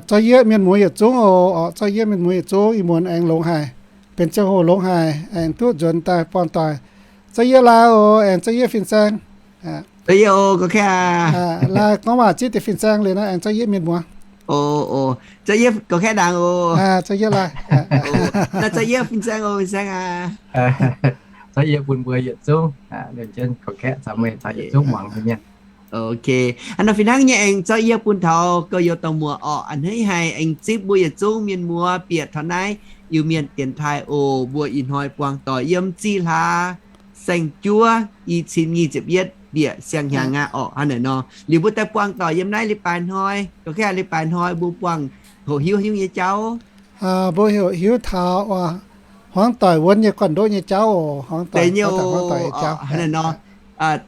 Zorqv yie mienh muoz yietc zungv oc, zorqv yie mienh muoz yietc zungv, ih muonz aengx longx haic, benx ziangh hoc longx haic, aengx duqv nzuonx daaih buangh doic. Zorqv yie laai oc, aengx zorqv yie fin-saeng. Zorqv yie oc, gorx-kaeqv aac. Laai gorngv waac zipv deix fin-saeng liuz nor, aengx zorqv yie mienh muoz. Zorqv yie gorx-kaeqv ndaangc oc. Zorqv yie laai. Naaiv zorqv yie fin-saeng oc, fin-saeng aac. Zorqv yie bun mbuo yietc zungv, gorx-kaeqv caux meih caux yietc zungv muangx nyei mienh. Ok, hnangv nor fih hnangv nyei aengx zorqv yie bun taux gorx-youz dorh muoc orqc, a'hneiv haic aengx zipv mbuo yietc zungv mienh muoz bieqc taux naaiv Iu-Mienh dienx taaih oc. Mbuo ih hnoi buangh doic yiem zih hlaax saeng-juov i cin nyic ziepc yietv bieqc siang-hnyangx aqv orqc. Hnangv naaic nor liuz mbuo daaih buangh doic yiem naaiv leiz-baaix hnoi, gorx-kaeqv leiz-baaix hnoi mbuo buangh hoqc hiuv nyei jauv. Mbuo hoqc hiuv taux hmuangv doic wuonv nyei gorn-ndoqv nyei jauv oc. Hmuangv doic, hmuangv doic nyei jauv. Hnangv naaic nor,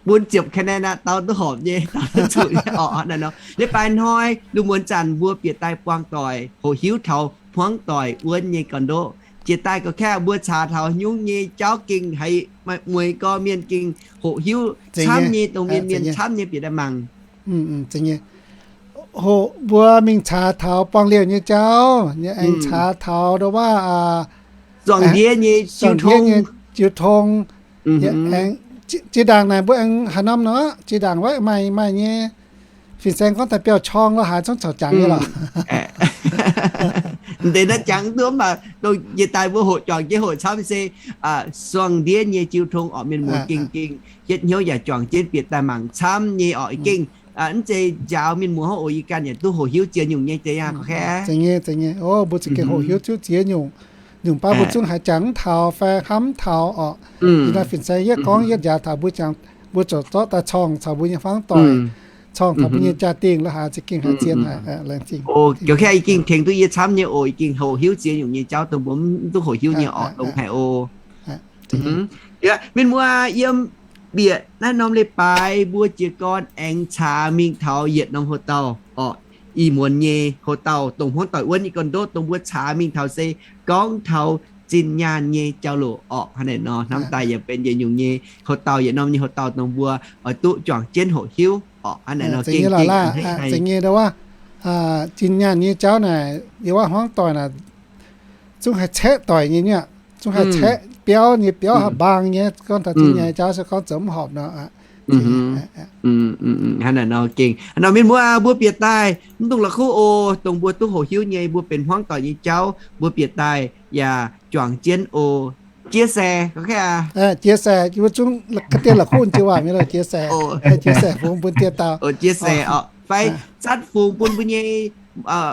bun ziepc ka'naeqv naaiv dauh duqv horpc nyei, dauh duqv zuqc nyei orqc. Hnangv naaic nor, leiz-baaix hnoi lungh muonz zanc mbuo bieqc daaih buangh doic hoqc hiuv taux hmuangv doic wuonv nyei gorn-ndoqv. Jiex daaih gorx-kaeqv mbuo caux taux nyungc nyei jauv gengh haiz mueiz gorx mienh gengh hoqc hiuv camv nyei, dongh mienh mienh camv nyei bieqc daaih mangc. Hoqc mbuo mingh caax taux buangh liouh nyei jauv, aengx caax taux ndo waav zuangx ndiev nyei jiu tong. Aengx zinh ndaangc naaic mbuo aengx haaix norm nor, zinh ndaangc wuov maaih maaih nyei fin-saeng gorngv daaih biauv-corng lo haaix zungv caux jangx nyei lorqc. Deix naaiv jangx duqv mv baac dongh jiex daaih mbuo hoqc juangc jienv hoqc camv se zuangx ndiev nyei jiu tong orqc, mienh muoz gengh gengh hietv hnyouv yaac juangc jienv bieqc daaih mangc camv nyei orqc. Gengh mv zeiz njaaux mienh muoz hnangv oc, yie ganh yaac duqv hoqc hiuv ziex nyungc nyei deix aqv. Mbuo za'gengh hoqc hiuv ziex nyungc, nyungc baav mbuo zungv haiz jangx mv taux fai hnamv mv taux orqc. Ih hnoi fin-saeng yietv gorngv yietv njaaux taux mbuo, mbuo ziouc zorqv daaih corng caux mbuo nyei hmuangv doic, corng taux mbuo nyei jaa-dingh lo haaix za'gengh haiz zien haic, laengz zingh. Yie gengh tengx duqv yie camv nyei oc. Yie gengh hoqc hiuv ziex nyungc nyei jauv dongh mbuo mv duqv hoqc hiuv nyei orqc, longx haic oc. Mienh muoz yiem bieqc naaiv norm leiz-baaix mbuo jiez gorn aengx caax mingh taux yietc norm hotel orqc. Ih muonz nyei hotel dongh hmuangv doic wuonv nyei gorn-ndoqv dongh mbuo caax mingh taux se gorngv taux zinh nyaanh nyei jauv-louc orqc. Hnangv naaic nor hnamv daaih yaac benx yietc nyungc nyei hotel, yietc norm nyei hotel dongh mbuo oix duqv juangc jienv hoqc hiuv orqc. Hnangv naaic nor gengh gengh hnangv haic. Zinh nyaanh nyei jauv naaic yiem wuov hmuangv doic naaic zungv haih caeqv doic nyei, zungv haih caeqv biauv nyei, biauv haih mbaang nyei. Gorngv taux zinh nyaanh nyei jauv se gorngv zoux mv horpc nor. Hnangv naaic nor gengh hnangv nor mienh muoz mbuo bieqc daaih mv dungx la'kuqv oc. Dongh mbuo duqv hoqc hiuv nyei mbuo benx hmuangv doic nyei jauv mbuo bieqc daaih yaac juangc jienv oc. Chia sẻ, chia sẻ, mbuo zungv ga'dien la'kuqv jiex waac mingh lo chia sẻ, chia sẻ fungx bun dieh dauh, chia sẻ orqc, fai zatv fungx bun mbuo nyei,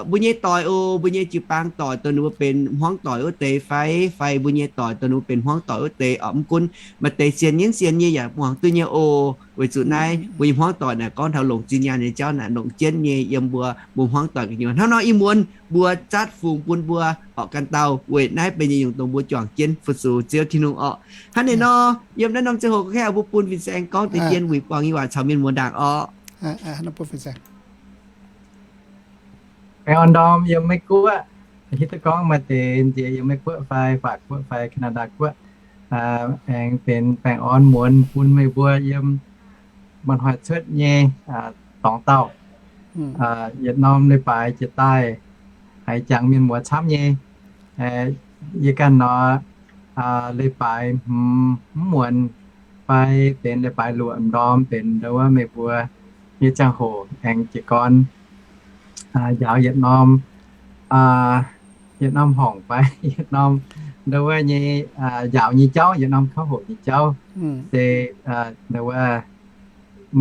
mbuo nyei doic oc, mbuo nyei jiu-baang doic dongh ninh mbuo benx hmuangv doic wuov deix fai, fai mbuo nyei doic dongh ninh mbuo benx hmuangv doic wuov deix orqc. Mv gunv maaih deix sienx nyinv sienx nyei yaac muangx duqv nyei oc. Weic zuqc naaiv mbuo nyei hmuangv doic naaic gorngv taux longc zinh nyaanh nyei jauv naaic longc jienv nyei yiem mbuo, mbuo hmuangv doic gu'nyuoz. Hnangv nor ih muonz mbuo zatv fungx bun mbuo orqc ganh dauh weic naaiv benx nyei nyungc dongh mbuo juangc jienv fu-sux Ziouv Tin-Hungh orqc. Hnangv naaic nor yiem naaiv norm ziangh hoc gorngv mbuo bun fin-saeng gorngv deix dien wuic buangh nyei waac caux mienh muoz ndaangc orqc. Baengh orn ndorm yiem Meiv-Guoqv, hitv duqv gorngv maaih deix nziex yiem Meiv-Guoqv fai Faac Guoqv fai Canada Guoqv, aengx benx baengh orn muonz bun meih mbuo yiem maaih hnoi cuotv nyei dorngx dauh. Yietc norm leiz-baaix jiex daaih haiz jangx mienh muoz camv nyei. Yie ganh nor, leiz-baaix hmz mv muonz fai benx leiz-baaix luoqc ndorm benx ndo wuov meih mbuo nyei ziangh hoc aengx jiez gorn njaaux yietc norm, yietc norm horngc fai yietc norm ndo wuov nyei njaaux nyei jauv, yietc norm kauv hoqc nyei jauv, se ndo wuov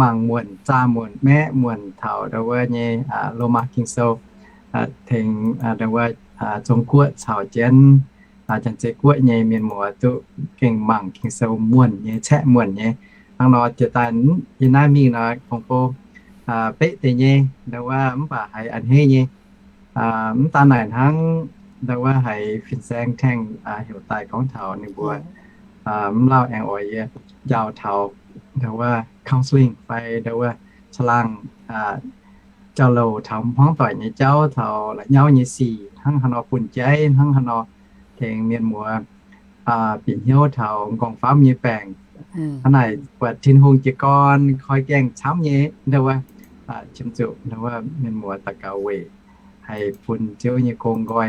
mangc muonc, zaah muonc, maeqv muonc taux ndo wuov nyei Lomaa Ging-Sou, tengx ndo wuov Zong-Guoqv caux jienv Janx-Zei Guoqv nyei mienh muoz duqv gengh mangc Ging-Sou muonc nyei, caeqv muonc nyei. Hnangv nor jiex daaih yie naaiv mingh nor gong-bou beqv deix nyei ndo wuov, mv baac haiz a'hneiv nyei. Mv daan naaic hnangv, ndo wuov haiz fin-saeng tengx heuc daaih gorngv taux ninh mbuo mv lauh aengx oix yie njaaux taux ndo wuov counselling fai ndo wuov caangh laangh jauv-louc taux hmuangv doic nyei jauv, taux la'nyauv nyei sic, hnangv haaix nor bun jaiv, hnangv haaix nor tengx mienh muoz bieqc hnyouv taux m'nqorngv famv nyei baengc. Hnangv naaic buatc Tin-Hungh jiez gorn koi gaengh camv nyei ndo wuov, qiemx zuqc ndo wuov mienh muoz daux gaux weic haih bun Ziouv nyei gong nqoi.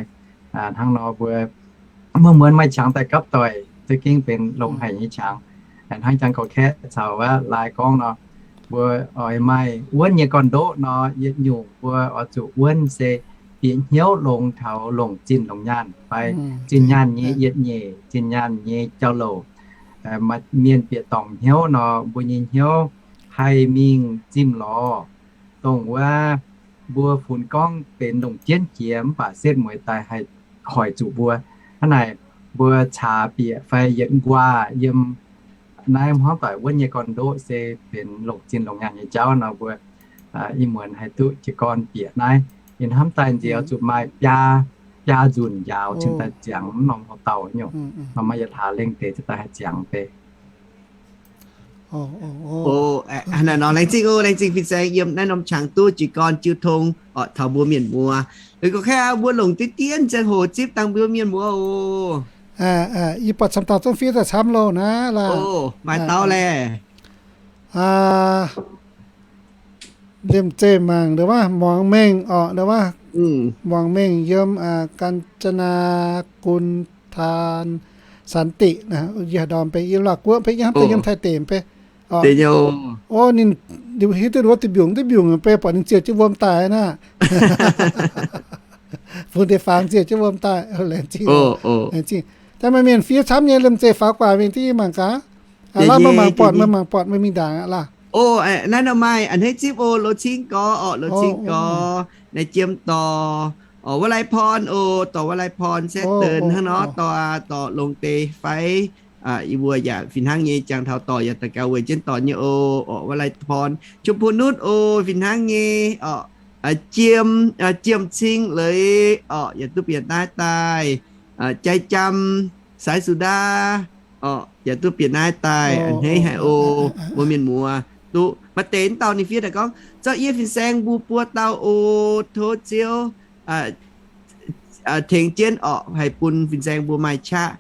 Hnangv nor mbuo muonh muonz maaih qangx daaih gapv doic, za'gengh benx longx haic nyei qangx. Hnangv jangx gorqv-kaeqv caux aqv lai gorngv nor, mbuo oix maaih wuonv nyei gorn-ndoqv nor, yietc nyungc mbuo oix zuqc wuonv se bieqc hnyouv longx taux longc zinh longc nyaanh fai zinh nyaanh nyei yietc nyeic, zinh nyaanh nyei jauv-louc. Mienh bieqc dorngc hnyouv nor, mbuo nyei hnyouv haih mingh zimh lorz dongh wuov mbuo funx gorngv benx longc jienv jiex mv baac setv mueiz daaih haih hoic zuqc mbuo. Hnangv naaic, mbuo caax bieqc fai yietc nquaah yiem naaiv hnangv doic wuonv nyei gorn-ndoqv se benx longc zinh longc nyaanh nyei jauv nor, mbuo ih muonz haih duqv jiez gorn bieqc naaiv. Ninh hnamv daaih nziex zuqc maaih biaa, biaa nzunc njaaux cingx daaih ziangx mv norm houx-dauh nyungc. Nor maaih yietc hlaax lengh deix cingx daaih haih ziangx deix. Hnangv naaic nor, laengz zingh oc, laengz zingh fin-saeng yiem naaiv norm qangx duqv jiez gorn jiu tong orqc taux mbuo mienh muoz. Gorqv-kaeqv aqv, mbuo longc diqv dien ziangh hoc zipv dangh mbuo mienh muoz oc. Yie buatc camv dauh zungv fiev daaih camv loh naaiv laac. Maaih dauh laeh. Liemh zeih mangc ndongc wuov Muangz Mengh orqc, ndongc wuov Muangz Mengh yiem กาญจนากุลธร สันติ naaic, yie haaix ndorm beiv yiem Laauh Guoqv beiv, yie hnamv daaih yiem Taiv deic beiv. O, ninh hiuv duqv wuov diuh mbiungc, diuh mbiungc beiv buatc ninh ziouc jienv wuom daaih naaic. Fungx deix fangx ziouc jienv wuom daaih. Laengz zingh. Daaih maaih mienh fiev camv nyei, liemh zeih faaux guaax mingh div yie mangc gaax. Laaix meih mangc buatc, meih mangc buatc meih mingh ndaangc aqv laah. O, naaiv nor maaih a'hneiv zipv o, Lo Cing Gorx orqc, Lo Cing Gorx, naaiv Jiem Dorh, orqc, Wuov Lai Porn o, dorh Wuov Lai Porn Saeqv Deix hnangv nor, dorh, dorh longx deix fai. Yie mbuo yaac fih hnangv nyei jangx taux dorh yaac daux gaux weic jienv dorh nyei o, orqc, Wuov Lai Porn, Chum Pun Nutv o, fih hnangv nyei orqc, Jiem, Jiem Cing Leiz orqc, yaac duqv bieqc naaiv daaih, Jai Jam, Sai Su Ndaa orqc, yaac duqv bieqc naaiv daaih, a'hneiv haic o, mbuo mienh muoz duqv maaih deix dauh ninh fiev daaih gorngv, zorqv yie fin-saeng mbuo buo dauh o, tov Ziouv tengx jienv orqc, haih bun fin-saeng mbuo maaih qaqv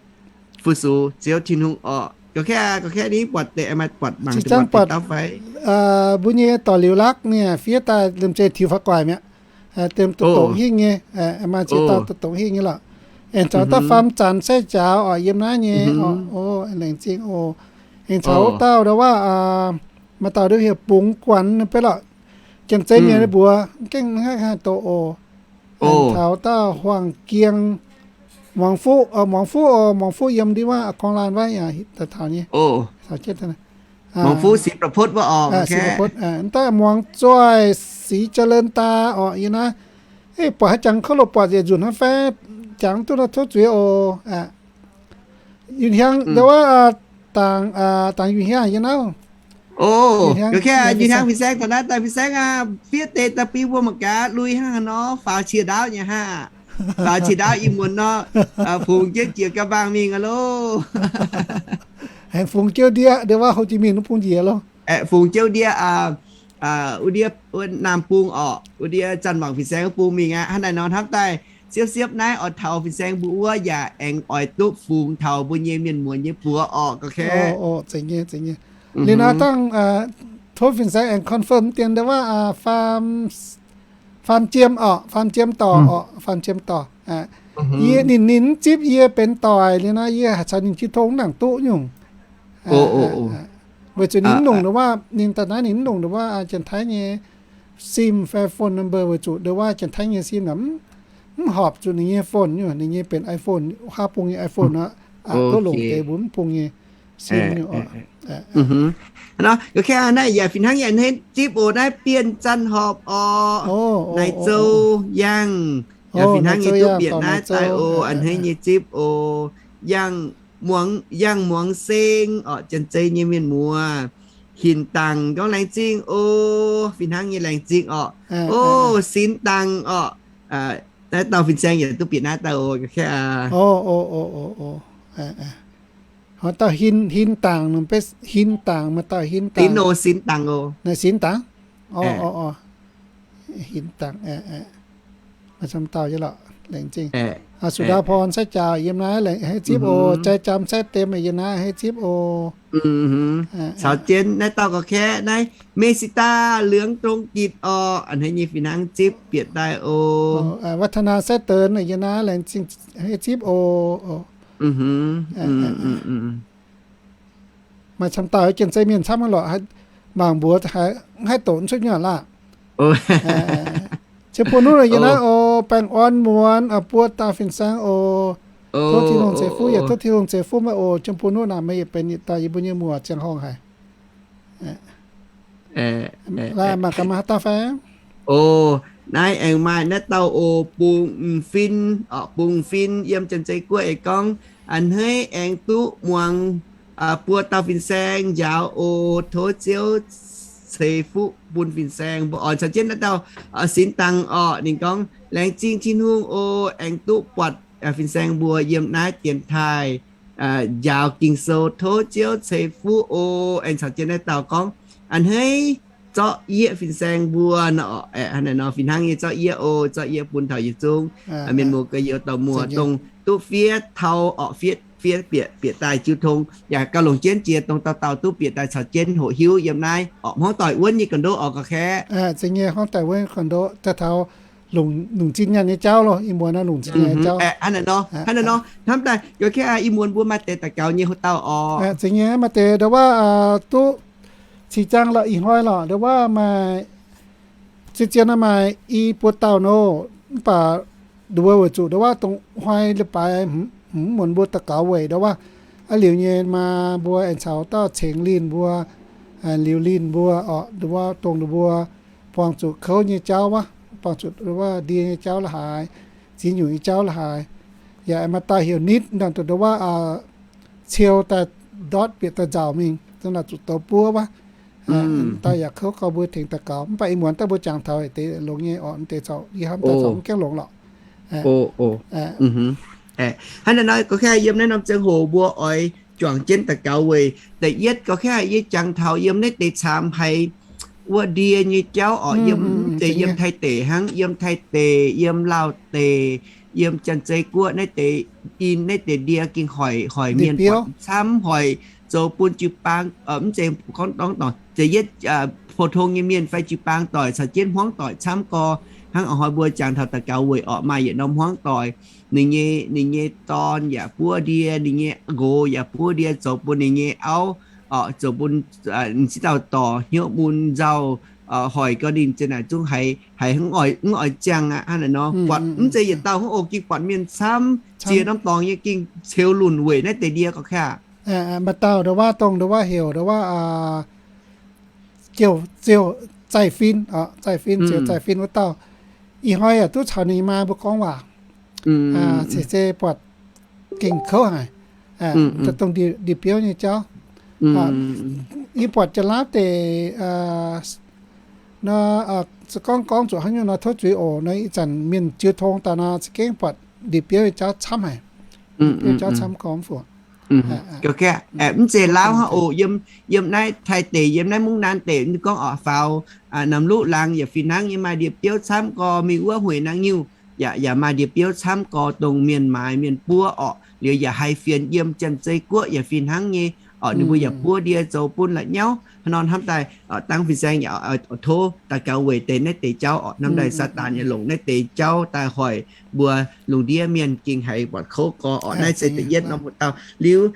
fu-sux Ziouv Tin-Hungh orqc. Gorqv-kaeqv, gorqv-kaeqv ninh buatc deix, maaih buatc mangc deix dauh fai? Mbuo nyei dorc liuz lakv ninh fiev daaih liemh zeih tiux faaux guaic mi'aqv. Dem doqc doqc hingh nyei, maaih ziex dauh doqc doqc hingh nyei lorqc. Aengx caux dauh Faam Zanc Sai Njaaux orqc, yiem naaiv nyei orqc, o, laengz zingh oc. Aengx caux wuov dauh ndau wuov, maaih dauh ndau heuc Bungx Guanx beiv lorqc. Janx-Zei mienh mbuox gengh maiv haih doqc oc. Aengx caux dauh Huaang Gieng, Muangx Fuqv, Muangx Fuqv oc, Muangx Fuqv yiem ndau wuov Gorngv Laanh Waiv yaac daaih taux nyei. Muangx Fuqv, Sic Ba'potv wuov oc, Sic Ba'potv. Daaih Muangx Zoih, Sic Ja'leun Daa orqc, yie naaiv. Buatc haaix jangx kouv loh buatc yietc nzunc hnangv fai, jangx duqv nor tov zuiz oc. Yun Hiang ndau wuov, Dangx, Dangx Yun Hiang yie naaiv. O, Yun Hiang fin-saeng taux naaiv daaih, fin-saeng aac, fiev deix daaih bun mbuo mangc gaax, lui hnangv haaix nor, faaux qiex ndaauv nyei haah? Faaux qiex ndaauv ih muonz nor, fungx jienv jiex ga'mbaangh mingh aqv loh. Aengx fungx Jouv Ndiev, ndau wuov Hồ Chí Minh wuov bung njiec loh. Fungx Jouv Ndiev, wuov ndiev, wuov Naamh Bung orqc, wuov ndiev Zanc Wangc fin-saeng wuov bung mingh aqv. Hnangv naaic nor hnamv daaih siepv-siepv naaiv oix taux fin-saeng mbuo wuov yaac aengx oix duqv fungx taux mbuo nyei mienh muoz nyei buoz orqc, gorqv-kaeqv. Liuz naaiv dangh tov fin-saeng aengx confirm dien ndau wuov Faam Jiem orqc, Faam Jiem Dorc orqc, Faam Jiem Dorc. Yie ninh, ninh mv zipv yie benx doic liuz nor, yie haiz caux ninh jiu tong mv nangc duqv nyungc. Weic zuqc ninh mv longc ndau wuov, ninh daaih naaiv ninh mv longc ndau wuov Janx-Taiv nyei sim fai phone number weic zuqc ndau wuov Janx-Taiv nyei sim naaic mv horpc zuqc ninh nyei phone nyungc, ninh nyei benx iPhone, haav bung nyei iPhone aqv. Duqv longc deix mbuo mv bung nyei sim nyungc oc. Nor, gorqv-kaeqv naaiv yaac fih hnangv yaac a'hneiv zipv oc, naaiv Bienh Zanc Horpc orqc, Naaic Zou Yangh, yaac fih hnangv nyei duqv bieqc naaiv daaih oc, a'hneiv nyei zipv oc. Yangh Muangz, Yangh Muangz Seng orqc, Janx-Zei nyei mienh muoz. Hinc Dangc gorngv laengz zingh oc, fih hnangv nyei laengz zingh orqc. O, Sinx Dangc orqc, naaiv dauh fin-saeng yaac duqv bieqc naaiv daaih oc, gorqv-kaeqv aac. Haaix dauh Hin, Hin Dangc, Hin Dangc, maaih dauh Hin Dangc. Sinx Dangc oc. Naaic Sinx Dangc. Hin Dangc, maaih camv dauh nyei lorqc. Laengz zingh. Sudaa Porn sai jaax yiem naaiv laengz hei zipv oc. Jai Jam sai dem yiem naaiv hei zipv oc. Caux jienv naaiv dauh gorqv-kaeqv naaiv, Mexita Liangx Dong Gitc orqc, a'hneiv nyei fih hnangv zipv bieqc daaih oc. Watc Tanaa sai deix yiem naaiv laengz zingh hei zipv oc. Maaih camv dauh janx-zei mienh camv lorqc, mangc mbuox haih doqc cuotv nyei laah. Cien Bun Nuqv yiem naaiv oc, Baengh Orn muonz buo dauh fin-saeng oc. Tov Tin-Hungh ceix fuqv yaac tov Tin-Hungh ceix fuqv meih oc. Cien Bun Nuqv naaic meih yietc benx yietc dauh yie mbuo nyei muoc ziangh horngh haic. Laaih mangc gaax maaih haaix dauh fai? O, naaiv aengx maaih naaiv dauh oc, Bung Fin, Bung Fin yiem Janx-Zei Guoqv eix gorngv, a'hneiv aengx duqv muangx buo dauh fin-saeng njaaux oc. Tov Ziouv ceix fuqv bun fin-saeng mbuo oc. Caux jienv naaiv dauh Sin Dangh orqc, ninh gorngv, laengz zingh Tin-Hungh oc, aengx duqv buatc fin-saeng mbuo yiem naaiv dienx taaih njaaux Ging-Sou. Tov Ziouv ceix fuqv oc. Aengx caux jienv naaiv dauh gorngv, a'hneiv zorqv yieqv fin-saeng mbuo nor, hnangv nor fih hnangv nyei zorqv yieqv oc. Zorqv yieqv bun taux yietc zungv mienh muoz guoqv youz dauh muoz dongh duqv fiev taux orqc, fiev, fiev bieqc, bieqc daaih jiu tong yaac gauh longc jienv jiex dongh dauh dauh duqv bieqc daaih caux jienv hoqc hiuv yiem naaiv orqc, hmuangv doic wuonv nyei ga'ndoqv orqc, gorqv-kaeqv. Za'gengh hmuangv doic wuonv ga'ndoqv daaih taux longc, longc zinh nyaanh nyei jauv loh, ih muonz naaiv longc zinh nyaanh nyei jauv. Hnangv naaiv nor, hnamv daaih gorqv-kaeqv, ih muonz mbuo maaih deix daux gaux nyei hoc dauh orqc. Za'gengh maaih deix ndau wuov duqv cih jangv lorqc, ih hnoi lorqc, ndau wuov maaih zien-zien maaih i buo dauh nor, mv baac nduov weic zuqc ndau wuov dongh hnoi leiz-baaix hmz muonz mbuo daux gaux weic ndau wuov, aa liuz nyei maa mbuo aengx caux dauh Cengx Linh mbuo, Liuz Linh mbuo orqc, ndau wuov dongh ninh mbuo buangh zuqc kouv nyei jauv wuov, buangh zuqc ndau wuov ndie nyei jauv la'haaix, ziex nyungc nyei jauv la'haaix. Yaac maaih dauh heuc Nitv, ndau wuov ciou daaih ndortv bieqc daaih nzauc mingh, za'gengh zuqc douz buov wuov. Dauh yaac kouv gauh mbuo tengx daux gaux, mv baac ih muonz daaih mbuo jangx taux deix longx nyei orqc, mv deix caux yie hnamv daaih caux mv gaengh longx lorqc. Hnangv naaiv nor gorqv-kaeqv, yiem naaiv norm ziangh hoc mbuo oix juangc jienv daux gaux weic da'yietv gorqv-kaeqv yie jangx taux yiem naaiv deix camv haiz wuov ndie nyei jauv orqc, yiem mv zeiz yiem Taiv deic hnangv, yiem Taiv deic, yiem Laauv deic, yiem Janx-Zei Guoqv naaiv deix, in naaiv deix ndie gengh hoic, hoic mienh buatc camv, hoic zoux bun jiu-baang, mv zeiz gorngv dorngx, da'yietv pou-tong nyei mienh fai jiu-baang doic caux jienv hmuangv doic camv gorx. Hnangv a'hnoi mbuo jangx taux daux gaux weic orqc, maaih yietc norm hmuangv doic, ninh nyei, ninh nyei dorn yaac buov ndie, ninh nyei nqox yaac buov ndie zoux bun ninh nyei auv, zoux bun ziex dauh dorc hnyouv mun nzauh, hoic gau ninh za'naaic zungv haiz, haiz mv oix ziangh aqv. Hnangv naaiv nor buatc mv zeiz yietc dauh hnangv oc, gengh buatc mienh camv, ziex norm dorngx nyei gengh ceux lunc weic naaiv deix ndie gorqv-kaeqv. Maaih dauh ndau wuov dongh ndau wuov heuc ndau wuov Ziouv, Ziouv Zaih Fin, Zaih Fin, Ziouv Zaih Fin wuov dauh. Ih hnoi yaac duqv caux ninh maa mbuo gorngv waac, ceix zei buatc gengh kouv haic, dongh ndie-biouv nyei jauv. Yie buatc Janx-Laauv deic nor, se gorngv gorngv zuqc hnangv nyungc nor tov zuiz oc. Nor ih zanc mienh jiu tong daaih nor za'gengh buatc ndie-biouv nyei jauv camv haic. Ndie-biouv jauv camv gormx fuqv. Mv zeiz Laauv hnangv oc, yiem, yiem naaiv Taiv deic, yiem naaiv Mungv Naan deic, gorngv orqc faaux Namluqv laangz yaac fih hnangv nyei maaih ndie-biouv camv gorx, mingh wuov Hueic Naang Nyungc yaac, yaac maaih ndie-biouv camv gorx, dongh mienh maaiz mienh buov orqc. Liuz yaac haih fienx yiem Janx-Zei Guoqv yaac fih hnangv nyei orqc, ninh mbuo yaac buov ndie zoux bun la'nyauv. Hnangv nor hnamv daaih dangv fin-saeng yaac tov daux gaux weic deix naaiv deix jauv orqc. Hnamv daaih Saadaan yaac longc naaiv deix jauv daaih hoic mbuo lungh ndiev mienh gengh haiz buatc kouv gorx orqc. Naaiv se da'yietv norm hoc dauh. Liuz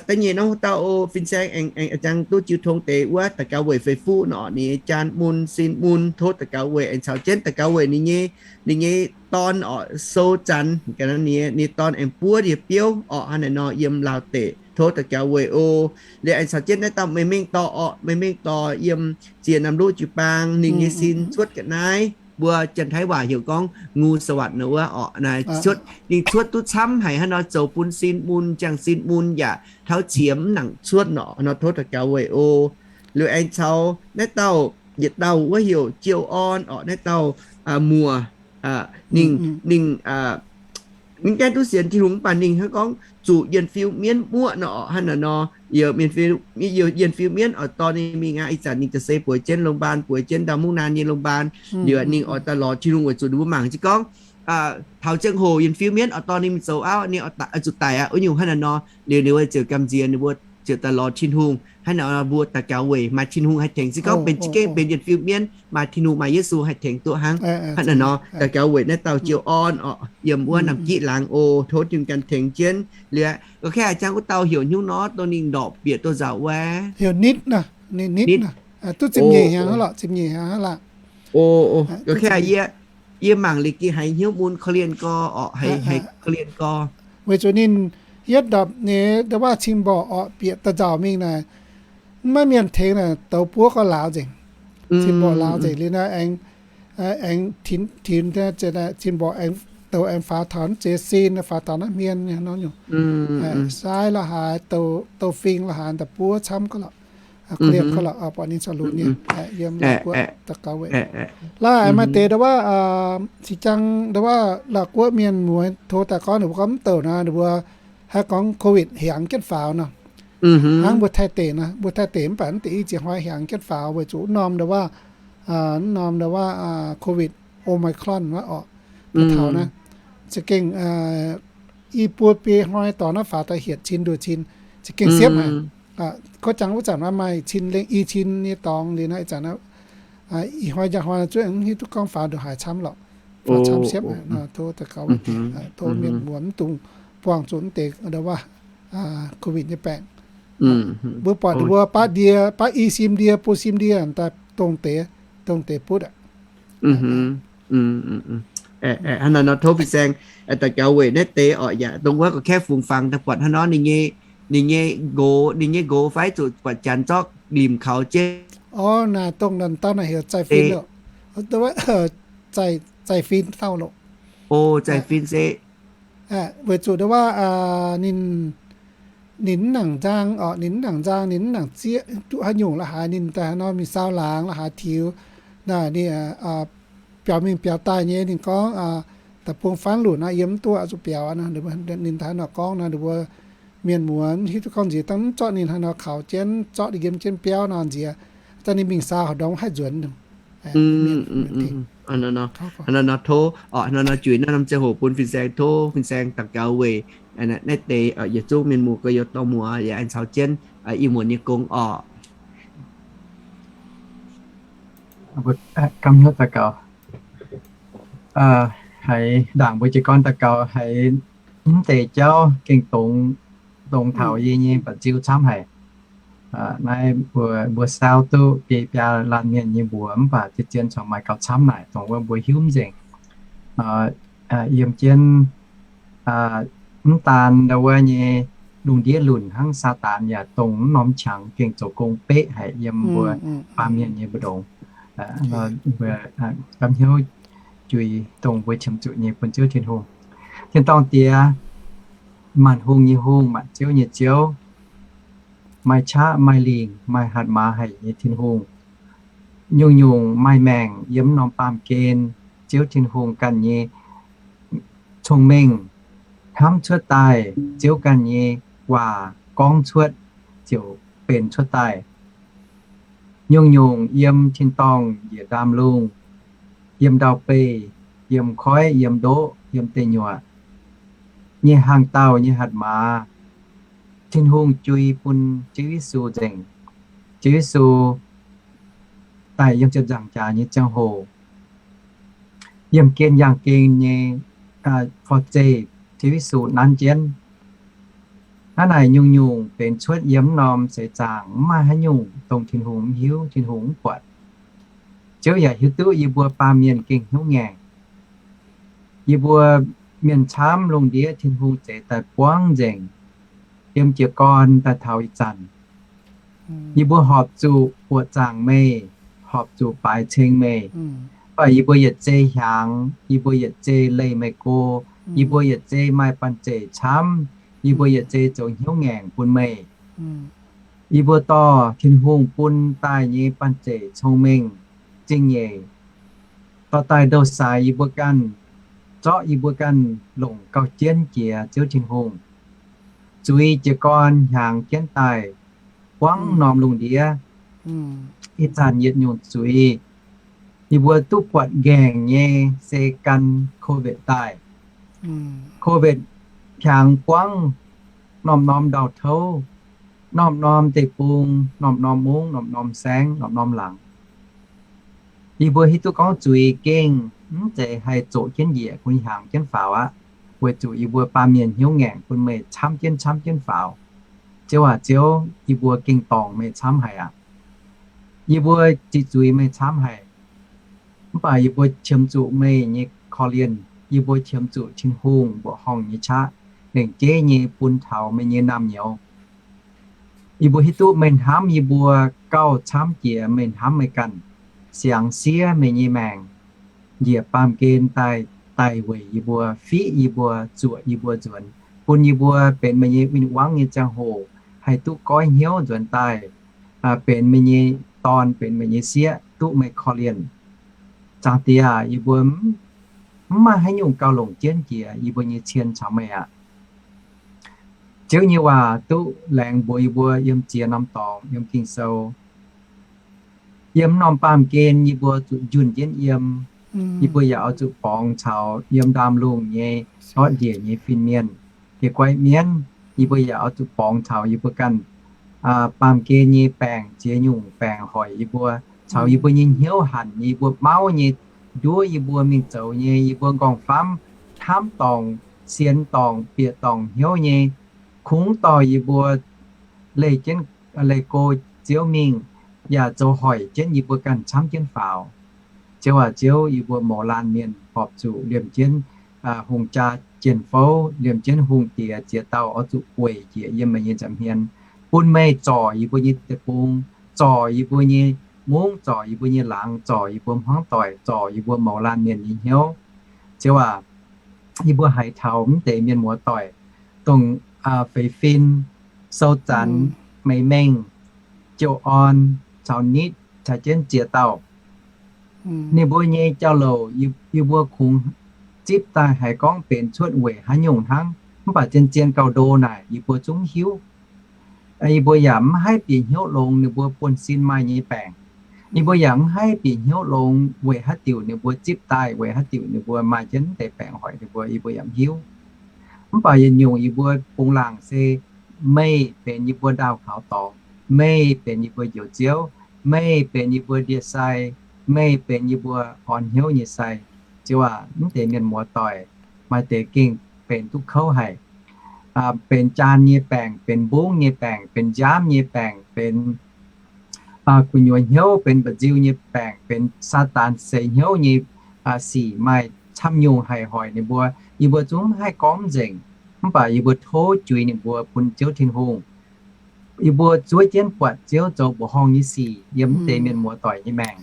da'nyeic norm hoc dauh oc, fin-saeng aengx, aengx jangx duqv jiu tong deix wuov daux gaux weic feix fuqv nor orqc, ninh nyei jaan mun sin mun tov daux gaux weic, aengx caux jienv daux gaux weic ninh nyei, ninh nyei dorn orqc, sou zanc, ninh nyei dorn aengx buov ndie-biouv orqc, hnangv naaiv nor yiem Laauv deic tov daux gaux weic oc. Liuz aengx caux jienv naaiv dauh Meih Mengh Dorh orqc, Meih Mengh Dorh yiem ziex Namluqv jiu-baang, ninh nyei sin cuotv ga'naaiv, mbuo Janx-Taiv waac heuc gorngv งูสวัสดิ์ nor wuov orqc, naaiv cuotv, ninh cuotv duqv camv haic hnangv nor, zoux bun sin mun, jangx sin mun yaac tauv qiemx mv nangc cuotv orqc, nor tov daux gaux weic oc. Liuz aengx caux naaiv dauh yietc dauh wuov heuc Jiou Orn orqc, naaiv dauh muoc, ninh, ninh mv gaengh duqv sienx Tin-Hungh mv baac ninh hnangv gorngv zuqc yienh fiu mienv muoqv nor orqc, hnangv naaiv nor, yienh fiu mienv oix dorh ninh mingh aqv. Ih zanc ninh za'gengh bueix jienv โรงพยาบาล, bueix jienv ndau Mungv Naan nyei โรงพยาบาล. Liuz ninh oix daaih lorz Tin-Hungh weic zuqc ninh mbuo mangc jienv gorngv taux ziangh hoc yienx fiu mienv oix dorh ninh mingh zoux auv, ninh oix zuqc daic aqv. Wuov nyungc hnangv naaiv nor, liuz ninh mbuo ziouc gamh nziex, ninh mbuo ziouc daaih lorz Tin-Hungh. Hnangv naaiv nor mbuo daux gaux weic maaih Tin-Hungh haih tengx. Se gorngv benx za'gengh benx yienx fiu mienv, maaih Tin-Hungh maaih Yesu haih tengx duqv hnangv. Hnangv naaiv nor daux gaux weic naaiv dauh jiu orn oc, yiem wuov Namh Giqv Laangz oc, tov Tin-Hungh gan tengx jienv. Liuz a'ga'hkaav jangx wuov dauh heuc hnyouv nor dongh ninh ndorpc bieqc douz-nzauc wuov, heuc Nitv, Nitv, duqv ziepc nyeic hnyangx hnangv lorqc, ziepc nyeic hnyangx hnangv lorqc. Ga'hkaav yie, yie mangc liuz gengh haiz hnyouv mun korv-lienh gorx oc, haiz korv-lienh gorx. Weic zuqc ninh yietv ndorpc nyei ndau wuov cin-mborqc orqc, bieqc douz-nzauc mingh naaic, maiv mienh tengx naaic, douz buov gorx lauz nzengc. Cin-mborqc lauz nzengc liuz naaiv aengx, aengx tinx, cin-mborqc aengx, douz aengx faaux taux naaiv zeix sin, faaux taux naaiv hmien nyei nor nyungc, saaiv la'haaix, douz fing la'haaix, daaih buov camv gorx lorqc. Korv-lienh gorx lorqc, buatc ninh corc lunx nyei, yiem la'guoqv daux gaux weic. La'haaix maaih deix ndau wuov, si jang ndau wuov la'guoqv mienh muoz tov daaih gorngv ninh mbuo gorngv mv douc nor, ninh mbuo haiz gorngv COVID hiaangx jienv faaux nor. Hnangv mbuo Taiv deic nor, mbuo Taiv deic mv baac mv deix i ziex hnoi hiaangx jienv faaux weic zuqc wuov norm ndau wuov, wuov norm ndau wuov COVID Omicron wuov orqc, taux naaiv za'gengh i buo biei hnoi dorh naaiv faaux daaih hietc cin nduoh cin, za'gengh siepv haic. Gorngv jangx wuov zanc maaih cin lengh i cin nyei dorngx liuz naaiv ih zanc, ih hnoi njang hnoi zuov mv hiuv duqv gorngv faaux nduqc haaix camv lorqc. Faaux camv siepv haic nor, tov daux gaux, tov mienh muoz mv dungx buangh zuqc mv deix ndau wuov COVID nyei baengc. Mbuo buatc ninh mbuo baav ndie, baav i sim ndie, buo sim ndie daaih dongh deix, dongh deix butv aqv. Hnangv naaiv nor tov fin-saeng daux gaux weic naaiv deix orqc, yaac dongh wuov ga'kaav fungx fangx daaih buatc hnangv nor ninh nyei, ninh nyei nqox, ninh nyei nqox fai zuqc buatc janx zorqv limc kaux jienv. Orv, naaic dongh naaic dauh naaic heuc Zaih Fin loh. Zaih Fin dauh loh. O, Zaih Fin se weic zuqc ndau wuov ninh, ninh mv nangc nzang orqc, ninh mv nangc nzang, ninh mv nangc zieqv duqv haaix nyungc la'haaix, ninh daaih hnangv nor mingh saau laangz la'haaix tiux, naaic ninh biaux mingh biaux daaih nyei. Ninh gorngv da'bung faanv lunc nor, yie mv duqv oix zuqc biaux nor. Ninh daaih hnangv nor gorngv nor, ninh mbuo mienh muoz mv hiuv duqv gorngv nziex dangh mv zorqv ninh hnangv nor kaux jienv, zorqv ninh yiem jienv biauv nor nziex, daaih ninh mingh saau haaix ndorm haih nzuonx. Hnangv naaiv nor tov, hnangv naaiv nor juix naaiv norm ziangh hoc bun fin-saeng, tov fin-saeng daux gaux weic naaiv deix yietc zungv mienh muoz gorx-youz dorh muoz yaac aengx caux jienv ih muonz nyei gong orqc. Gamh hnyouv daux gaux. Haiz ndaangc mbuo jiez gorn daux gaux haiz mv deix jauv gengh dongz, dongz taux yie nyei mba'nziu camv haic. Naaiv mbuo, mbuo saauv duqv biei biaa laanh mienh nyei mbuox mv baac zien zien corc maaih gauh camv naaic, dongh wuov mbuo hiuv mv nzengc. Yiem jienv mv daan ndau wuov nyei lungh ndiev lunc hnangv Saadaan yaac dongh mv norm qangx gengh zoux gong beqv haic yiem mbuo baamh mienh nyei mbu'ndongx. Gamh hnyouv juix dongh mbuo qiemx zuqc nyei bun Ziouv Tin-Hungh. Tin-dorngh Diex, maanc hungh nyei Hungh, maanc ziouv nyei Ziouv, maaih qaqv maaih lingc maaih hatc maaz haic nyei Tin-Hungh. Nyungc-nyungc maaih maengc yiem norm baamh gen, Ziouv Tin-Hungh ganh nyei cong-mengh hnamv cuotv daaih, Ziouv ganh nyei waac gorngv cuotv ziouc benx cuotv daaih. Nyungc-nyungc yiem tin-dorngh njiec ndaamv-lungh, yiem ndau-beih, yiem koiv, yiem ndoqv, yiem deic nyuoqc nyei hnaangx-daauh nyei hatc maaz, Tin-Hungh jui bun Ziouv Yesu nzengc. Ziouv Yesu daaih yiem ziepc nzaangc jaax nyei ziangh hoc, yiemh gen yangh gen nyei forv-zeih Ziouv Yesu nanv jienv. Hnangv naaic nyungc-nyungc benx cuotv yiem norm seix zaangc, mv maaih haaix nyungc dongh Tin-Hungh mv hiuv, Tin-Hungh mv buatc. Ziouv yaac hiuv duqv yie mbuo baamh mienh gengh hnyouv ngaengc. Yie mbuo mienh camv lungh ndiev Tin-Hungh zeix daaih buangv nzengc. Yiem jiez gorn daaih taux ih zanc, yie mbuo horpc zuqc buoqc zaangc meih, horpc zuqc baaix ceng meih, mv baac yie mbuo yietc zei hiaangx, yie mbuo yietc zei leih meih go, yie mbuo yietc zei maaih banh zeic camv, yie mbuo yietc zei zoux hnyouv ngaengc bun meih. Yie mbuo dorh Tin-Hungh bun daaih nyei banh zeic cong-mengh, zingh nyeic, dorh daaih ndouh sai yie mbuo ganh, zorqv yie mbuo ganh longc gauh jienv jiex Ziouv Tin-Hungh. Zuiz jiez gorn hiaangx jienv daaih buangv norm lungh ndiev. Ih zanc yietc nyungc zuiz Yie mbuo duqv buatc nqaengc nyei se gan COVID daaih. COVID hiaangx buangv norm-norm ndau-touv, norm-norm deic-bung, norm-norm mungv, norm-norm saengv, norm-norm laangz. Yie mbuo hiuv duqv gorngv zuiz gengh mv zeiz haih zoqc jienv njiec bun hiaangx jienv faaux aqv, weic zuqc yie mbuo baamh mienh hnyouv ngaengc bun meih camv jienv camv jienv faaux. Ziouv aac, Ziouv, yie mbuo gengh dorngc meih camv haic aqv. Yie mbuo ziqc zuiz meih camv haic, mv baac yie mbuo qiemx zuqc meih nyei korv-lienh. Yie mbuo qiemx zuqc Tin-Hungh mbuoqc horngh nyei qaqv lengc jeiv nyei bun taux meih nyei naamh nyouz. Yie mbuo hiuv duqv meih hnamv yie mbuo gauh camv jiex meih hnamv meih ganh, siangx siev meih nyei maengc, njiec baamh gen daaih, daic weic yie mbuo, fiqv yie mbuo, zuoqc yie mbuo nzuonx, bun yie mbuo benx meih nyei win-wangv nyei ziangh hoc haih duqv goiv hnyouv nzuonx daaih, benx meih nyei dorn, benx meih nyei sieqv, duqv meih korv-lienh. Zaangc Diex aac, yie mbuo mv maaih haaix nyungc gauh longc jienv jiex yie mbuo nyei cien caux meih aqv. Ziouv nyei waac duqv laengz mbuox yie mbuo yiem ziex norm dorngx yiem Ging-Sou, yiem norm baamh gen yie mbuo zuqc njunh jienv yiem. Yie mbuo yaac oix zuqc borngz caux yiem ndaamv-lungh nyei ndortv njiec nyei fin-mienh, diex guaiv mienv. Yie mbuo yaac oix zuqc borngz caux yie mbuo ganh baamh gen nyei baengc, ziex nyungc baengc hoic yie mbuo, caux yie mbuo nyei hnyouv hanc, yie mbuo mauv nyei, nduov yie mbuo mingh zoux nyei, yie mbuo nqorngv-famv, hnamv dorngc, sienx dorngc, bieqc dorngc hnyouv nyei, kungx dorh yie mbuo leih jienv, leih go Ziouv mingh, yaac zoux hoic jienv yie mbuo ganh camv jienv faaux. Ziouv aac, Ziouv, yie mbuo mouz laanh mienh horpc zuqc liemh jienv hungh jaa jien-fouv, liemh jienv hungh diex ziex dauh oix zuqc bueix njiec yiem meih nyei nza'hmien, bun meih zorc yie mbuo nyei deic-bung, zorc yie mbuo nyei mungv, zorc yie mbuo nyei laangz, zorc yie mbuo hmuangv doic, zorc yie mbuo mouz laanh mienh nyei hnyouv. Ziouv aac, yie mbuo haiz taux mv deix mienh muoz doic, dongh feix fin, sou zanx, meix mengh, jiouv orn, caux nitv caux jienv ziex dauh, ninh mbuo nyei jauv-louc yie mbuo kungx zipv daaih haiz gorngv benx cuotv weic haaix nyungc hnangv, mv baac zien-zien gauh ndo naaic yie mbuo zungv hiuv. Yie mbuo yaac mv haih bieqc hnyouv longx ninh mbuo buonv-sin maaih nyei baengc. Yie mbuo yaac mv haih bieqc hnyouv longx weic haaix diuc ninh mbuo zipv daaih, weic haaix diuc ninh mbuo maaih jienv mv deix baengc hoic ninh mbuo, yie mbuo yaac mv hiuv. Mv baac yietc nyungc yie mbuo bungx laangc se meih benx yie mbuo ndaauh kaux dorngx, meih benx yie mbuo njoux Ziouv, meih benx yie mbuo ndie-sai, meih benx yie mbuo orn hnyouv nyei sai. Ziouv aac, mv deix mienh muoz doic, maaih deix gengh benx duqv kouv haic, benx jaan nyei baengc, benx mbungv nyei baengc, benx nziaamv nyei baengc, benx gu'nyuoz hnyouv, benx mba'nziu nyei baengc, benx Saadaan seix hnyouv nyei sic, maaih camv nyungc haih hoic ninh mbuo. Yie mbuo zungv mv haih gorngv nzengc, mv baac yie mbuo tov juix ninh mbuo bun Ziouv Tin-Hungh. Yie mbuo zuov jienv buatc Ziouv zoux mbuoqc horngh nyei sic yiem mv deix mienh muoz doic nyei maengc.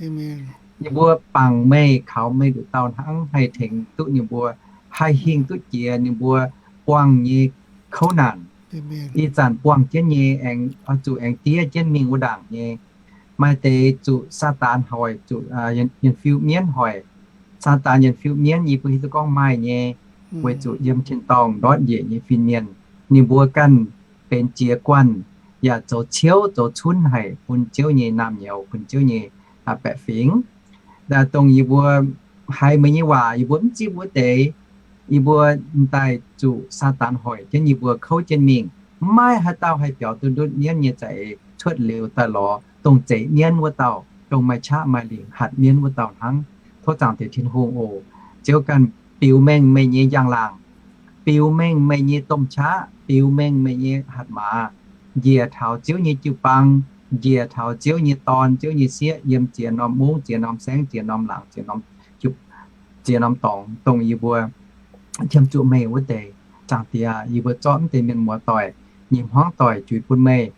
Yie mbuo bangc meih, kaux meih nduqc dauh hnangv haih tengx duqv ninh mbuo, haih hingh duqv jiex ninh mbuo buangh nyei kouv naanc. Ih zanc buangh jienv nyei, zuqc aengx diev jienv mingh wuov ndaangc nyei. Maaih deix zuqc Saadaan hoic, zuqc yienc fiuv mienv hoic. Saadaan yienc fiuv mienv yie mbuo hiuv duqv gorngv maaih nyei, weic zuqc yiem tin-dorngh ndortv njiec nyei fin-mienh, ninh mbuo ganh benx jiez guanh, yaac zoux ciouv zoux cunv haic bun Ziouv nyei naamh nyouz, bun Ziouv nyei baeqc fingx. Dongh yie mbuo haiz meih nyei waac yie mbuo mv zipv wuov deix, yie mbuo m'daaih zuqc Saadaan hoic jienv yie mbuo kouv jienv mingh. Mv maaih haaix dauh haih biaux duqv ndutv mienv nyei za'eix cuotv liuz daaih lorz dongh zeiz mienv wuov dauh, dongh maaih qaqv maaih lingc hatc mienv wuov dauh hnangv. Tov Zaangc Diex Tin-Hungh oc, Ziouv ganh biux mengh meih nyei njang-laangc, biux mengh meih nyei domh qaqv, biux mengh meih nyei hatc maaz, njiec taux Ziouv nyei jiu-baang, njiec taux Ziouv nyei dorn, Ziouv nyei sieqv yiem ziex norm mungv, ziex norm saengv, ziex norm laangz, ziex norm dorngx, dongh yie mbuo qiemx zuqc meih wuov deix. Zaangc Diex, yie mbuo zorqv mv deix mienh muoz doic nyei hmuangv doic juix bun meih.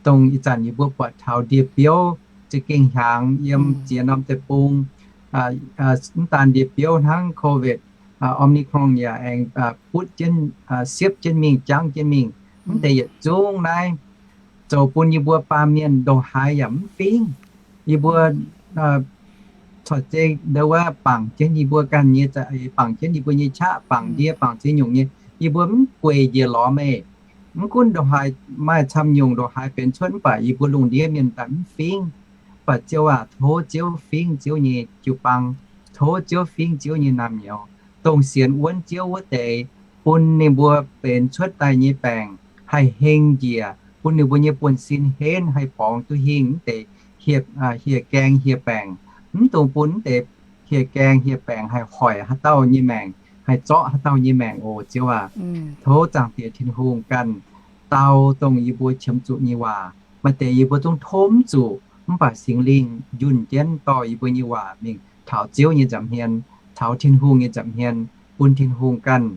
Dongh ih zanc yie mbuo buatc taux ndie-biouv za'gengh hiaangx yiem ziex norm deic-bung, mv daan ndie-biouv hnangv, COVID, Omicron yaac aengx butv jienv, siepv jienv mingh, jangv jienv mingh. Mv deix yietc zungv naaiv zoux bun yie mbuo baamh mienh ndongc haaix yaac mv fingx. Yie mbuo corc zeiz ndo wuov bangc jienv yie mbuo ganh nyei za'eix, bangc jienv yie mbuo nyei qaqv, bangc ndie, bangc ziex nyungc nyei. Yie mbuo mv gueic njiec lorz meih. Mv gunv ndongc haaix maaih camv nyungc ndongc haaix benx cuotv, mv baac yie mbuo lungh ndiev mienh daaih mv fingx. Mv baac Ziouv aac, tov Ziouv fingx Ziouv nyei jiu-baang, tov Ziouv fingx Ziouv nyei naamh nyouz, dongh sienx wuonv Ziouv wuov deix, bun ninh mbuo benx cuotv daaih nyei baengc haih heng njiec, bun ninh mbuo nyei buonv-sin henv haih borngz duqv hingh mv deix hieh, hieh gaeng hieh baengc. Mv dungx bun mv deix hieh gaeng hieh baengc haih hoic haaix dauh nyei maengc, haih zorqv haaix dauh nyei maengc oc, Ziouv aac. Tov Zaangc Diex Tin-Hungh ganh dau dongh yie mbuo qiemx zuqc nyei waac. Maaih deix yie mbuo zungv tov mv zuqc, mv baac Singx Lingh njunh jienv dorh yie mbuo nyei waac mingh taux Ziouv nyei nza'hmien, taux Tin-Hungh nyei nza'hmien, bun Tin-Hungh ganh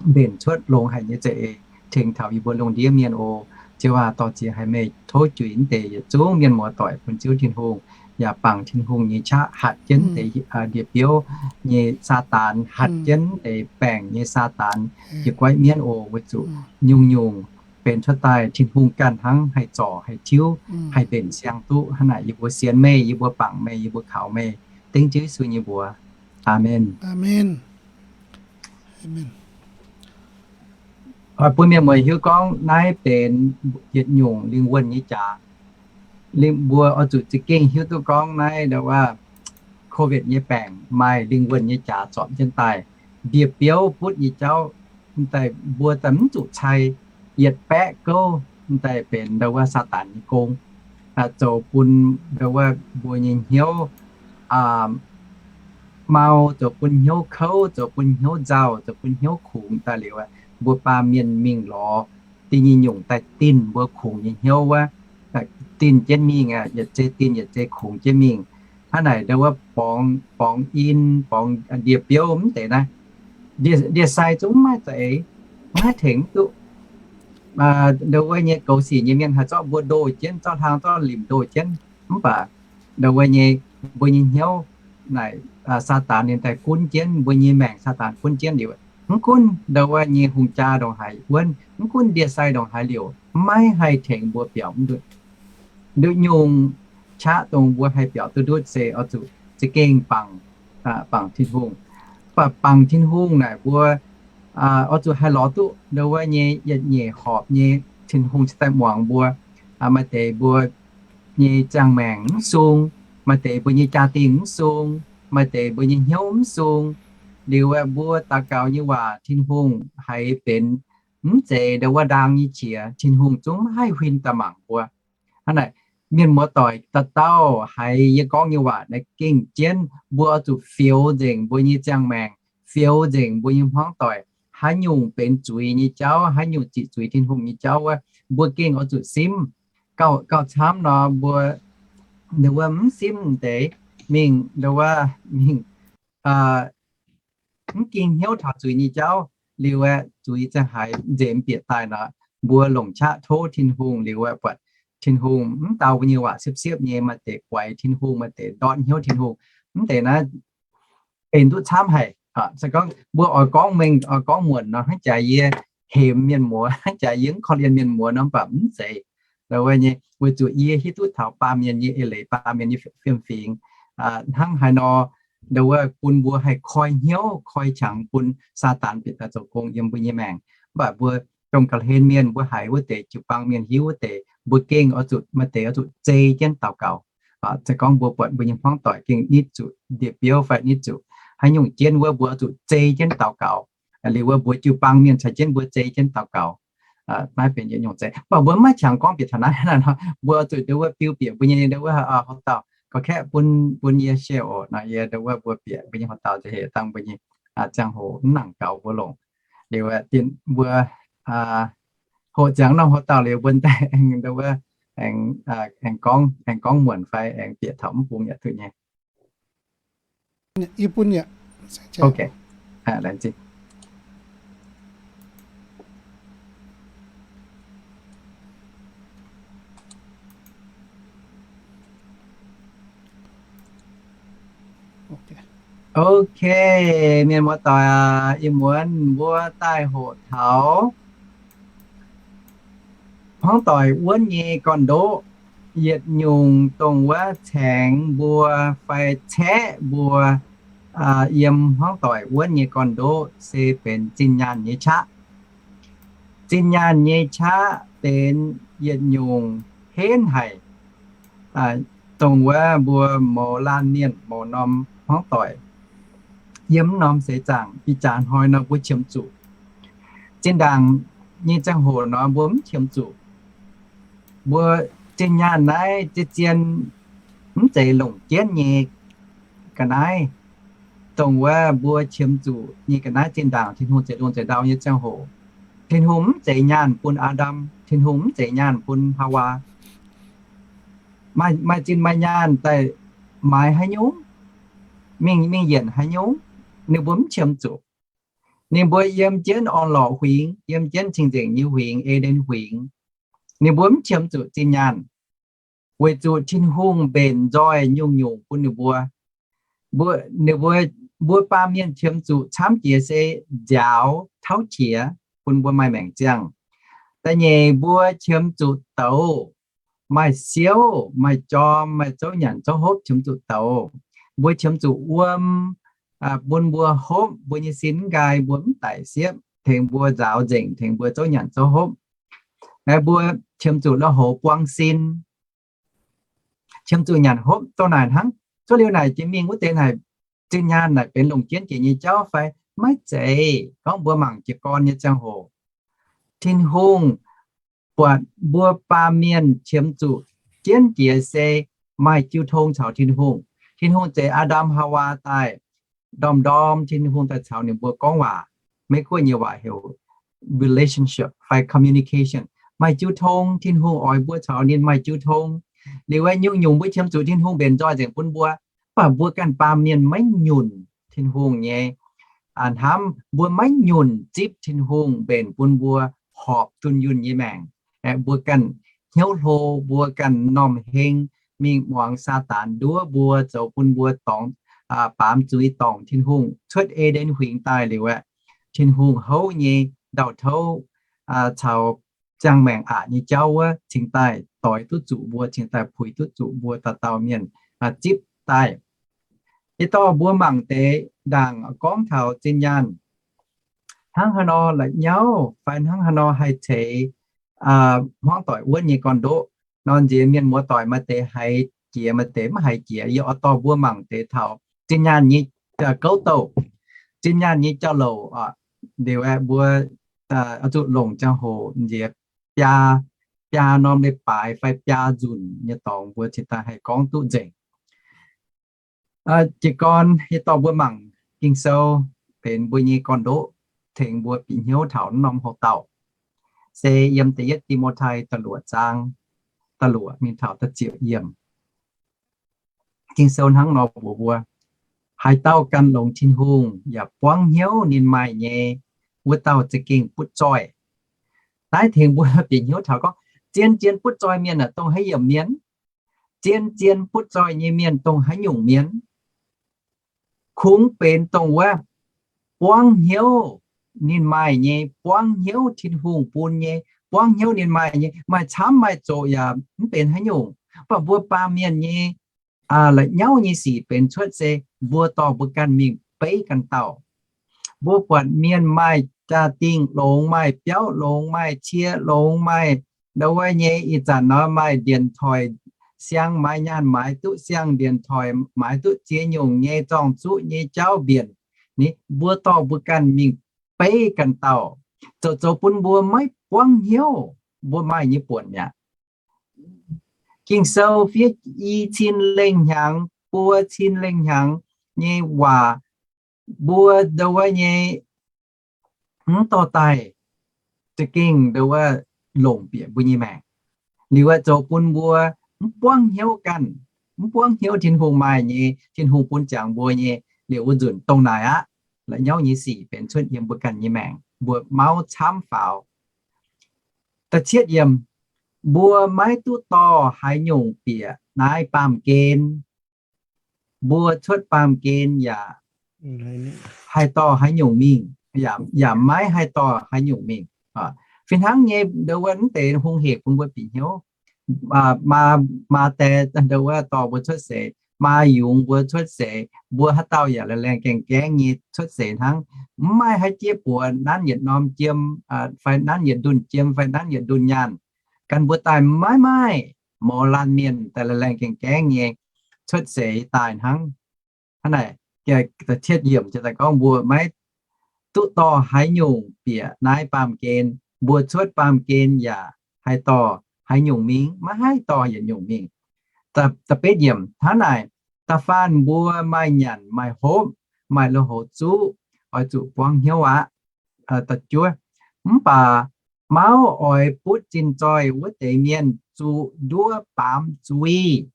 mbenc cuotv longx haic nyei za'eix tengx taux yie mbuo lungh ndiev mienh oc. Ziouv aac, dorh ziex haiz meih tov juix mv deix yietc zungv mienh muoz-doic bun Ziouv Tin-Hungh, yaac bangc Tin-Hungh nyei qaqv hatc jienv mv deix ndie-biouv nyei Saadaan, hatc jienv mv deix baengc nyei Saadaan, jiez goiv mienv oc, weic zuqc nyungc-nyungc benx cuotv daaih Tin-Hungh ganh hnangv haih zorc, haih tiuv, haih mbenc siang duqv. Hnangv naaic yie mbuo sienx meih, yie mbuo bangc meih, yie mbuo kaux meih, dengv Ziouv Yesu nyei mbuox. Aamen. Oix bun mienh muoz hiuv gorngv naaiv benx yietc nyungc lingh wuonh nyei jaax. Mbuo oix zuqc za'gengh hiuv duqv gorngv naaiv ndau wuov COVID nyei baengc maaih lingh wuonh nyei jaax zorpc jienv daaih. Ndie-biouv butv nyei jauv, daaih mbuo daaih mv zuqc cai, yietc baeqv gouv daaih benx ndau wuov Saadaan nyei gong, zoux bun ndau wuov mbuo nyei hnyouv mau, zoux bun hnyouv kouv, zoux bun hnyouv nzauh, zoux bun hnyouv kungx daaih liuz, mbuo baamh mienh mingh lorz da'nyeic nyungc daaih dinh mbuo kungx nyei hnyouv wuov, dinh jienv mingh, yietc zei dinh yietc zei kungx jienv mingh. Hnangv naaic ndau wuov borngz, borngz in, borngz ndie-biouv mv deix naaiv, ndie-sai zungv mv maaih za'eix, mv haih tengx mv duqv. Ndau wuov nyei goux sic nyei mienh haih zorqv mbuo ndoh jienv, zorqv hlang zorqv limc ndoh jienv, mv baac ndau wuov nyei mbuo nyei hnyouv naaic, Saadaan ninh daaih gunv jienv mbuo nyei maengc, Saadaan gunv jienv liuz, mv gunv ndau wuov nyei hungh jaa ndongc haaix wuonv, mv gunv ndie-sai ndongc haaix liouc, maiv haih tengx mbuo biaux mv ndutv. Nduqc nyungc qaqv dongh mbuo haih biaux duqv ndutv se oix zuqc za'gengh bangc, bangc Tin-Hungh. Mv baac bangc Tin-Hungh naaic mbuo oix zuqc haih lorz duqv ndau wuov nyei yietc nyeic horpc nyei Tin-Hungh cingx daaih muangx mbuo. Maaih deix mbuo nyei ziangh maengc mv sung, maaih deix mbuo nyei jaa-dingh mv sung, maaih deix mbuo nyei hnyouv mv sung. Liuz aeqv, mbuo daux gaux nyei waac Tin-Hungh haiz benx mv zeiz ndau wuov ndaang nyei qiex, Tin-Hungh zungv maiv haih huin daaih mangc mbuo. Hnangv naaic, mienh muoz-doic dauh dauh haiz yie gorngv nyei waac naaiv gengh jienv, mbuo oix zuqc fioux nzengc mbuo nyei ziangh maengc, fioux nzengc mbuo nyei hmuangv doic. Haaix nyungc benx zuiz nyei jauv, haaix nyungc ziqc zuiz Tin-Hungh nyei jauv wuov, mbuo gengh oix zuqc simv. Gauh, gauh camv nor, mbuo ndau wuov mv simv deix, mingh ndau wuov mingh mv ging hnyouv taux zuiz nyei jauv, liuz aeqv, zuiz ziangh haaix nzemx bieqc daaih nor, mbuo longc qaqv tov Tin-Hungh liuz aeqv, buatc Tin-Hungh mv dau mbuo nyei waac siepv-siepv nyei, maaih deix guaix Tin-Hungh, maaih deix ndortv hnyouv Tin-Hungh. Mv deix naaiv benx duqv camv haic. Se gorngv mbuo oix gorngv mengh, oix gorngv muonc nor, hnangv jaax yie hemx mienh muoz, hnangv jaax yie mv korv-lienh mienh muoz nor, mv baac mv zeiz. Ndau wuov nyei, weic zuqc yie hiuv duqv taux baamh mienh nyei eix leiz, baamh mienh nyei fiem-fingx, hnangv haaix nor ndau wuov bun mbuo haih koi hnyouv, koi qangx bun Saadaan bieqc daaih zoux gong yiem mbuo nyei maengc. Mv baac mbuo dongh ga'hlen mienh, mbuo haiz wuov deix jiu-baang mienh hiuv wuov deix, mbuo gengh oix zuqc, maaih deix oix zuqc zei jienv daux gaux. Se gorngv mbuo buatc mbuo nyei hmuangv doic gengh nitv zuqc ndie-biouv fai nitv zuqc haaix nyungc jienv wuov, mbuo oix zuqc zei jienv daux gaux. Liuz wuov mbuo jiu-baang mienh caux jienv mbuo zei jienv daux gaux. Naaiv benx yietc nyungc zeiz, mv baac mbuo maiv qangx gorngv bieqc taux naaiv. Mbuo zuqc ndau wuov biu bieqc mbuo nyei ndau wuov hoc dauh, korv-kaeqv bun, bun yie share oc. Nor yie ndau wuov mbuo bieqc mbuo nyei hoc dauh za'gengh dangh mbuo nyei ziangh hoc mv nangc gaux mbuo longc. Liuz mbuo hoqc ziangx norm hoc dauh liuz mbuo daaih aengx ndau wuov aengx, aengx gorngv, aengx gorngv muonc fai aengx bieqc taux mv bung yaac duqv nyei. Yie bun yaac. Ok, mienh muoz-doic aac, ih muonz mbuo daaih hoqc taux hmuangv doic wuonv nyei gorn-ndoqv, yietc nyungc dongh wuov caengx mbuo fai caeqv mbuo yiem hmuangv doic wuonv nyei gorn-ndoqv se benx zinh nyaanh nyei qaqv. Zinh nyaanh nyei qaqv benx yietc nyungc henv haic, dongh wuov mbuo mouz laanh mienh, mouz norm hmuangv doic, yiem mv norm seix zaangc ih jaax hnoi nor mbuo qiemx zuqc. Zinh ndaangc nyei ziangh hoc nor mbuo mv qiemx zuqc. Mbuo zinh nyaanh naaiv zien-zien mv zeiz longc jienv nyei ga'naaiv, dongh wuov mbuo qiemx zuqc nyei ga'naaiv zinh ndaangc Tin-Hungh zeix lungh zeix ndau nyei ziangh hoc. Tin-Hungh mv zeix nyaanh bun Aa^ndam, Tin-Hungh mv zeix nyaanh bun Haawaa. Maaih, maaih zinh maaih nyaanh daaih maaiz haaix nyungc, mingh, mingh yienc haaix nyungc, ninh mbuo mv qiemx zuqc. Ninh mbuo yiem jienv orn-lorqc huingx, yiem jienv cing-nzengc nyei huingx, E^nden huingx. Ninh mbuo mv qiemx zuqc zinh nyaanh, weic zuqc Tin-Hungh mbenc nzoih nyungc-nyungc bun ninh mbuo. Mbuo, ninh mbuo, mbuo baamh mienh qiemx zuqc camv jiex se nziaaux tauv qiex bun mbuo maaih maengc ziangh. Da'nyeic, mbuo qiemx zuqc douz, maaih siouv, maaih jorm, maaih zouv nyanc zouv hopv, qiemx zuqc douz. Mbuo qiemx zuqc wuom, bun mbuo hopv, mbuo nyei sin mv nqaai, mbuo mv daic siepv, tengx mbuo nzaaux nzengc, tengx mbuo zouv nyanc zouv hopv. Mbuo qiemx zuqc lui-houx buang sin, qiemx zuqc nyanc hopv. Dongh naaic hnangv. Cuotv liuz naaic jiex mingh wuov deix naaic, zinh nyaanh naaic benx longc jienv jiex nyei jauv fai? Maiv zeiz. Gorngv mbuo mangc jiez gorn nyei ziangh hoc, Tin-Hungh buatc mbuo baamh mienh qiemx zuqc jienv jiex se maaih jiu tong caux Tin-Hungh. Tin-Hungh zeix Aa^ndam Haawaa daaih, ndorm-ndorm Tin-Hungh daaih caux ninh mbuo gorngv waac. Meiv Guoqv nyei waac heuc relationship fai communication. Maaih jiu tong, Tin-Hungh oix mbuo caux ninh maaih jiu tong. Liuz aeqv, nyungc-nyungc mbuo qiemx zuqc Tin-Hungh mbenc nzoih nzengc bun mbuo, mv baac mbuo ganh baamh mienh maiv nyunc Tin-Hungh nyei hnamv, mbuo maiv nyunc zipv Tin-Hungh mbenc bun mbuo horpc dunh yunh nyei maengc. Aeqv, mbuo ganh hnyouv hlo, mbuo ganh m'normh heng mingh muangx Saadaan nduov mbuo, zoux bun mbuo dorngx, baamz zuiz dorngc Tin-Hungh. Cuotv E^nden huingx daaih liuz aeqv, Tin-Hungh houv nyei ndau-touv caux ziangh maengc aqc nyei jauv wuov cingx daaih doix duqv zuqc mbuo, cingx daaih puix duqv zuqc mbuo dauh dauh mienh zipv daaih. Yie dorh mbuo mangc deix ndaangc gorngv taux zinh nyaanh hnangv haaix nor la'nyauv fai hnangv haaix nor haih ceix hmuangv doic wuonv nyei gorn-ndoqv. Nor nziex mienh muoz doic maaih deix haiz jiex, maaih deix mv haiz jiex. Yie oix dorh mbuo mangc deix taux zinh nyaanh nyei gouv douh, zinh nyaanh nyei jauv-louc. Liuz aeqv, mbuo oix zuqc longc ziangh hoc nziex biaa, biaa norm leiz-baaix fai biaa nzunc nyei dorngx mbuo cingx daaih haih gorngv duqv nzengc. Jiez gorn yie dorh mbuo mangc Ging-Sou benx mbuo nyei gorn-ndoqv, tengx mbuo bieqc hnyouv taux norm houx-dauh, se yiem da'yietv Ti^mo^tai da'luoqc zaang da'luoqc mingh taux da'ziepc yiemc. Ging-Sou hnangv nor mbuox mbuo, haaix dauh gan longx Tin-Hungh yaac buangv hnyouv ninh maaih nyei, wuov dauh za'gengh butv zoih. Naaiv tengx mbuo bieqc hnyouv taux gorngv, zien-zien butv zoih mienh aeqv, dongh haaix yiemc mienh? Zien-zien butv zoih nyei mienh dongh haaix nyungc mienh? Kungx benx dongh wuov buangv hnyouv ninh maaih nyei, buangv hnyouv Tin-Hungh bun nyei, buangv hnyouv ninh maaih nyei, maaih camv maaih zoqc yaac mv benx haaix nyungc. Mv baac mbuo baamh mienh nyei la'nyauv nyei sic benx cuotv se mbuo dorh mbuo ganh mingh beiv ganh dauh. Mbuo buatc mienh maaih jaa-dingh longx, maaih biauv longx, maaih cie longx, maaih ndo wuov nyei, ih zanc nor maaih điện thoại, siang maaiz nyaanh maaiz duqv siang điện thoại, maaiz duqv ziex nyungc nyei zorng-zuqv nyei jauv mbienc. Ni mbuo dorh mbuo ganh mingh beiv ganh dauh, zoux zoux bun mbuo maiv buangv hnyouv mbuo maaih nyei buonc mi'aqv. Ging-Sou fiev i cin lengh hnyangx, buo cin lengh hnyangx nyei waac, mbuo ndo wuov nyei mv dorh daaih za'gengh ndo wuov longc bieqc mbuo nyei maengc. Liuz aeqv, zoux bun mbuo mv buangv hnyouv ganh, mv buangv hnyouv Tin-Hungh maaih nyei, Tin-Hungh bun ziangx mbuo nyei. Liuz wuov nzunc dongh naaic aqv, la'nyauv nyei sic benx cuotv yiem mbuo ganh nyei maengc, mbuo mauv camv faaux. Da'cietv yiemc, mbuo maiv duqv dorh haaix nyungc bieqc naaiv baamh gen. Mbuo cuotv baamh gen yaac haih dorh haaix nyungc mingh, yaac maiv haih dorh haaix nyungc mingh. Fih hnangv nyei ndo wuov mv deix hungh hec bun mbuo bieqc hnyouv. Maa, maa dae ndo wuov dorh mbuo cuotv seix, maa yungz mbuo cuotv seix, mbuo haaix dauh yaac laengh laengh gaengh gaengh nyei cuotv seix hnangv. Mv maaih haaix jieqv buoz nanv yietc norm jiem, fai nanv yietc ndunh jiem, fai nanv yietc ndunh nyaanh gan mbuo daaih, maiv maaih. mouz laanh mienh daaih laengh laengh gaengh gaengh nyei cuotv seix daaih hnangv. Hnangv naaic, da'cietv yiemc ziouc daaih gorngv mbuo maiv duqv dorh haaix nyungc bieqc naaiv baamh gen. Mbuo cuotv baamh gen yaac haih dorh haaix nyungc mingh? Maiv haih dorh yietc nyungc mingh. Da'betv yiemc hnangv naaic, da'faanh mbuo maaih nyanc maaih hopv, maaih lui-houx zuqv, oix zuqc buangv hnyouv aqv. Da'juov, mv baac mauv oix butv zinh zoih wuov deix mienh zuqc nduov baamz zuiz.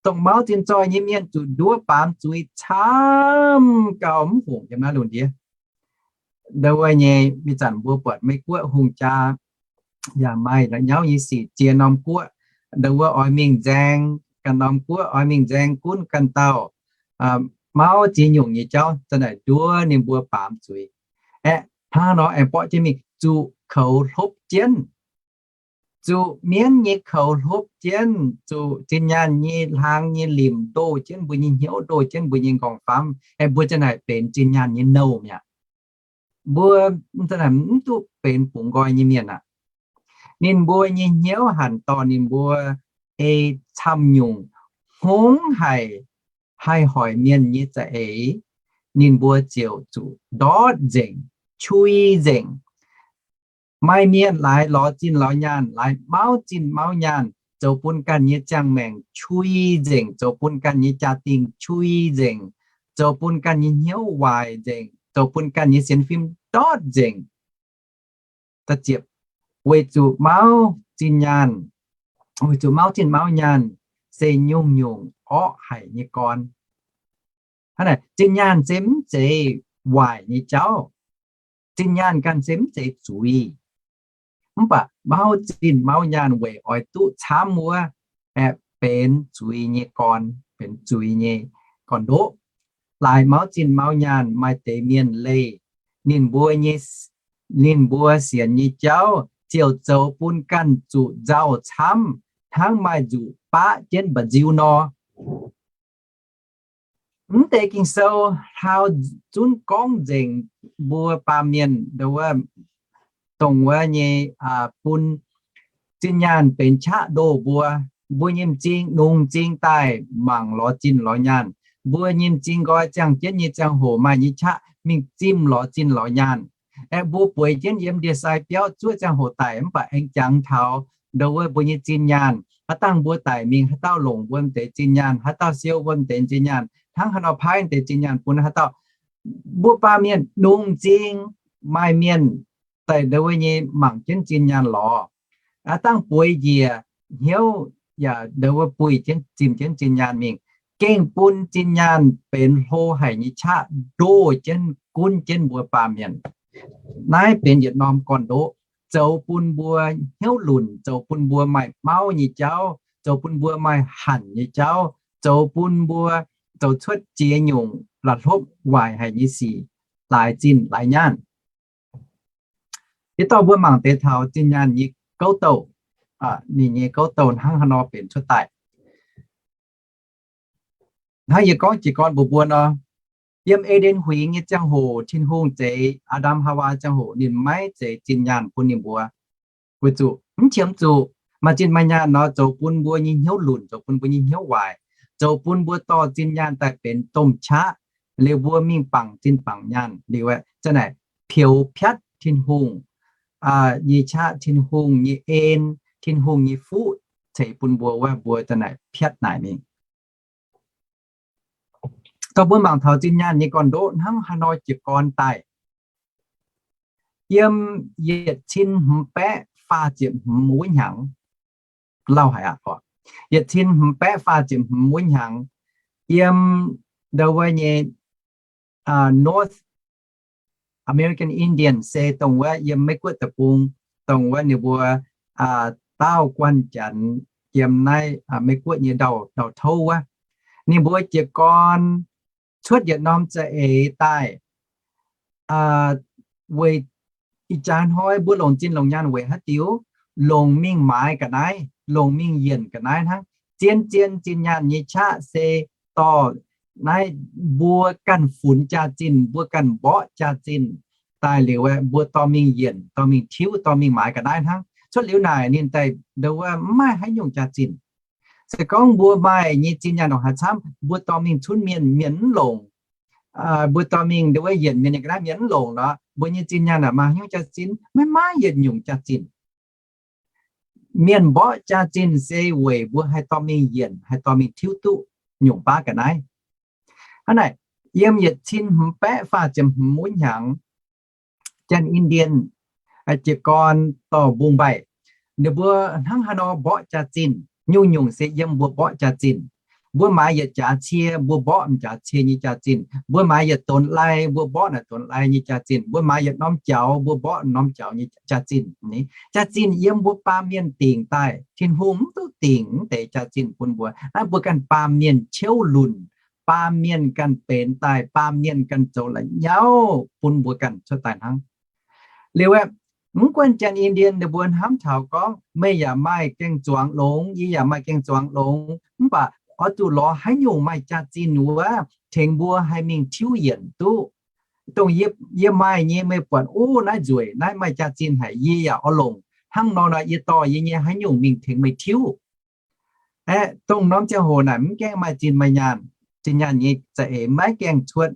Dongh mauv zinh zoih nyei mienh zuqc nduov baamz zuiz camv gau mv hungc yiem naaiv lungh ndiev. Ndau wuov nyei, ih zanc mbuo buatc Meiv Guoqv hungh jaa yaac maaih la'nyauv nyei sic jiex norm guoqv. Ndau wuov oix mingh nzaeng ganh norm guoqv, oix mingh nzaeng gunv ganh dauh, mauv ziex nyungc nyei jauv zanc naaic nduov ninh mbuo baamz zuiz. Aeqv, hnangv nor aengx borqv jienv mingh zuqc koux hlopv jienv, zuqc mienv nyei koux hlopv jienv, zuqc zinh nyaanh nyei hlaang nyei limc ndoh jienv mbuo nyei hnyouv, ndoh jienv mbuo nyei nqorngv-famv. Aeqv, mbuo zanc naaic benx zinh nyaanh nyei nouh mi'aqv. Mbuo zanc naaic mv duqv benx bungx nqoi nyei mienh aqv. Ninh mbuo nyei hnyouv hanc dorh ninh mbuo ei camv nyungc hngongx haic, haih hoic mienh nyei za'eix, ninh mbuo ziouc zuqc ndortv nzengc, qui nzengc. Maaih mienh laaix lorz zinh lorz nyaanh, laaix mauv zinh mauv nyaanh, zoux bun ganh nyei ziangh maengc qui nzengc, zoux bun ganh nyei jaa-dingh qui nzengc, zoux bun ganh nyei hnyouv waaic nzengc, zoux bun ganh nyei sienx fim ndortv nzengc. Weic zuqc mauv zinh nyaanh, weic zuqc mauv zinh mauv nyaanh se nyungc-nyungc orqv haic nyei gorn. Hnangv naaic, zinh nyaanh se mv zeiz waaic nyei jauv. Zinh nyaanh ganh se mv zeiz zuiz. Mv baac mauv zinh mauv nyaanh weic oix duqv camv wuov, aeqv, benx zuiz nyei gorn, benx zuiz nyei gorn-ndoqv. Laaix mauv zinh mauv nyaanh maaih deix mienh leih ninh mbuo nyei, ninh mbuo sienx nyei jauv ziouc zoux bun ganh zuqc nzauh camv hnangv maaih nzuqc baqv jienv mba'nziu nor. Mv deix Ging-Sou hlauv zunv gorngv nzengc mbuo baamh mienh ndo wuov, dongh wuov nyei, bun zinh nyaanh benx qaqv ndoh mbuo. Mbuo nyei m'zing nungx m'zing daaih mangc lorz zinh lorz nyaanh. Mbuo nyei m'zing nqoi ziangh jienv nyei ziangh hoc maaih nyei qaqv mingh zimh lorz zinh lorz nyaanh. Aeqv, mbuo bueix jienv yiem ndie-sai biauv zuov ziangh hoc daic mv baac aengx jangx taux ndo wuov mbuo nyei zinh nyaanh. Haaix dangh mbuo daic mingh, haaix dauh longc mbuo m'deix zinh nyaanh, haaix dauh siou mbuo m'deix zinh nyaanh, hnangv haaix nor paaiv m'deix zinh nyaanh bun haaix dauh. Mbuo baamh mienh nungx m'zing, maaih mienh daaih ndo wuov nyei mangc jienv zinh nyaanh lorz. Aav dangh bueix njiec hnyouv yaac ndo wuov buih jienv zimh jienv zinh nyaanh mingh, gengh bun zinh nyaanh benx hlo haic nyei qaqv ndoh jienv gunv jienv mbuo baamh mienh. Naaiv benx yietc norm gorn-ndoqv, zoux bun mbuo hnyouv lunc, zoux bun mbuo maaih mauv nyei jauv, zoux bun mbuo maaih hanc nyei jauv, zoux bun mbuo zoux cuotv ziex nyungc la'hlopv waaic haic nyei sic, laaix zinh laaix nyaanh. Yie dorh mbuo mangc deix taux zinh nyaanh nyei gouv douh. Ninh nyei gouv douh hnangv haaix nor benx cuotv daaih. Hnangv yie gorngv jiez gorn mbuox mbuo nor, yiem E^nden Huingx nyei ziangh hoc, Tin-Hungh zeix Aa^ndam Haawaa ziangh hoc ninh maiv zeix zinh nyaanh bun ninh mbuo. Weic zuqc mv qiemx zuqc maaih zinh maaih nyaanh nor zoux bun mbuo nyei hnyouv lunc, zoux bun mbuo nyei hnyouv waaic, zoux bun mbuo dorh zinh nyaanh daaih benx domh qaqv, liuz mbuo mingh bangc zinh bangc nyaanh liuz aeqv, zanc naaic peux piatv Tin-Hungh nyei qaqv, Tin-Hungh nyei en, Tin-Hungh nyei fuqv ceix bun mbuo wuov, mbuo zanc naaic piatv naaic mingh. Dorh mbuo mangc taux zinh nyaanh nyei gorn-ndoqv hnangv haaix nor jiez gorn daaih. Yiem yietc cin hmz baeqv faah ziepc hmz wuov hnyangx, lauh haic aqv, yietc cin hmz baeqv faah ziepc hmz wuov hnyangx, yiem ndo wuov nyei North American Indian se dongh wuov yiem Meiv-Guoqv deic-bung, dongh wuov ninh mbuo daauh guanh Janx yiem naaiv Meiv-Guoqv nyei ndau-touv wuov, ninh mbuo jiez gorn cuotv yietc norm za'eix daaih, weic ih jaax hnoi mbuo longc zinh longc nyaanh weic haaix diuc? Longc mingh maaiz ga'naaiv, longc mingh yienc ga'naaiv hnangv. Zien-zien zinh nyaanh nyei qaqv se dorh naaiv mbuo ganh funx jaax-zinh, mbuo ganh mborqv jaax-zinh daaih liuz aeqv, mbuo dorh mingh yienc, dorh mingh tiuv, dorh mingh maaiz ga'naaiv hnangv. Cuotv liuz naaic ninh daaih ndo wuov mv maaih haaix nyungc jaax-zinh. Se gorngv mbuo maaih nyei zinh nyaanh longc haaix camv, mbuo dorh mingh cunv mienh, mienh mv longc. Mbuo dorh mingh ndo wuov yienc mienh nyei ga'naaiv, mienh mv longc nor, mbuo nyei zinh nyaanh naaic maaih haaix nyungc jaax-zinh? Maiv maaih yietc nyungc jaax-zinh. Mienh mborqv jaax-zinh se weic mbuo haih dorh mingh yienc, haih dorh mingh tiuv duqv nyungc baav ga'naaiv. Hnangv naaic, yiem yietc cin hmz baeqv faah ziepc hmz wuov hnyangx, Janx-Indien jiez gorn dorh mbungv mbaih. Ninh mbuo hnangv haaix nor mborqv jaax-zinh, nyungc-nyungc se yiem mbuo mborqv jaax-zinh. Mbuo maaiz yietc jaax cie, mbuo mborqv m'jaax cie nyei jaax-zinh. Mbuo maaiz yietc donx lai, mbuo mborqv naaic donx lai nyei jaax-zinh. Mbuo maaiz yietc norm jaux, mbuo mborqv norm jaux nyei jaax-zinh. Jaax-zinh yiem mbuo baamh mienh dingc daaih. Tin-Hungh mv duqv dingc mv deix jaax-zinh bun mbuo. Naaiv mbuo ganh baamh mienh ciouv lunc, baamh mienh ganh benx daaih, baamh mienh ganh zoux la'nyauv bun mbuo ganh cuotv daaih hnangv. Liuz aeqv, mv gunv Janx-Indien ninh mbuo hnamv taux gorngv, meih yaac maaih gaeng-zuangx longx, yie yaac maaih gaeng-zuangx longx, mv baac oix zuqc lorz haaix nyungc maaih jaax-zinh wuov tengx mbuo haih mingh tiuv yienc duqv. Dongh yie, yie maaih nyei meih buatc, o, naaiv nzueic, naaiv maaih jaax-zinh haic, yie yaac oix longc. Hnangv nor nor yie dorh yie nyei haaix nyungc mingh tengx meih tiuv. Aeqv, dongh norm ziangh hoc naaic mv gaengh maaih zinh maaih nyaanh, zinh nyaanh nyei za'eix maiv gaengh cuotv.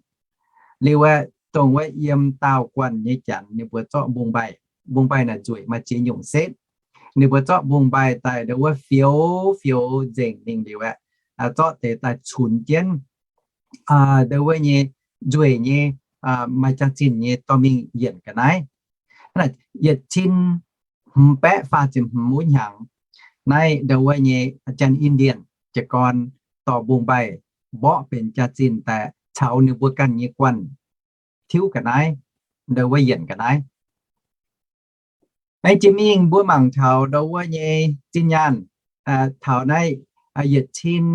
Liuz aeqv, dongh wuov yiem daauh guanh nyei janx ninh mbuo zorqv mbungv mbaih. Mbungv mbaih naaic nzueic maaih ziex nyungc setv. Ninh mbuo zorqv mbungv mbaih daaih ndo wuov fioux fioux nzengc mingh liuz aeqv, zorqv deix daaih cunx jienv ndo wuov nyei nzueic nyei, maaih jaax-zinh nyei dorh mingh yienc ga'naaiv. Yietc cin hmz baeqv faah ziepc hmz wuov hnyangx, naaiv ndo wuov nyei Janx-Indien jiez gorn dorh mbungv mbaih mborqv benx jaax-zinh daaih caux ninh mbuo ganh nyei guanh tiuv ga'naaiv, ndo wuov yienc ga'naaiv. Aengx jiex mingh mbuo mangc taux ndo wuov nyei zinh nyaanh, taux naaiv yietc cin,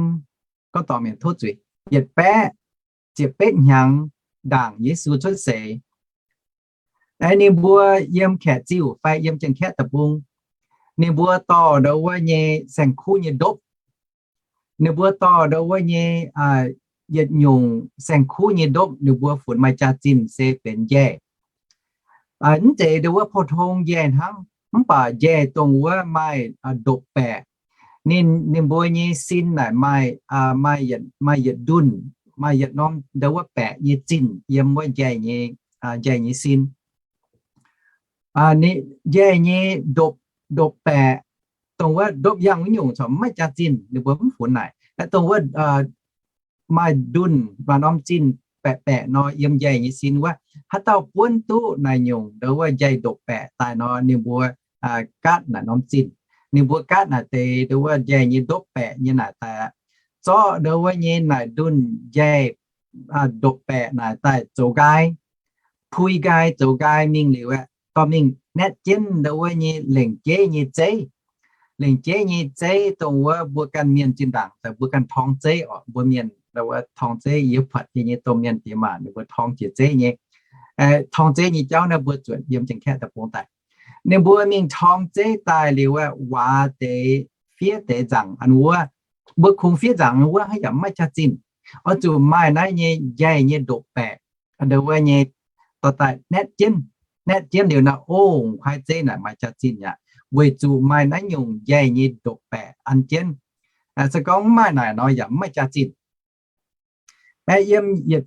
gorngv dorngc mienh tov zuiz, yietc baeqv ziepc betv hnyangx ndaangc Yesu cuotv seix. Aengx ninh mbuo yiem Kaeqv Ziuh fai yiem Janx-Kaeqv Deic-Bung, ninh mbuo dorh ndo wuov nyei saeng-kuv nyei ndopv. Ninh mbuo dorh ndo wuov nyei yietc nyungc saeng-kuv nyei ndopv, ninh mbuo funx maaih jaax-zinh se benx njaih. Mv zeiz ndo wuov pou-tong njaih hnangv, mv baac njaih dongh wuov maaih ndopv-baeqc. Ninh, ninh mbuo nyei sin naaic maaih, maaih yietc, maaih yietc ndunh, maaih yietc norm ndo wuov baeqc nyei zinh yiem wuov njaih nyei, njaih nyei sin. Njaih nyei ndopv, ndopv-baeqc, dongh wuov ndopv yangh wuov nyungc corc maiv jaax-zinh, ninh mbuo mv funx naaic. Dongh wuov maaih ndunh, maaih norm zinh baeqc baeqc nor yiem njaih nyei sin wuov, haaix dauh buonv duqv naaic nyungc ndo wuov njaih ndopv-baeqc daaih nor, ninh mbuo gaatv naaic norm zinh. Ninh mbuo gaatv naaic deix ndo wuov njaih nyei ndopv-baeqc nyei naaic daaih, zorqv ndo wuov nyei naaic ndunh njaih ndopv-baeqc naaic daaih zoux nqaai, pui nqaai, zoux nqaai mingh liuz aeqv, dorh mingh naetv jienv ndo wuov nyei lengc jeiv nyei zeiv. Lengc jeiv nyei zeiv dongh wuov mbuo ganh mienh zinh ndaangc daaih mbuo ganh torng zeiv oc. Mbuo mienh ndo wuov torng zeiv, yie buatc yie nyei domh mienh diex maac ninh mbuo torng jiex zeiv nyei. Torng zeiv nyei jauv naaiv mbuo zuotc yiem Janx-Kaeqv Deic-Bung daaih. Ninh mbuo mingh torng zeiv daaih liuz aeqv, waac deix, fiev deix nzaangc an wuov. Mbuo kungx fiev nzaangc an wuov hnangv yaac maiv jaax-zinh. Oix zuqc maaih naaiv nyei njaih nyei ndopv-baeqc, ndo wuov nyei dorh daaih naetv jienv. Naetv jienv liuz naaic, o, kuaaiv zeiv naaic maaih jaax-zinh aqv, weic zuqc maaih naaiv nyungc njaih nyei ndopv-baeqc an jienv. Se gorngv mv maaih naaic nor yaac mv maaih jaax-zinh. Aeqv, yiem yietc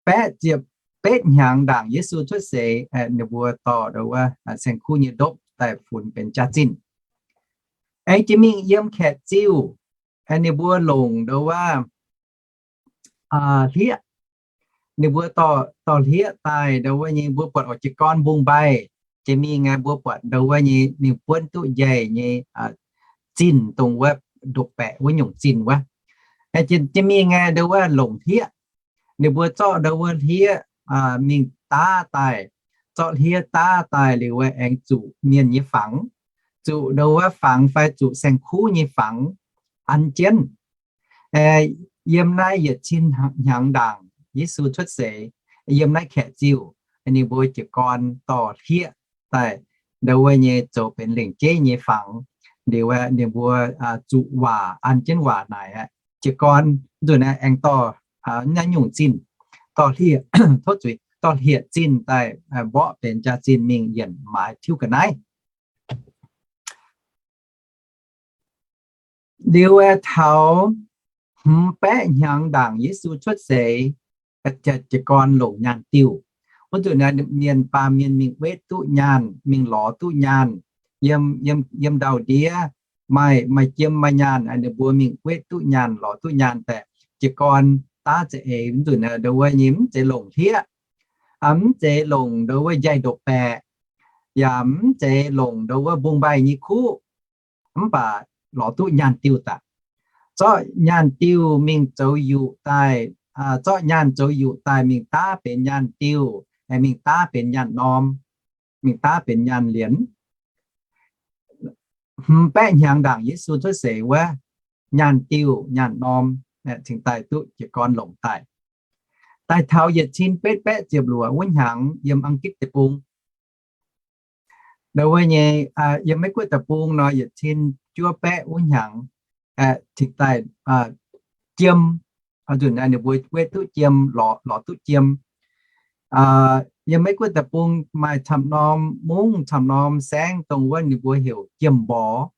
baeqv ziepc betv hnyangx ndaangc Yesu cuotv seix, ninh mbuo dorh ndo wuov saeng-kuv nyei ndopv daaih funx benx jaax-zinh. Aengx jiex mingh yiem Kaeqv Ziuh, ninh mbuo longc ndo wuov hlieqv. Ninh mbuo dorh, dorh hlieqv daaih ndo wuov nyei mbuo buatc oix jiez gorn mbungv mbaih. Jiex mingh aeqv, mbuo buatc ndo wuov nyei ninh buonv duqv njaih nyei zinh, dongh wuov ndopv-baeqc wuov nyungc zinh wuov. Jiex mingh aeqv, ndo wuov longc hlieqv. Ninh mbuo zorqv ndo wuov hlieqv mingh daav daaih. Zorqv hlieqv daav daaih liuz wuov aengx zuqc mienh nyei fangx, zuqc ndo wuov fangx fai zuqc saeng-kuv nyei fangx an jienv. Yiem naaiv yietc cin hnyangx ndaangc Yesu cuotv seix, yiem naaiv Kaeqv Ziuh, ninh mbuo jiez gorn dorh hlieqv daaih ndo wuov nyei zoux benx lengc jeiv nyei fangx. Liuz aeqv, ninh mbuo zuqc waac an jienv waac naaic aeqv, jiez gorn nzunc aeqv aengx dorh naaiv nyungc zinh, dorh hlieqv, tov zuiz, dorh hlieqv zinh daaih mborqv benx jaax-zinh mingh yienc maaiz tiuv ga'naaiv. Liuz taux hmz baeqv hnyangx ndaangc Yesu cuotv seix, jiez gorn longc nyaanh diuh. Wuov nzunc mienh, baamh mienh mingh wetv duqv nyaanh, mingh lorz duqv nyaanh. Yiem, yiem ndau-ndiev maaih, maaih jiem maaih nyaanh, ninh mbuo mingh wetv duqv nyaanh, lorz duqv nyaanh daaih jiez gorn daav za'eix. Wuov nzunc ndo wuov nyei mv zeiz longc hlieqv, mv zeiz longc ndo wuov njaih ndopv-baeqc, yaac mv zeiz longc ndo wuov mbungv mbaih nyei kuv, mv baac lorz duqv nyaanh diuh daaih. Zorqv nyaanh diuh mingh zoux yuqc daaih, zorqv nyaanh zoux yuqc daaih mingh daav benx nyaanh diuh, mingh daav benx nyaanh norm, mingh daav benx nyaanh lienz. Hmz baeqv hnyangx ndaangc Yesu cuotv seix wuov, nyaanh diuh nyaanh norm cingx daaih duqv jiez gorn longc daaih. Daaih taux yietc cin betv baeqv ziepc luoqc wuov hnyangx yiem Ang^gitv Deic-Bung, ndo wuov nyei, yiem Meiv-Guoqv Deic-Bung nor yietc cin juov baeqv wuov hnyangx, cingx daaih jiem, nzunc ninh mbuo wetv duqv jiem, lorz duqv jiem. Yiem Meiv-Guoqv Deic-Bung maaih camv norm mungv camv norm saengv dongh wuov ninh mbuo heuc jiem-mborx,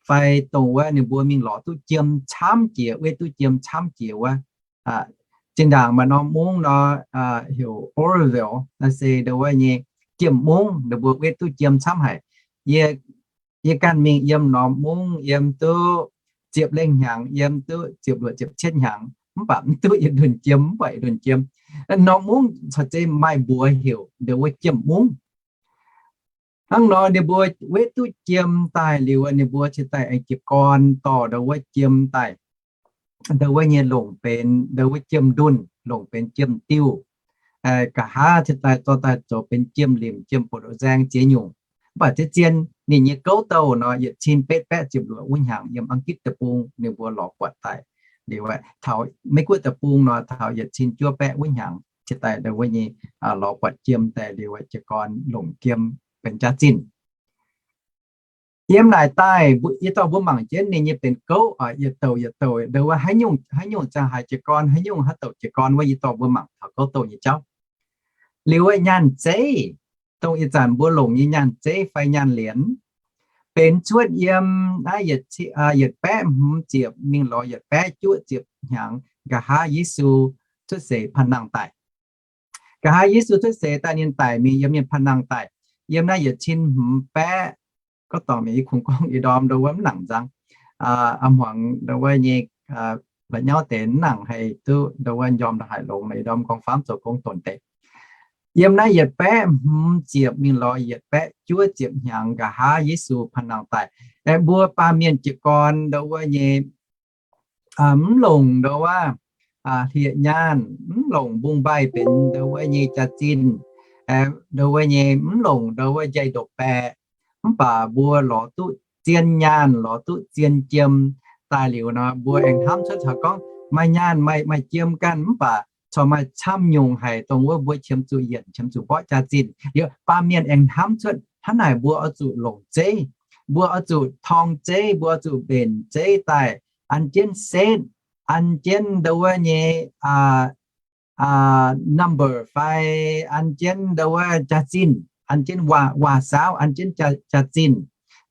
fai dongh wuov ninh mbuo mingh lorz duqv jiem camv jiex, wetv duqv jiem camv jiex wuov. Zinh ndaangc maaih norm mungv nor heuc Oroville, naaiv se ndo wuov nyei jiem-mungv, ninh mbuo wetv duqv jiem camv haic. Yie, yie ganh mingh yiem norm mungv yiem duqv ziepc lengh hnyangx, yiem duqv ziepc luoqc ziepc cietv hnyangx, mv baac mv duqv yietc ndunh jiem, mv baac yietc ndunh jiem. Norm mungv corc zeiz maaih mbuox heuc ndo wuov jiem-mungv. Hnangv nor ninh mbuo wetv duqv jiem daaih liuz, ninh mbuo cingx daaih aengx jiez gorn dorh ndo wuov jiem daaih, ndo wuov nyei longc benx ndo wuov jiem-ndunh, longc benx jiem-diuh. Nqa'haav cingx daaih dorh daaih zoux benx jiem-limc, jiem-buoz-ndoqv nzaeng ziex nyungc. Mv baac zien-zien ninh nyei gouv douh nor yietc cin betv baeqv ziepc luoqc wuov hnyangx yiem Ang^gitv Deic-Bung ninh mbuo lorz buatc daaih. Liuz taux Meiv-Guoqv Deic-Bung nor taux yietc cin juov baeqv wuov hnyangx cingx daaih ndo wuov nyei lorz buatc jiem daaih liuz jiez gorn longc jiem benx jaax-zinh. Yiem naaic daaih yie dorh mbuo mangc jienv ninh nyei benx gouv, yietc douc yietc douc ndo wuov haaix nyungc, haaix nyungc ziangh haaix jiez gorn, haaix nyungc haaix douc jiez gorn wuov yie dorh mbuo mangc taux gouv douh nyei jauv. Liuz wuov nyaanh zeiv, dongh ih zanc mbuo longc nyei nyaanh zeiv fai nyaanh lienz, benx cuotv yiem naaiv yietc baeqv hmz ziepc mingh lorz yietc baeqv juov ziepc hnyangx nqa'haav Yesu cuotv seix panh nangh daic. Nqa'haav Yesu cuotv seix daaih ninh daic mingh yiem mienh panh nangh daic. Yiem naaiv yietc cin hmz baeqv, gorngv dorngc mingh yie kungx gorngv ih ndorm ndo wuov mv nangc nzang, a'hmuangx ndo wuov nyei la'nyauv deix mv nangc haih duqv ndo wuov njormh ndongc haaix longx, ih ndorm gorngv faamv zoux gong donc deix. Yiem naaiv yietc baeqv hmz ziepc mingh lorz yietc baeqv juov ziepc hnyangx nqa'haav Yesu panh nangh daic. Aeqv, mbuo baamh mienh jiez gorn ndo wuov nyei mv longc ndo wuov hlieqv-nyaanh, mv longc mbungv mbaih benx ndo wuov nyei jaax-zinh, ndo wuov nyei mv longc ndo wuov njaih ndopv-baeqc. Mv baac mbuo lorz duqv zien nyaanh, lorz duqv zien jiem daaih liuz nor, mbuo aengx hnamv cuotv caux gorngv maaih nyaanh maaih, maaih jiem ganh, mv baac corc maaih camv nyungc haic dongh wuov mbuo qiemx zuqc yienc, qiemx zuqc mborqv jaax-zinh. Liuz baamh mienh aengx hnamv cuotv hnangv naaic mbuo oix zuqc longc zeiv, mbuo oix zuqc torng zeiv, mbuo oix zuqc mbenc zeiv daaih an jienv setv, an jienv ndo wuov nyei number fai an jienv ndo wuov jaax-zinh, an jienv waac-saauv, an jienv jaax-zinh.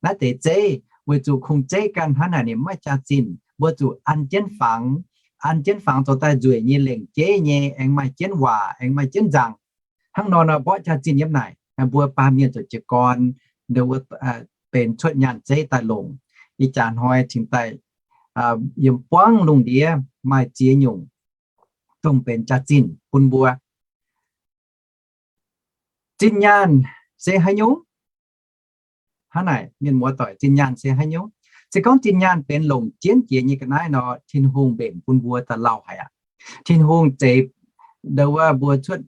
Naaiv deix zeiv weic zuqc kungx zeiv ganh hnangv naaic ninh mv maaih jaax-zinh, mbuo zuqc an jienv fangx, an jienv fangx zoux daaih nzueic nyei, lengc jeiv nyei, aengx maaih jienv waac, aengx maaih jienv nzangc. Hnangv nor nor mborqv jaax-zinh yiem naaic, mbuo baamh mienh zuqc jiez gorn ndo wuov benx cuotv nyaanh zeiv daaih longc. Ih jaax hnoi cingx daaih yiem buangv lungh ndiev maaih ziex nyungc dongh benx jaax-zinh bun mbuo. Zinh nyaanh se haaix nyungc? Hnangv naaic mienh muoz-doic, zinh nyaanh se haaix nyungc? Se gorngv zinh nyaanh benx longc jienv jiex nyei ga'naaiv nor, Tin-Hungh mbenc bun mbuo daaih lauh haic aqv. Tin-Hungh zeix ndo wuov mbuo cuotv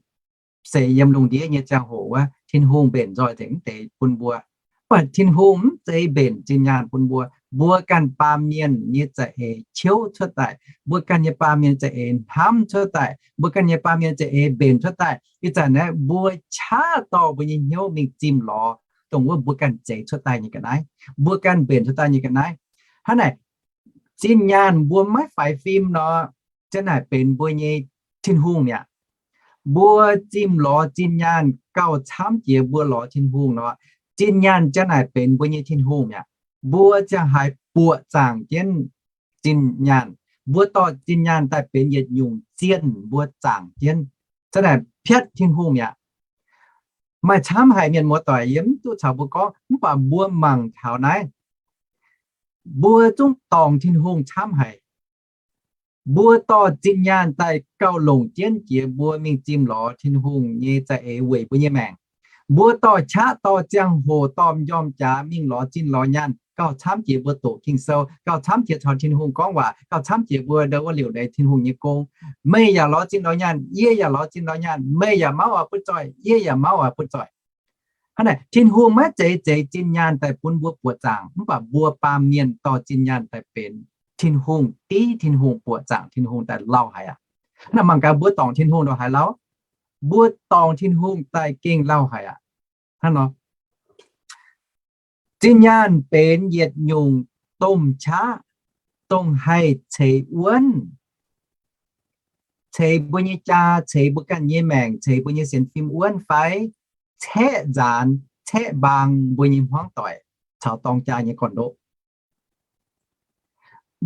seix yiem lungh ndiev nyei ziangh hoc wuov, Tin-Hungh mbenc nzoih nzengc mv deix bun mbuo. Mv baac Tin-Hungh mv zeiz mbenc zinh nyaanh bun mbuo. Mbuo ganh baamh mienh nyei za'eix ciouv cuotv daaih, mbuo ganh nyei baamh mienh za'eix hnamv cuotv daaih, mbuo ganh nyei baamh mienh za'eix mbenc cuotv daaih. Ih zanc naaiv mbuo qaqv dorh mbuo nyei hnyouv mingh zimh lorz dongh wuov mbuo ganh zeix cuotv daaih nyei ga'naaiv, mbuo ganh mbenc cuotv daaih nyei ga'naaiv. Hnangv naaic, zinh nyaanh mbuo maiv faix fim nor, ziang naaic benx mbuo nyei Tin-Hungh mi'aqv. Mbuo zimh lorz zinh nyaanh gauh camv jiex mbuo lorz Tin-Hungh nor, zinh nyaanh ziang naaic benx mbuo nyei Tin-Hungh mi'aqv. Mbuo ziang haaix buoqc zaangc jienv zinh nyaanh. Mbuo dorh zinh nyaanh daaih benx yietc nyungc zienh mbuo zaangc jienv, zanc naaic piatv Tin-Hungh mi'aqv. Maaih camv haic mienh muoz-doic, yie mv duqv caux mbuo gorngv, mv baac mbuo mangc taux naaiv, mbuo zungv dorngc Tin-Hungh camv haic. Mbuo dorh zinh nyaanh daaih gauh longc jienv jiex mbuo mingh zimh lorz Tin-Hungh nyei za'eix weic mbuo nyei maengc. Mbuo dorh qaqv dorh ziangh hoc dorh m'njormh jaax mingh lorz zinh lorz nyaanh gauh camv jiex mbuo doqc Ging-Sou, gauh camv jiex caux Tin-Hungh gorngv waac, gauh camv jiex mbuo ndau wuov liuc leiz Tin-Hungh nyei gong. Meih yaac lorz zinh lorz nyaanh, yie yaac lorz zinh lorz nyaanh, meih yaac mauv oix butv zoih, yie yaac mauv oix butv zoih. Hnangv naaic, Tin-Hungh maiv zeiz zeix zinh nyaanh daaih bun mbuo buoqc zaangc, mv baac mbuo baamh mienh dorh zinh nyaanh daaih benx Tin-Hungh div Tin-Hungh buoqc zaangc Tin-Hungh daaih lauh haic aqv. Hnangv naaic mangc gaax mbuo dorngc Tin-Hungh ndongc haaix lauh? Mbuo dorngc Tin-Hungh daaih gengh lauh haic aqv. Hnangv nor, zinh nyaanh benx yietc nyungc domh qaqv, dongh haih ceix wuonv, ceix mbuo nyei jaa, ceix mbuo ganh nyei maengc, ceix mbuo nyei sienx fim wuonv fai caeqv nzaanx, caeqv mbaang mbuo nyei hmuangv doic caux dorng jaa nyei gorn-ndoqv.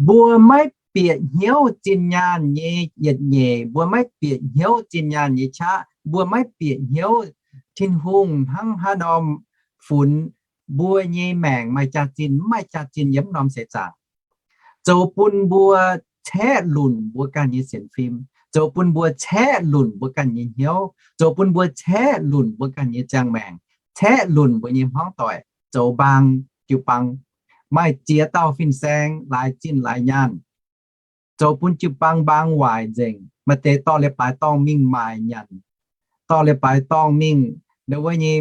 Mbuo maiv bieqc hnyouv zinh nyaanh nyei yietc nyeic, mbuo maiv bieqc hnyouv zinh nyaanh nyei qaqv, mbuo maiv bieqc hnyouv Tin-Hungh hnangv haaix nor funx mbuo nyei maengc maaih jaax-zinh, mv maaih jaax-zinh yiem norm seix zaangc, zoux bun mbuo caeqv lunc mbuo ganh nyei sienx fim, zoux bun mbuo caeqv lunc mbuo ganh nyei hnyouv, zoux bun mbuo caeqv lunc mbuo ganh nyei ziangh maengc, caeqv lunc mbuo nyei hmuangv doic, zoux mbaang jiu-baang. Maaih ziex dauh fin-saeng laaix zinh laaix nyaanh, zoux bun jiu-baang mbaang waaic nzengc. Maaih deix dorh leiz-baaix dorngh mingh maaic nyanc, dorh leiz-baaix dorngh mingh ndau wuov nyei,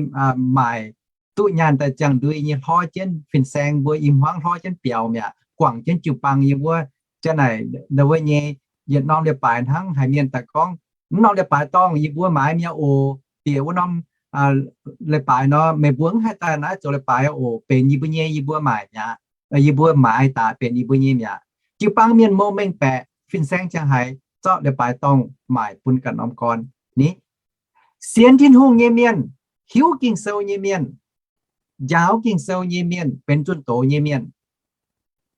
maaic duqv nyaanh daaih ziangh ndui nyei hlorv jienv fin-saeng mbuo i hmuangv, hlorv jienv biaux mi'aqv, guangc jienv jiu-baang yiem wuov. Janx naaic ndau wuov nyei yietc norm leiz-baaix hnangv haiz mienh daaih gorngv, mv norm leiz-baaix dorngh yie mbuo maaiz mi'aqv oc. Bieqc wuov norm leiz-baaix nor, meih mbuo mv haih daaih naaiv zoux leiz-baaix oc. Benx yie mbuo nyei, yie mbuo maaic mi'aqv. Yie mbuo maaiz daaih benx yie mbuo nyei mi'aqv. Jiu-baang mienh mouh mengh baeqc, fin-saeng ziangh haaix zorqv leiz-baaix dorngh maaic bun ganh norm gorn ni. Sienx Tin-Hungh nyei mienh, hiuv Ging-Sou nyei mienh, njaaux Ging-Sou nyei mienh, benx zunh doz nyei mienh,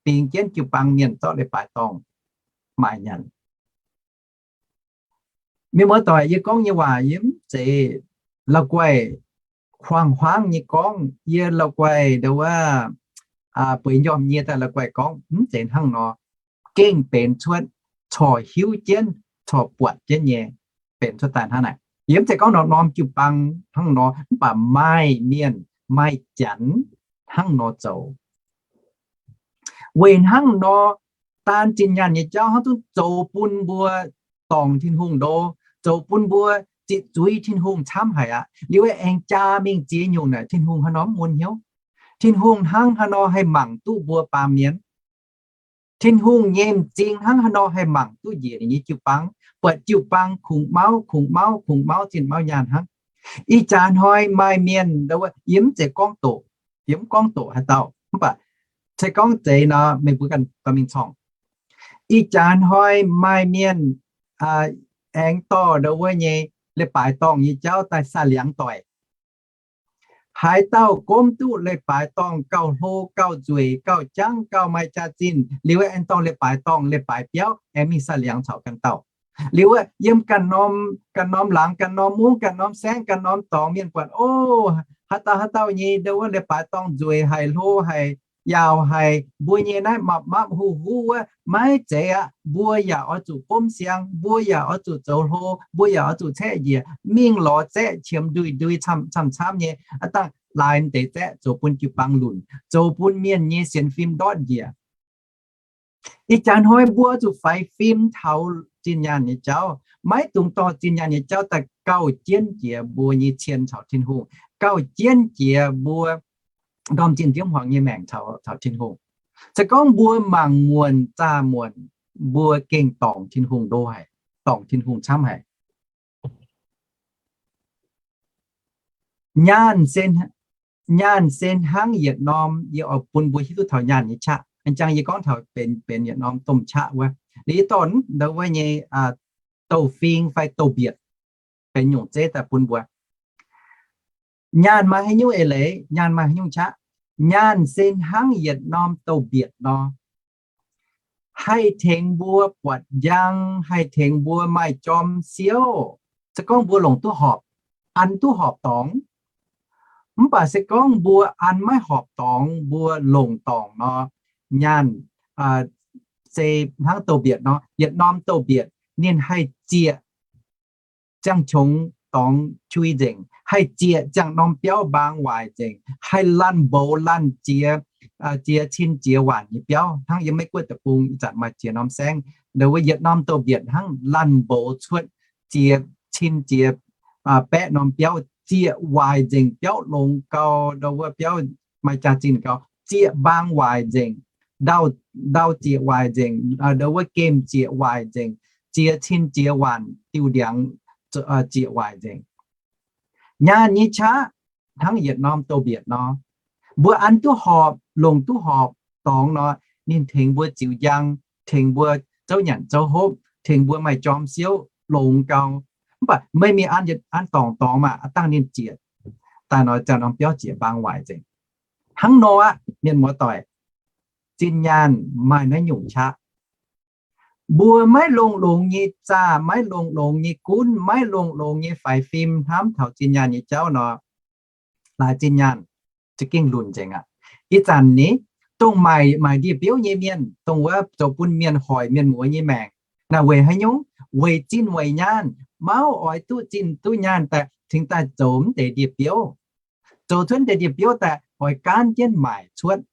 bingx jienv jiu-baang mienh zorqv leiz-baaix dorngh maaic nyanc. Mienh muoz-doic, yie gorngv nyei waac yie mv zeiz la'guaih huaang-huaangv nyei gorngv. Yie la'guaih ndau wuov bueix njormh nyei daaih la'guaih gorngv, mv zeiz hnangv nor. Gengh benx cuotv corc hiuv jienv, corc buatc jienv nyei, benx cuotv daaih hnangv naaic. Yie mv zeiz gorngv norm-norm jiu-baang hnangv nor, mv baac maaih mienh, maaih janx hnangv nor zoux. Weic hnangv nor, daan zinh nyaanh nyei jauv hnangv zungv zoux bun mbuo dorngc Tin-Hungh ndo, zoux bun mbuo ziqc zuiz Tin-Hungh camv haic aqv. Liuz aengx jaa mingh ziex nyungc naaic, Tin-Hungh haaix nor mv mun hnyouv? Tin-Hungh hnangv haaix nor haih mangc duqv mbuo baamh mienh? Tin-Hungh nyei m'zing hnangv haaix nor haih mangc duqv njiec ninh nyei jiu-baang, buatc jiu-baang kungx mauv, kungx mauv, kungx mauv zinh mauv nyaanh hnangv? Ih jaax hnoi maaih mienh, yie mv zeiz gorngv doqc, yie mv gorngv doqc haaix dauh, mv baac se gorngv zeiz nor, meih mbuo ganh dorh mingh corngh. Ih jaax hnoi maaih mienh aengx dorh ndau wuov nyei leiz-baaix dorngh nyei jauv daaih saah liangx doic. Haaix dauh gomv duqv leiz-baaix dorngh gauh hlo, gauh nzueic, gauh jangv, gauh maaih jaax-zinh, liuz aengx dorh leiz-baaix dorngh, leiz-baaix biauv aengx mingh saah liangx caux ganh dauh. Liuz yiem ganh norm, ganh norm laangz, ganh norm mungv, ganh norm saengv, ganh norm dorngx, mienh buatc, o, haaix dauh haaix dauh nyei ndau wuov leiz-baaix dorngh nzueic haic, hlo haic, yaauc haic, mbuo nyei naaiv mapv mapv huv huv wuov. Maiv zeiz aqv. Mbuo yaac oix zuqc gomv siang, mbuo yaac oix zuqc zoux hlo, mbuo yaac oix zuqc caeqv njiec, mingh lorz zaeqv qiemx ndui-ndui camv-camv nyei, aav dangh laaix deix zaeqv zoux bun jiu-baang lunc, zoux bun mienh nyei sienx fim ndortv njiec. Ih jaax hnoi mbuo zuqc faix fim taux zinh nyaanh nyei jauv, maiv dungx dorh zinh nyaanh nyei jauv daaih gauh jienv jiex mbuo nyei cien caux Tin-Hungh, gauh jienv jiex mbuo ndorm zinh ndiemv hmuangx nyei maengc caux Tin-Hungh. Se gorngv mbuo mangc muonc zaah muonc, mbuo gengh dorngc Tin-Hungh ndo haic, dorngc Tin-Hungh camv haic. Nyaanh se, nyaanh se hnangv yietc norm, yie oix bun mbuo hiuv duqv taux nyaanh nyei qaqv. A'jang yie gorngv taux benx, benx yietc norm domh qaqv wuov. Liuz yie dorh ndau wuov nyei douh fing fai douh mbietc benx nyungc zeiv daaih bun mbuo. Nyaanh maaih haaix nyungc eix leiz, nyaanh maaih haaix nyungc qaqv? Nyaanh se hnangv yietc norm douh mbietc nor. haih tengx mbuo buatc njang, haih tengx mbuo maaih jorm siouv. Se gorngv mbuo longc duqv horpc, an duqv horpc dorngx. Mv baac se gorngv mbuo an maiv horpc dorngx, mbuo longc dorngc nor, nyaanh se hnangv douz-mbietc nor, yietc norm douz-mbietc ninh haih zieqc ziangh qongx dorngx qui nzengc, haih zieqc ziangh norm biauv mbaang waaic nzengc, haih lanc mboux lanc jiex, jiex cin jiex waanc nyei biauv. Hnangv yiem Meiv Guoqv deic-bung ih zanc maaih ziex norm saengv, ndo wuov yietc norm douz-mbietc hnangv lanc mboux cuotv jiex cin jiex baeqv norm biauv, zieqc waaic nzengc biauv longx gau, ndo wuov biauv maaih jaax-zinh gau, zieqc mbaang waaic nzengc, ndau, ndau zieqc waaic nzengc, ndo wuov gemh zieqc waaic nzengc, jiex cin jiex waanc diuh ndiangx zieqc waaic nzengc. Nyaanh nyei qaqv hnangv yietc norm douz-mbietc nor, mbuo an duqv horpc, longc duqv horpc dorngx nor, ninh tengx mbuo ziux njang, tengx mbuo zouv nyanc zouv hopv, tengx mbuo maaih jorm siouv longx gau. Mv baac meih mingh an, an dorngc dorngx maah, aav dangh ninh zieqc daaih nor, ziangh norm biauv zieqc mbaang waaic nzengc. Hnangv nor aqv, mienh muoz-doic, zinh nyaanh maaih naaiv nyungc qaqv. Mbuo maiv longx-longx nyei zaah, maiv longx-longx nyei gunv, maiv longx-longx nyei faix fim hnamv taux zinh nyaanh nyei jauv nor, laaix zinh nyaanh za'gengh lunc nzengc aqv. Ih zanc ni, dongh maaic, maaic ndie-biouv nyei mienh, dongh wuov zoux bun mienh hoic mienh muoz nyei maengc, naaic weic haaix nyungc? Weic zinh weic nyaanh, mauv oix duqv zinh duqv nyaanh daaih cingx daaih zoux mv deix ndie-biouv. Zoux cuotv deix ndie-biouv daaih oix gaanv jienv maaic cuotv.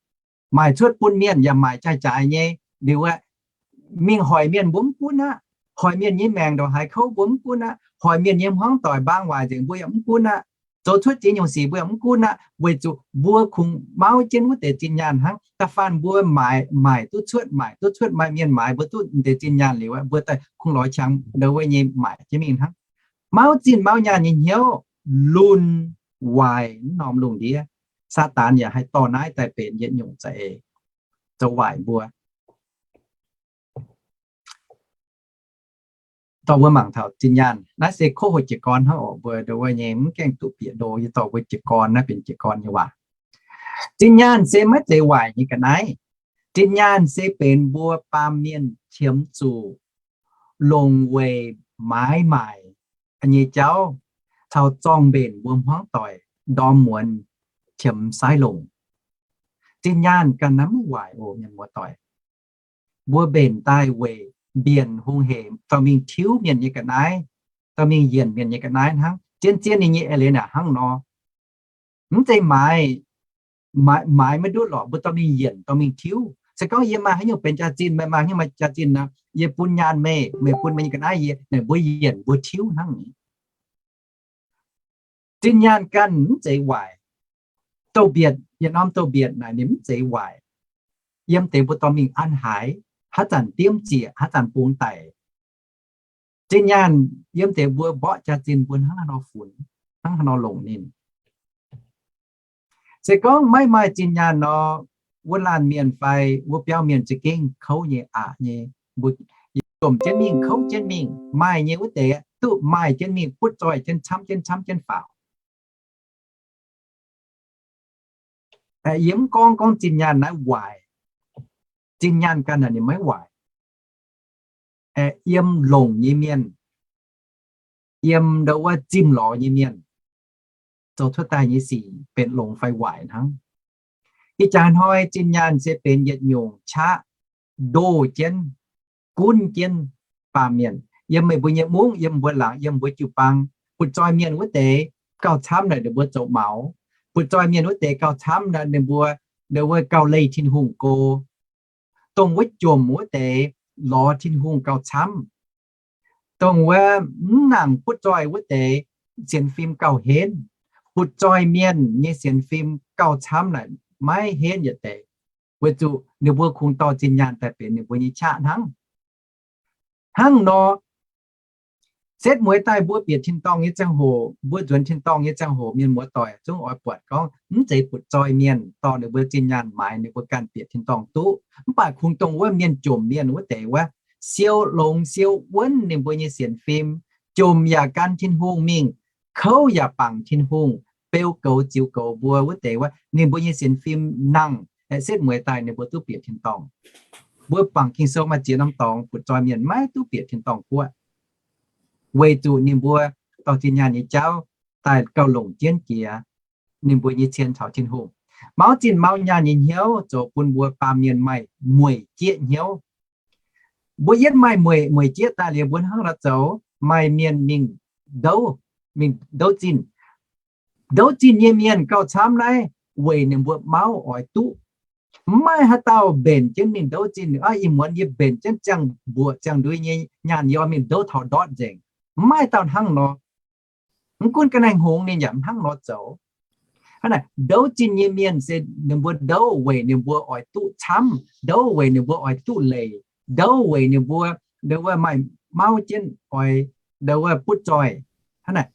Maaic cuotv bun mienh yaac maaic jaaix-jaaix nyei. Liuz aeqv, mingh hoic mienh mbuo mv gunv aqv. Hoic mienh nyei maengc ndongc haaix kouv mbuo mv gunv aqv. Hoic mienh nyei hmuangv doic mbaang waaic nzengc mbuo yaac mv gunv aqv. Zoux cuotv ziex nyungc sic mbuo yaac mv gunv aqv, weic zuqc mbuo kungx mauv jienv wuov deix zinh nyaanh hnangv. Da'faanh mbuo maaic, maaic duqv cuotv, maaic duqv cuotv, maaih mienh maaiz mbuo duqv deix zinh nyaanh liuz aeqv, mbuo daaih kungx lorz qangx ndo wuov nyei maaic jienv mingh hnangv. Mauv zinh mauv nyaanh nyei hnyouv lunc waaic mv norm lungh ndiev. Saadaan yaac haih dorh naaiv daaih benx yietc nyungc za'eix zoux waaic mbuo. Dorh mbuo mangc taux zinh nyaanh. Naaiv se kov hoc jiez gorn hnangv oc, mbuo ndo wuov nyei mv gaengh duqv bieqc ndo, yie dorh mbuo jiez gorn, naaiv benx jiez gorn nyei waac. Zinh nyaanh se maiv zeiz waaic nyei ga'naaiv. Zinh nyaanh se benx mbuo baamh mienh qiemx zuqc longc weic maaiz maaic nyei jauv caux zorng mbenc mbuo hmuangv doic ndorm muonz qiemx saiv longc. Zinh nyaanh ganh naaiv maiv waaic oc, mienh muoz-doic. Mbuo mbenc daaih weic mbienc hungh hec dorh mingh tiuv mienh nyei ga'naaiv, dorh mingh yienc mienh nyei ga'naaiv hnangv. Zien-zien ninh nyei eix leiz naaic hnangv nor. Mv zeiz maaiz, maaiz maiv ndutv lorqc, mbuo dorh mingh yienc, dorh mingh tiuv. Se gorngv yie maaih haaix nyungc benx jaax-zinh, meih maaih haaix nyungc maaih jaax-zinh nor, yie bun nyaanh meih, meih bun meih nyei ga'naaiv yie, naaic mbuo yienc mbuo tiuv hnangv. Zinh nyaanh ganh mv zeiz waaic. Douz-mbietc, yietc norm douz-mbietc naaic ninh mv zeiz waaic. Yiem deix mbuo dorh mingh an haaix, haaix zanc diemv ziec, haaix zanc bungx daic. Zinh nyaanh yiem deix mbuo mborqv jaax-zinh mbuo hnangv haaix nor funx, hnangv haaix nor longc ninh. Se gorngv maiv maaih zinh nyaanh nor, wuov laanh mienh fai wuov biauv mienh za'gengh kouv nyei, aqc nyei. Mbuo jomc jienv mingh, kouv jienv mingh, maaih nyei wuov deix duqv maaih jienv mingh, butv zoih jienv camv jienv camv jienv faaux. Yie mv gorngv gorngv zinh nyaanh naaiv waaic. Zinh nyaanh ganh naaic ninh maiv waaic. Yiem longc nyei mienh, yiem ndo wuov zimh lorz nyei mienh zoux cuotv daaih nyei sic benx longx fai waaic hnangv. Ih jaax hnoi zinh nyaanh se benx yietc nyungc qaqv ndoh jienv, gunv jienv baamh mienh yiem meih mbuo nyei mungv, yiem mbuo laangz, yiem mbuo jiu-baang. Butv-zoih mienh wuov deix gauh camv naaic ninh mbuo zoux maux. Butv-zoih mienh wuov deix gauh camv naaic ninh mbuo, ninh mbuo gauh leih Tin-Hungh go. Dongh wuov jomc wuov deix lorz Tin-Hungh gauh camv. Dongh wuov mv nangc butv-zoih wuov deix sienx fim gauh henv. Butv-zoih mienh nyei sienx fim gauh camv naaic maiv henv yietc deix, weic zuqc ninh mbuo kungx dorh zinh nyaanh daaih benx ninh mbuo nyei qaqv hnangv. Hnangv nor, setv mueiz daaih mbuo bieqc tin-dorngh nyei ziangh hoc, mbuo nzuonx tin-dorngh nyei ziangh hoc, mienh muoz-doic zungv oix buatc gorngv mv zeiz butv-zoih mienh dorh ninh mbuo zinh nyaanh maaiz ninh mbuo ganh bieqc tin-dorngh duqv. Mv baac kungx dongh wuov mienh jomc mienh wuov deix wuov, siou longx siou wuonv ninh mbuo nyei sienx fim, jomc yaac gan Tin-Hungh mingh, kouv yaac bangc Tin-Hungh, beu goux ziux goux mbuo wuov deix wuov, ninh mbuo nyei sienx fim nangh, setv mueiz daaih ninh mbuo duqv bieqc tin-dorngh. Mbuo bangc Ging-Sou maaih ziex norm dorngx butv-zoih mienh maiv duqv bieqc tin-dorngh guoqv, weic zuqc ninh mbuo dorh zinh nyaanh nyei jauv daaih gauh longc jienv jiex ninh mbuo nyei cien caux Tin-Hungh. Mauv zinh mauv nyaanh nyei hnyouv zoux bun mbuo baamh mienh maaih mueic jieqv hnyouv. Mbuo yietv maaih mueic, mueic jieqv daaih liuz, mbuo hnangv nor zoux, maaih mienh mingh ndouv, mingh ndouv zinh. Ndouv zinh nyei mienh gauh camv naaiv weic ninh mbuo mauv oix duqv. Mv maaih haaix dauh mbenc jienv mingh ndouv zinh, ih muonz yie mbenc jienv ziangh mbuoqc ziangh ndui nyei nyaanh, yie oix mingh ndouv taux ndortv nzengc. Mv maaih dauh hnangv nor. Mv gunv ga'naaiv hngongx ninh yaac mv hnangv nor zoux. Hnangv naaic, ndouv zinh nyei mienh se ninh mbuo ndouv weic ninh mbuo oix duqv camv, ndouv weic ninh mbuo oix duqv leiz, ndouv weic ninh mbuo, ndouv wuov maaih mauv jienv oix, ndouv wuov butv zoih. Hnangv naaic,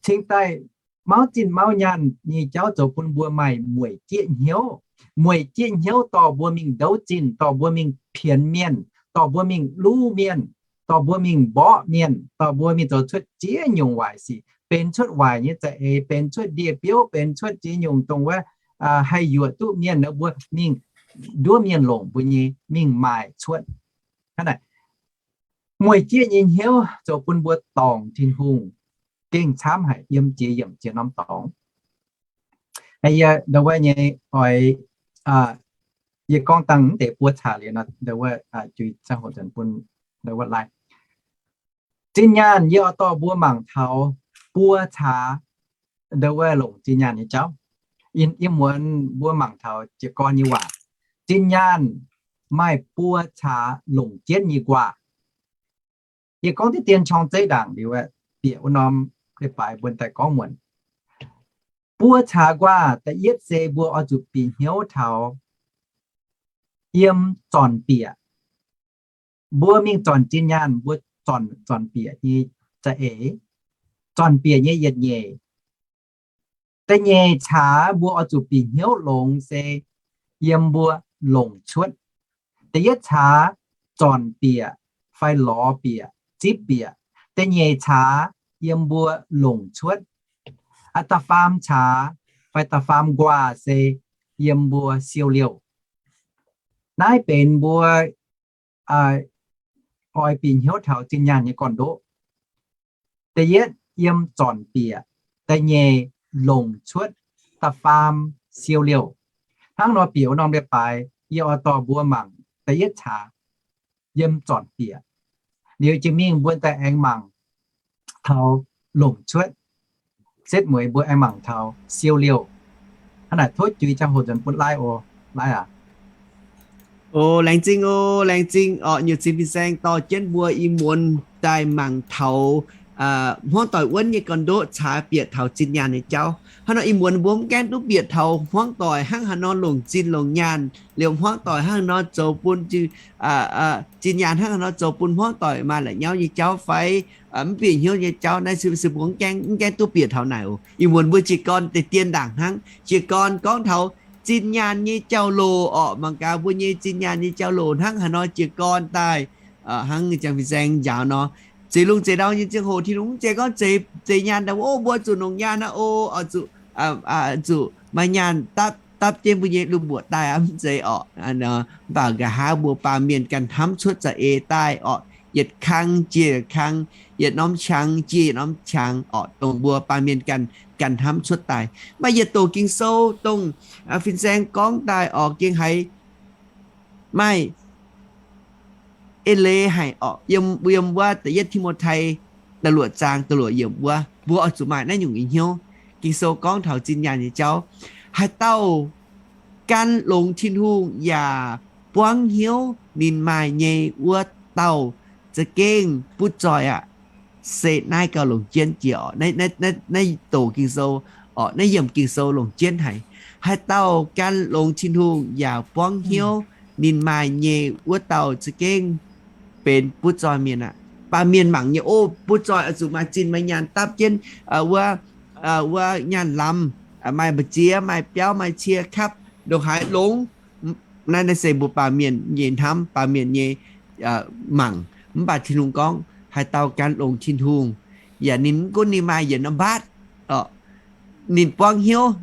cingx daaih mauv zinh mauv nyaanh nyei jauv zoux bun mbuo maaih mueic jieqv hnyouv. Mueic jieqv hnyouv dorh mbuo mingh ndouv zinh, dorh mbuo mingh pienx mienh, dorh mbuo mingh luv mienh, dorh mbuo mingh mborqv mienh, dorh mbuo mingh zoux cuotv ziex nyungc waaic sic, benx cuotv waaic nyei za'eix, benx cuotv ndie-biouv, benx cuotv ziex nyungc dongh wuov haih yuoqc duqv mienh nor, mbuo mingh nduov mienh longc mbuo nyei, mingh maaic cuotv. Hnangv naaic, mueic jieqv nyei hnyouv zoux bun mbuo dorngc Tin-Hungh gengh camv haic yiem ziex yiemc ziex norm dorngx. Yie ndau wuov nyei oix, yie gorngv dangh mv deix buo caax liuz nor, ndau wuov juix ziangh hoc nzengc bun ndau wuov lai. Zinh nyaanh yie oix dorh mbuo mangc taux buo caax ndau wuov longc zinh nyaanh nyei jauv. Ih muonz mbuo mangc taux jiez gorn nyei waac. Zinh nyaanh maaih buo caax longc jienv nyei nquaah. Yie gorngv diqv dien qorng zeiv ndaangc liuz, bieqc wuov norm leiz-baaix mbuo daaih gorngv muonc. Buo caax nquaah da'yietv se mbuo oix zuqc bieqc hnyouv taux yiem zornc bieqc. Mbuo mingh zornc zinh nyaanh, mbuo zornc, zornc bieqc nyei za'eix, zornc bieqc nyei yietc nyeic. Da'nyeic caax mbuo oix zuqc bieqc hnyouv longx se yiem mbuo longc cuotv. Da'yietv caax zornc bieqc fai lorz bieqc, zipv bieqc. Da'nyeic caax yiem mbuo longc cuotv. Da'faam caax fai da'faam nquaah se yiem mbuo siou liouh. Naaiv benx mbuo oix bieqc hnyouv taux zinh nyaanh nyei gorn-ndoqv. Da'yietv yiem zornc bieqc, da'nyeic longc cuotv, da'faam siou liouh. Hnangv nor bieqc wuov norm leiz-baaix yie oix dorh mbuo mangc da'yietv caax yiem zornc bieqc. Liuz jiex mingh mbuo daaih aengx mangc taux longc cuotv. Setv mueiz mbuo aengx mangc taux siou liouh. Hnangv naaic tov juix ziangh hoc nzuonx bun Lai oc. Lai aac. O, laengz zingh o, laengz zingh orqc, nyutc cin fin-saeng dorh jienv mbuo ih muonz daaih mangc taux hmuangv doic wuonv nyei gorn-ndoqv caax bieqc taux zinh nyaanh nyei jauv. Hnangv nor ih muonz mbuo mv gaengh duqv bieqc taux hmuangv doic hnangv haaix nor longc zinh longc nyaanh, liuz hmuangv doic hnangv haaix nor zoux bun zinh nyaanh, hnangv haaix nor zoux bun hmuangv doic maaih la'nyauv nyei jauv fai mv bieqc hnyouv nyei jauv. Naaiv se mbuo mv gaengh, mv gaengh duqv bieqc taux naaic oc. Ih muonz mbuo jiez gorn deix dien ndaangc hnangv, jiez gorn gorngv taux zinh nyaanh nyei jauv-louc orqc, mangc gaax mbuo nyei zinh nyaanh nyei jauv-louc hnangv haaix nor jiez gorn daaih, hnangv ziangh fin-saeng njaaux nor, zeix lungh zeix ndau nyei ziangh hoc Tin-Hungh mv zeiz gorngv zeix, zeix nyaanh daaih, o, mbuo zuqc longc nyaanh aqv, o, zuqc, zuqc maaih nyaanh dapv, dapv jienv mbuo nyei lungh mbuoqc daaih aqv, mv zeiz orqc. Mv baac nqa'haav mbuo baamh mienh ganh hnamv cuotv za'eix daaih orqc, yietc kang jiex kang, yietc norm qangx jiex yietc norm qangx orqc, dongh mbuo baamh mienh ganh, ganh hnamv cuotv daaih. Maaih yietc doqc Ging-Sou dongh fin-saeng gorngv daaih orqc, gengh haiz maaih eix leiz haic orqc. Yiem, yiem wuov da'yietv Ti^mo^tai da'luoqc zaang da'luoqc yiemc wuov, mbuo oix zuqc maaih naaiv nyungc nyei hnyouv. Ging-Sou gorngv taux zinh nyaanh nyei jauv, haaix dauh gan longx Tin-Hungh yaac buangv hnyouv ninh maaih nyei wuov dauh za'gengh butv zoih aqv. Se naaiv gauh longc jienv jiex orqc. Naaiv, naaiv doqc Ging-Sou orqc, naaiv yiemc Ging-Sou longc jienv haic. Haaix dauh gan longx Tin-Hungh yaac buangv hnyouv ninh maaih nyei wuov dauh za'gengh benx butv zoih mienh aqv. Baamh mienh mangc nyei, o, butv zoih oix zuqc maaih zinh maaih nyaanh dapv jienv wuov, wuov nyaanh lamz, maaih mbu'ziex, maaih biauv, maaih cie kapv, ndongc haaix longx. Naaiv, naaiv se mbuo baamh mienh nyei hnamv, baamh mienh nyei mangc. Mv baac Tin-Hungh gorngv, haaix dauh gan longx Tin-Hungh, yaac ninh mv gunv ninh maaih yietc norm mbatv, ninh buangv hnyouv,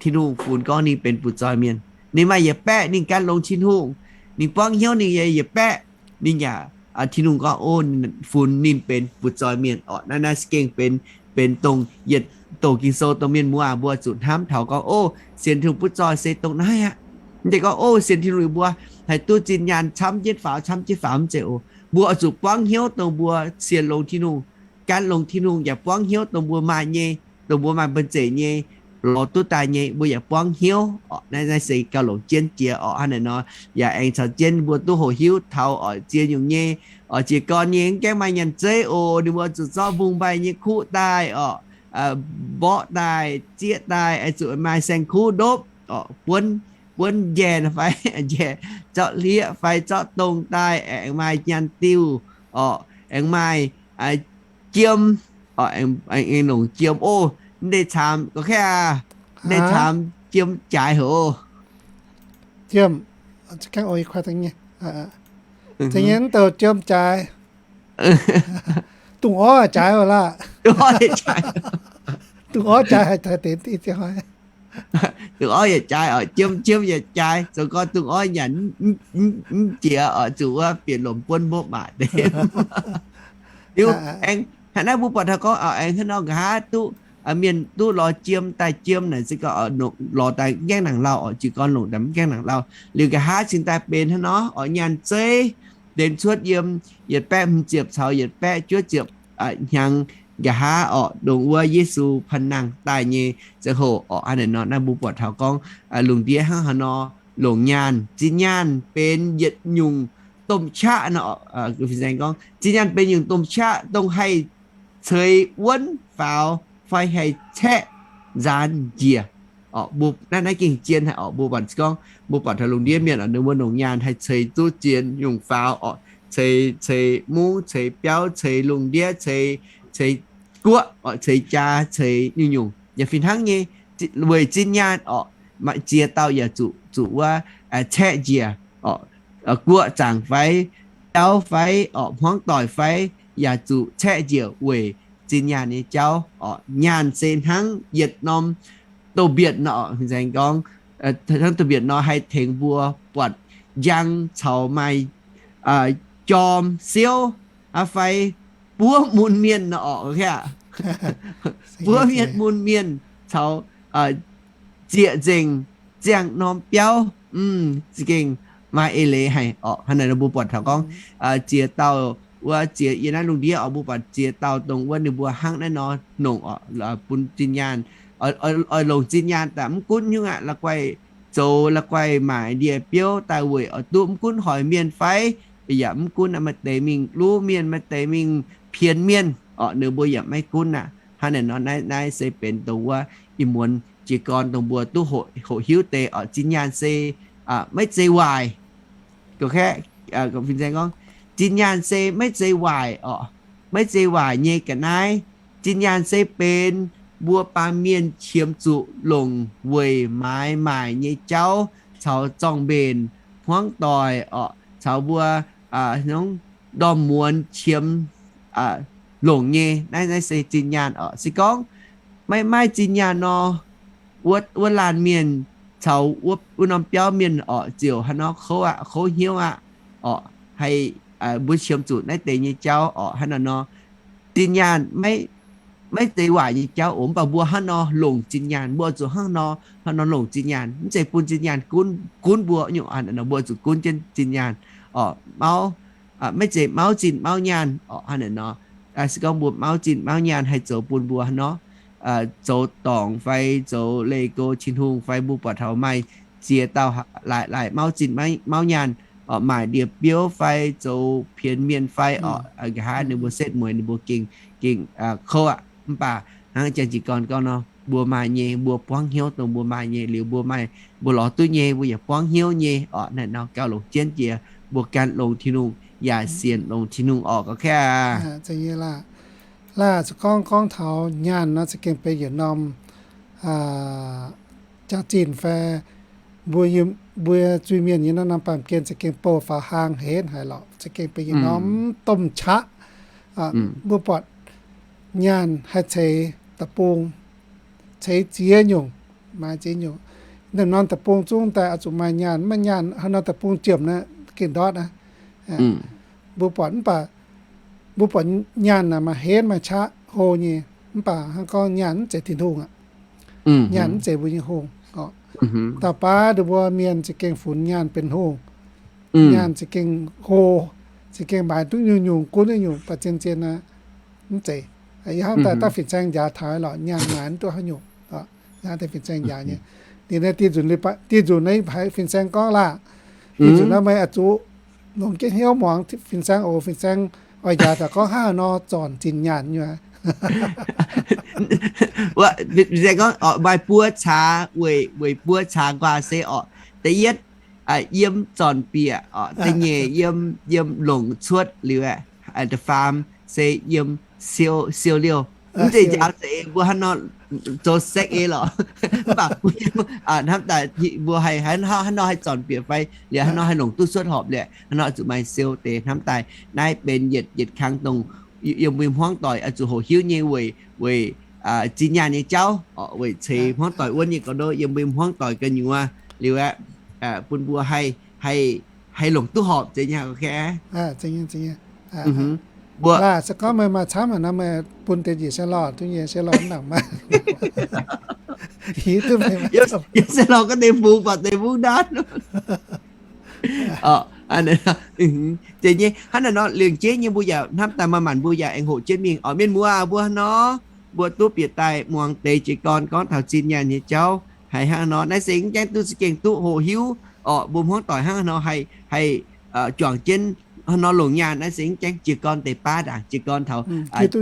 Tin-Hungh funx gorngv ninh benx butv zoih mienh. Ninh maaih yietc baeqv ninh gan longx Tin-Hungh, Ninh buangv hnyouv ninh nyei yietc baeqv, ninh yaac, Tin-Hungh gorngv, o, funx ninh benx fu'zoix mienh orqc. Naaiv, naaiv se gengh benx, benx dongh yietc douc Ging-Sou dongh mienh muoz mbuo zuqc hnamv taux gorngv, o, sienx Tin-Hungh butv zoih se dongh naaiv aqv. Mv zeiz gorngv, o, sienx Tin-Hungh mbuo haih duqv zinh nyaanh camv jienv faaux, camv jienv faaux, mv zeiz oc. Mbuo oix zuqc buangv hnyouv dongh mbuo sienx longx Tin-Hungh, gan longx Tin-Hungh, yaac buangv hnyouv dongh mbuo maaih nyei, dongh mbuo maaih mbu'ziex nyei, lorz duqv daaih nyei, mbuo yaac buangv hnyouv orqc. Naaiv, naaiv se gauh longc jienv jiex orqc. Hnangv naaic nor, yaac aengx caux jienv mbuo duqv hoqc hiuv taux orqc, ziex nyungc nyei, orqc, jiez gorn nyei mv gaengh maaih nyanc zeiv oc. Ninh mbuo zuqc zorqv mbungv mbaih nyei kuv daaih orqc, mborqv daaih, zieqv daaih, zuqc maaih saeng-kuv ndopv orqc, buonv, buonv njaeh fai njaeh, zorqv hlieqv fai zorqv dongh daaih, aengx maaih nyaanh diuh orqc, aengx maaih jiem, aengx longc jiem oc. Mv deix caamx gorx kaeqv aac, mv deix caamx jiem jaaix hoc. Jiem, za'gengh mv douc jiem jaaix. Dungz orv jaaix oc laah. Dungz orv jaaix haih deix diqv ziangh hoic. Dungz orv yietc jaaix oc, jiem, jiem yietc jaaix, zoux gorn dungz orv nyanc mv jiex oc, zuqc wuov bieqc lomc buonv mbopv maac deix. Liuz aengx hnangv naaiv mbuo buatc taux gorngv aengx hnangv nor nqa'haav duqv, mienh duqv lorz jiem daaih, jiem naaic se gorngv lorz daaih mv gaengh nangc lauh oc, jiez gorn longc daaih mv gaengh nangc lauh. Liuz nqa'haav cingx daaih benx hnangv nor oc, nyaanh zeiv benx cuotv yiem yietc baeqv hmz ziepc caux yietc baeqv juov ziepc hnyangx nqa'haav orqc, dongh wuov Yesu panh nangh daaih nyei ziangh hoc orqc. Hnangv naaic nor naaiv mbuo buatc taux gorngv lungh ndiev hnangv haaix nor longc nyaanh. Zinh nyaanh benx yietc nyungc domh qaqv nor, gorngv zinh nyaanh benx nyungc domh qaqv dongh haih ceix wuonv faaux fai haih caeqv nzaanx njiec. Naaiv, naaiv gengh zien haic orqc. Mbuo buatc gorngv, mbuo buatc taux lungh ndiev mienh oc, ninh mbuo longc nyaanh haih ceix duqv zien nyungc faaux orqc, ceix, ceix mungv, ceix biauv, ceix lungh ndiev, ceix, ceix guoqv orqc, ceix jaa, ceix nyungc-nyungc yaac fih hnangv nyei. Weic zinh nyaanh orqc, maaih ziex dauh yaac zuqc, zuqc wuov caeqv njiec orqc, guoqv zaangc fai, biauv fai orqc, hmuangv doic fai, yaac zuqc caeqv njiec weic zinh nyaanh nyei jauv orqc. Nyaanh se hnangv yietc norm douz-mbietc nor, nzengc gorngv, hnangv douz-mbietc nor haih tengx mbuo buatc njang caux maaih jorm siouv, aa, fai buov mun mienh nor orqc, buov mienh mun mienh caux zieqc nzengc ziangh norm biauv. Za'gengh maaih eix leiz haic orqc. Hnangv naaic mbuo buatc taux gorngv ziex dauh wuov ziex yiem naaiv lungh ndiev oc, mbuo buatc ziex dauh dongh wuov ninh mbuo hnangv naaiv nor longc orqc, bun zinh nyaanh, oix longc zinh nyaanh daaih mv gunv nyungc aqv, la'guaih zoux, la'guaih maaic ndie-biouv daaih weic oix duqv, mv gunv hoic mienh fai, yaac mv gunv maaih deix mingh luv mienh, maaih deix mingh pienx mienh orqc, ninh mbuo yaac maiv gunv aqv. Hnangv naaic nor naaiv, naaiv se benx dongh wuov ih muonz jiez gorn dongh mbuo duqv hoqc hiuv deix orqc. Zinh nyaanh se maiv zeiz waaic. Gorngv, zinh nyaanh se maiv zeiz waaic orqc, maiv zeiz waaic nyei ga'naaiv. Zinh nyaanh se benx mbuo baamh mienh qiemx zuqc longc weic maaiz maaic nyei jauv caux zorng-mbenc, hmuangv doic orqc, caux mbuo ndorm muonz qiemx longc nyei. Naaiv, naaiv se zinh nyaanh orqc. Se gorngv maiv maaih zinh nyaanh nor, wuov, wuov laanh mienh caux wuov norm biauv mienh orqc ziouc haaix nor kouv aqv, kouv hnyouv aqv orqc. Haih, mbuo qiemx zuqc naaiv deix nyei jauv orqc. Hnangv naaic nor, zinh nyaanh maiv, maiv zeiz waaic nyei jauv oc. Mv baac mbuo hnangv nor longc zinh nyaanh, mbuo zuqc hnangv nor, hnangv nor longc zinh nyaanh. Mv zeiz bun zinh nyaanh gunv, gunv mbuo nyungc, mbuo zuqc gunv jienv zinh nyaanh orqc. Mauv, maiv zeiz mauv zinh mauv nyaanh orqc. Hnangv naaic nor, se gorngv mbuo mauv zinh mauv nyaanh haih zoux bun mbuo hnangv nor, zoux dorngc fai zoux leih go Tin-Hungh fai, mbuo buatc taux maaih ziex dauh laaix, laaix mauv zinh mauv nyaanh orqc, maaic ndie-biouv fai zoux pienx mienh fai orqc, nqa'haav ninh mbuo setv mueiz ninh mbuo gengh, gengh kouv aqv. Mv baac hnangv janx jiez gorn gorngv nor, mbuo maaih nyei, mbuo buangv hnyouv dongh mbuo maaih nyei liuz, mbuo maaih, mbuo lorz duqv nyei, mbuo yaac buangv hnyouv nyei orqc. Naaiv nor gauh longc jienv jiex mbuo gan longx Tin-Hungh yaac sienx longx Tin-Hungh orqc. Gorngv kaeqv aac, laah, se gorngv gorngv taux nyaanh nor, za'gengh benx yietc norm jaax-zinh fai mbuo, mbuo zuiz-mienh nyei naaiv norm baamh gen za'gengh bouh faaux hlang henv haic lorqc. Za'gengh benx yietc norm domh qaqv. Mbuo buatc nyaanh haih ceix deic-bung, ceix ziex nyungc, maaih ziex nyungc. Norm deic-bung zungv daaih oix zuqc maaih nyaanh. Maiv maaih nyaanh, haaix norm deic-bung jiemh naaiv, gengh ndortv aqv. Mbuo buatc mv baac, mbuo buatc nyaanh naaic maaih henv maaih qaqv hlo nyei, mv baac hnangv gorngv nyaanh mv zeiz Tin-Hungh aqv. Nyaanh mv zeiz mbuo nyei hungh. Dauh baav ndon mbuo mienh za'gengh funx nyaanh benx hungh. Nyaanh za'gengh hlo, za'gengh maaiz duqv nyungc-nyungc gunv nyungc-nyungc, baac zien-zien aqv, mv zeiz. Ih hnamv daaih daav fin-saeng njaaux taux lorqc, nyaanh maaiz mv duqv haaix nyungc. Ih hnamv daaih fin-saeng njaaux nyei. Ninh naaiv dieh nzunc, dieh nzunc naaiv haiz fin-saeng gorngv laah, dieh nzunc naaiv meih oix zuqc longc jienv hnyouv muangx fin-saeng oc. Fin-saeng oix njaaux daaih gorngv hnangv haaix nor zornc zinh nyaanh nyei. Fin-saeng gorngv maaih buo caax, weic, weic buo caax nquaah se orqc. Da'yietv, yiem zornc bieqc orqc. Da'nyeic, yiem, yiem longc cuotv liuz aqv. Da'faam se yiem siou, siou liouh. Mv zeiz njaaux za'eix mbuo hnangv nor zoux sekv ei lorqc. Mv baac hnamv daaih mbuo haih, hnangv nor haih zornc bieqc fai liuz hnangv nor haih longc duqv cuotv horpc liuz, hnangv nor zuqc maaih siou deix hnamv daaih. Naaiv benx yietc, yietc kang dongh yiem mbuo hmuangv doic oix zuqc hoqc hiuv nyei weic, weic zinh nyaanh nyei jauv, weic ceix hmuangv doic wuonv nyei ga'ndouv yiem mbuo hmuangv doic gu'nyuoz liuz aqv, bun mbuo haih, haih, haih longc duqv horpc zeiz nyei. Mbuo se gorngv meih maaih camv haic nor, meih bun deix njiec se lorh duqv nyei, se lorh mv nangc maaih. Yie se lorh gorngv deix fungx baac deix mungv ndaatv. Zeiz nyei, hnangv naaiv nor liengc jeiv nyei mbuo yaac hnamv daaih maaih maanc mbuo yaac aengx hoqc jienv mingh orqc. Mienh muoz aac, mbuo hnangv nor, mbuo duqv bieqc daaih muangx deix jiez gorn gorngv taux zinh nyaanh nyei jauv haiz hnangv nor. Naaiv se mv gaengh duqv za'gengh duqv hoqc hiuv orqc. Mbuo hmuangv doic hnangv nor haih, haih juangc jienv hnangv nor longc nyaanh. Naaiv se mv gaengh jiez gorn deix baav ndaangc, jiez gorn taux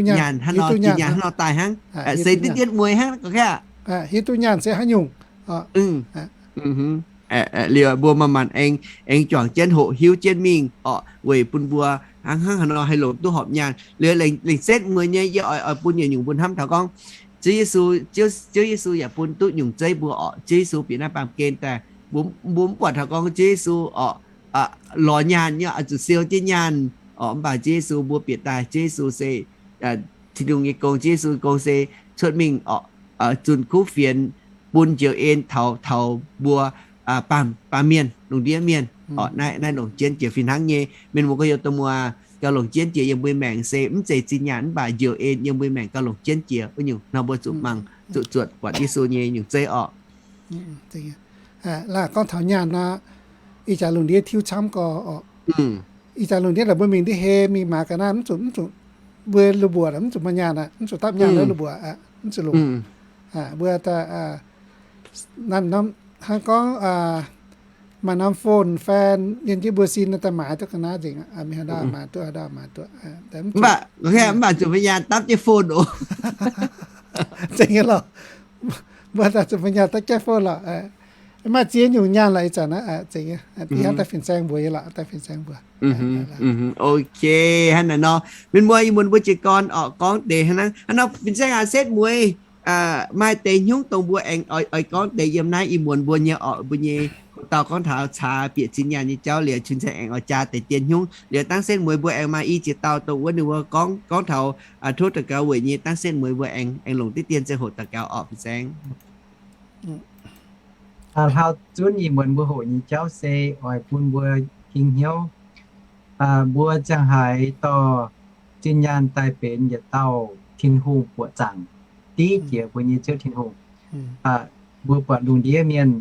nyaanh hnangv nor, zinh nyaanh hnangv nor daaih hnangv, se diqv dien mueiz hnangv gorqv-kaeqv. Hiuv duqv nyaanh se haaix nyungc. Liuz mbuo manc-manc aengx, aengx juangc jienv hoqc hiuv jienv mingh orqc, weic bun mbuo hnangv, hnangv haaix nor haih longc duqv horpc nyaanh. Liuz laengz, laengz setv mueiz nyei, yie oix, oix bun yietc nyungc mbuo hnamv taux gorngv Ziouv Yesu, Ziouv, Ziouv Yesu yaac bun duqv nyungc zeiv mbuo orqc. Ziouv Yesu bieqc naaiv baamh gen daaih, mbuo, mbuo mv buatc taux gorngv Ziouv Yesu orqc, lorz nyaanh nyei, oix zuqc siou jienv nyaanh orqc. Mv baac Ziouv Yesu mbuo bieqc daaih, Ziouv Yesu se Tin-Hungh nyei gong, Ziouv Yesu nyei gong se cuotv mingh orqc, zunh kuv fienx bun njoux en taux, taux mbuo baamh, baamh mienh, lungh ndiev mienh orqc. Naaiv, naaiv longc jienv jiex fih hnangv nyei. Mienh muoz gorx-youz donh muoz gauh longc jienv jiex yiem mbuo maengc se mv zeiz zinh nyaanh mv baac njoux en yiem mbuo maengc gauh longc jienv jiex wuov nyungc. Nor mbuo zuqc mangc, zuqc zuotc buatc Yesu nyei nyungc zeiv orqc. Laah gorngv taux nyaanh nor, ih jaax lungh ndiev tiuv camv gorx orqc. Ih jaax lungh ndiev naaic mbuo mingh ndiev hei mingh maaz ga'naaiv mv zuqc, mv zuqc, mbuo lu mbuoqc mv zuqc maaih nyaanh aqv, mv zuqc dapv nyaanh lov lu mbuoqc aqv, mv zuqc longc. Mbuo daaih, naaiv norm, hnangv gorngv maaih norm phone fai yiem jienv mbuo sin daaih maaiz duqv ga'naaiv nzengc aqv. Mingh haaix ndau maaiz duqv, haaix ndau maaiz duqv. Mv baac, mv baac zuqc maaih nyaanh dapv jienv phone oc. Zeiz nyei lorqc. Mbuo daaih zuqc maaih nyaanh dapv jienv phone lorqc. Maaih ziex nyungc nyaanh lorqc ih zanc naaiv. Zeiz nyei, ih hnamv daaih fin-saeng mbuox nyei lorqc, daaih fin-saeng mbuox. Ok, hnangv naaiv nor, mienh muoz, ih muonz mbuo jiez gorn orqc, gorngv deix hnangv naaiv, hnangv nor fin-saeng aac setv mueiz maaih deix hnyouv dongh mbuo aengx oix, oix gorngv deix yiem naaiv ih muonz mbuo nyei orqc, mbuo nyei hoc dauh gorngv taux caax bieqc zinh nyaanh nyei jauv liuz, cun saeng aengx oix jaa deix dien hnyouv liuz, dangv setv mueiz mbuo aengx maaih i ziex dauh dongh wuov ninh mbuo gorngv, gorngv taux tov daux gaux weic nyei, dangv setv mueiz mbuo aengx, aengx longc diqv dien ziangh hoc daux gaux orqc, fin-saeng. Hlauv zunv ih muonz mbuo hoqc nyei jauv se oix bun mbuo ging hnyouv, mbuo ziangh haaix dorh zinh nyaanh daaih benx yietc dauh Tin-Hungh buoqc zaangc div jiex mbuo nyei Ziouv Tin-Hungh. Mbuo buatc lungh ndiev mienh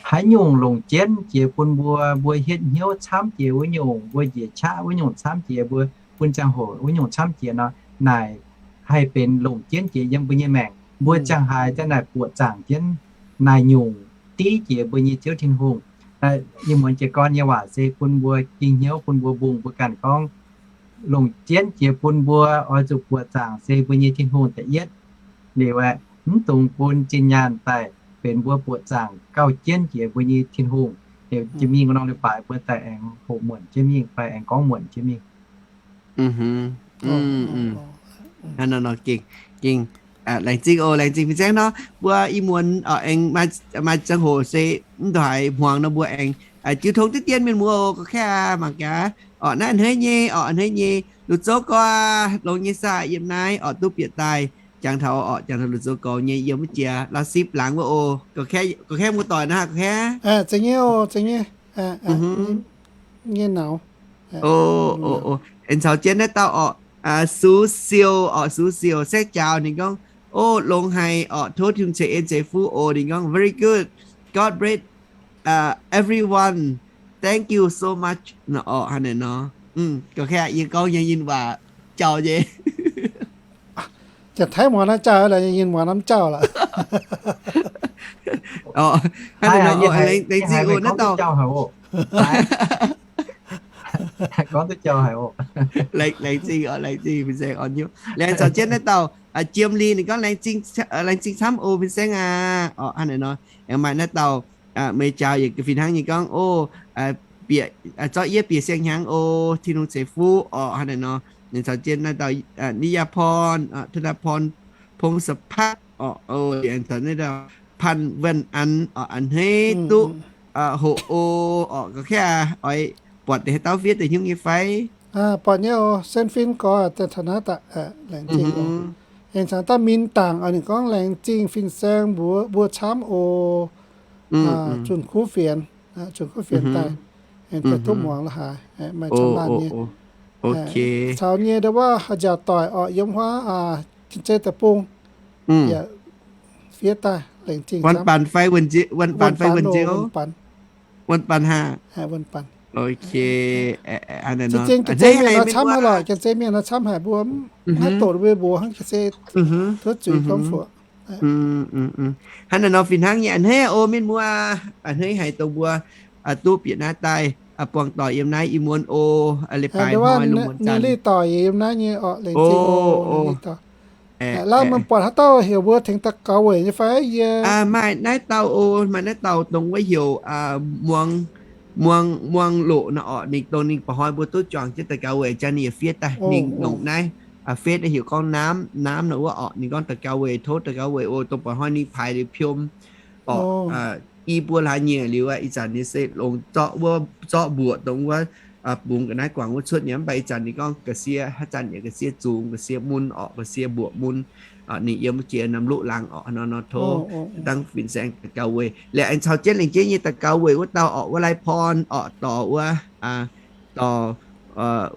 haaix nyungc longc jienv jiex bun mbuo, mbuo hietv hnyouv camv jiex wuov nyungc, mbuo njiec qaqv wuov nyungc camv jiex, mbuo bun ziangh hoc wuov nyungc camv jiex nor, naaic haih benx longc jienv jiex yiem mbuo nyei maengc. Mbuo ziangh haaix daaih naaic buoqc zaangc jienv naaic nyungc div jiex mbuo nyei Ziouv Tin-Hungh. Ih muonz jiez gorn nyei waac se bun mbuo ging hnyouv, bun mbuo mbungh mbuo ganh gorngv longc jienv jiex bun mbuo oix zuqc buoqc zaangc se mbuo nyei Tin-Hungh da'yietv. Liuz aeqv, mv dungx bun zinh nyaanh daaih benx mbuo buoqc zaangc gauh jienv jiex mbuo nyei Tin-Hungh. Liuz jiex mingh wuov norm leiz-baaix mbuo daaih aengx hoqc muonc jienv mingh fai aengx gorngv muonc jienv mingh. Hnangv nor nor gengh, gengh laengz zingh oc, laengz zingh fin-saeng nor. Mbuo ih muonz aengx maaih ziangh hoc se mv ndongc haaix hmuangx nor mbuo aengx jiu tong diqv dien mienh muoz oc, gorqv-kaeqv mangc gaax. Orqc naaiv a'hneiv nyei, orqc a'hneiv nyei, lungz zouv gorx longx nyei saah yiem naaiv orqc duqv bieqc daaih jangx taux orqc, jangx taux lungz zouv gorx nyei yiem wuov jiex la'sipv laangz wuov oc. Gorqv-kaeqv muoz-doic naaiv gorqv-kaeqv. Zeiz nyei oc, zeiz nyei. nyei nauz. O, o, o. Aengx caux jienv naaiv dauh orqc, Sux Siou orqc, Sux Siou se jaaux ninh gorngv, o, longx haic orqc, tov Tin-Hungh ceix en ceix fuqv oc. Ninh gorngv, very good, God bless everyone, thank you so much orqc. Hnangv naaic nor, ga'kv yie gorngv nyei yinh waac jauh nyei. Janx-Taiv muangx naaiv jauh lorqc, yinh muangx naaiv jauh lorqc. Hnangv naaic nor, laengz zingh oc naaiv dauh. Laengz zingh oc, laengz zingh fin-saeng orn hnyouv. Laengz caux jienv naaiv dauh Jiem Li, ninh gorngv, laengz zingh camv oc fin-saeng aac. Orqc, hnangv naaic nor, aengx maaih naaiv dauh meih jaaux yietc fih hnangv nyei gorngv, o, bieqc, zorqv yie bieqc siang-hnyangx oc, Tin-Hungh ceix fuqv orqc. Hnangv naaic nor, ninh caux jienv naaiv dauh Ni^yaa Porn, Tun^naa Porn, Pong Sa^patv orqc, o, aengx caux naaiv dauh Pan Wen An orqc, a'hneiv duqv hoqc o orqc. Ga'kv oix buatc deix haaix dauh fiev deix hnyouv nyei fai? Buatc nyei oc, Sen Fin gorx daaih taux naaiv daaih, laengz zingh oc. Aengx caux dauh Min Dangc oc, ninh gorngv, laengz zingh fin-saeng mbuo, mbuo camv oc. Zunh kuv fienx, zunh kuv fienx daaih, aengx duqv muangx la'haaix, maaih camv laanh nyei. Caux nyei ndau wuov haaix nziaauc doic orqc, yiem huaav Janx-Zei Deic-Bung yaac fiev daaih, laengz zingh camv. Wuonh Baan fai Wuonh Nziouv? Wuonh Baan. Za'gengh Janx-Zei Mienh nor camv haic lorqc, Janx-Zei Mienh nor camv haic, mbuo mv haih doqc mbuo mbuox hnangv Janx-Zei, tuov zuiz gorngv fuoqc. Hnangv naaic nor fih hnangv nyei, a'hneiv oc mienh muoz, a'hneiv haic dongh mbuo duqv bieqc naaiv daaih buangh doic yiem naaiv ih muonz oc, leiz-baaix hnoi lungh muonz zanc. Leiz-doic yiem naaiv nyei orqc, laengz zingh oc. Lauh, meih buatc haaix dauh heuc mbuo tengx daux gaux weic nyei fai? Yie maaih naaiv dauh oc, maaih naaiv dauh dongh wuov heuc Muang, Muang Loqc nor orqc. Ninh dongh ninh mba'hnoi mbuo duqv juangc jienv daux gaux weic jangv ninh yaac fiev daaih. Ninh longc naaiv Facebook heuc gorngv Naamv, Naamv nor wuov orqc. Ninh gorngv daux gaux weic, tov daux gaux weic oc, dongh mba'hnoi ninh paaix liuz piom orqc, i buo hlaax nyieqc liuz aqv, ih zanc ninh se longc zorqv wuov, zorqv mbuoqc dongh wuov bungx ga'naaiv guangc wuov cuotv nyei. Mv baac ih zanc ninh gorngv ga'sie, haaix zanc yaac ga'sie zungx, ga'sie mun orqc, ga'sie mbuoqc mun. Ninh yiem wuov jiex Namluqv laangz orqc. Nor nor tov dangv fin-saeng daux gaux weic. Liuz aengx caux jienv lengc jeiv nyei daux gaux weic wuov dauh orqc, wuov Lai Porn orqc, dorc wuov, dorc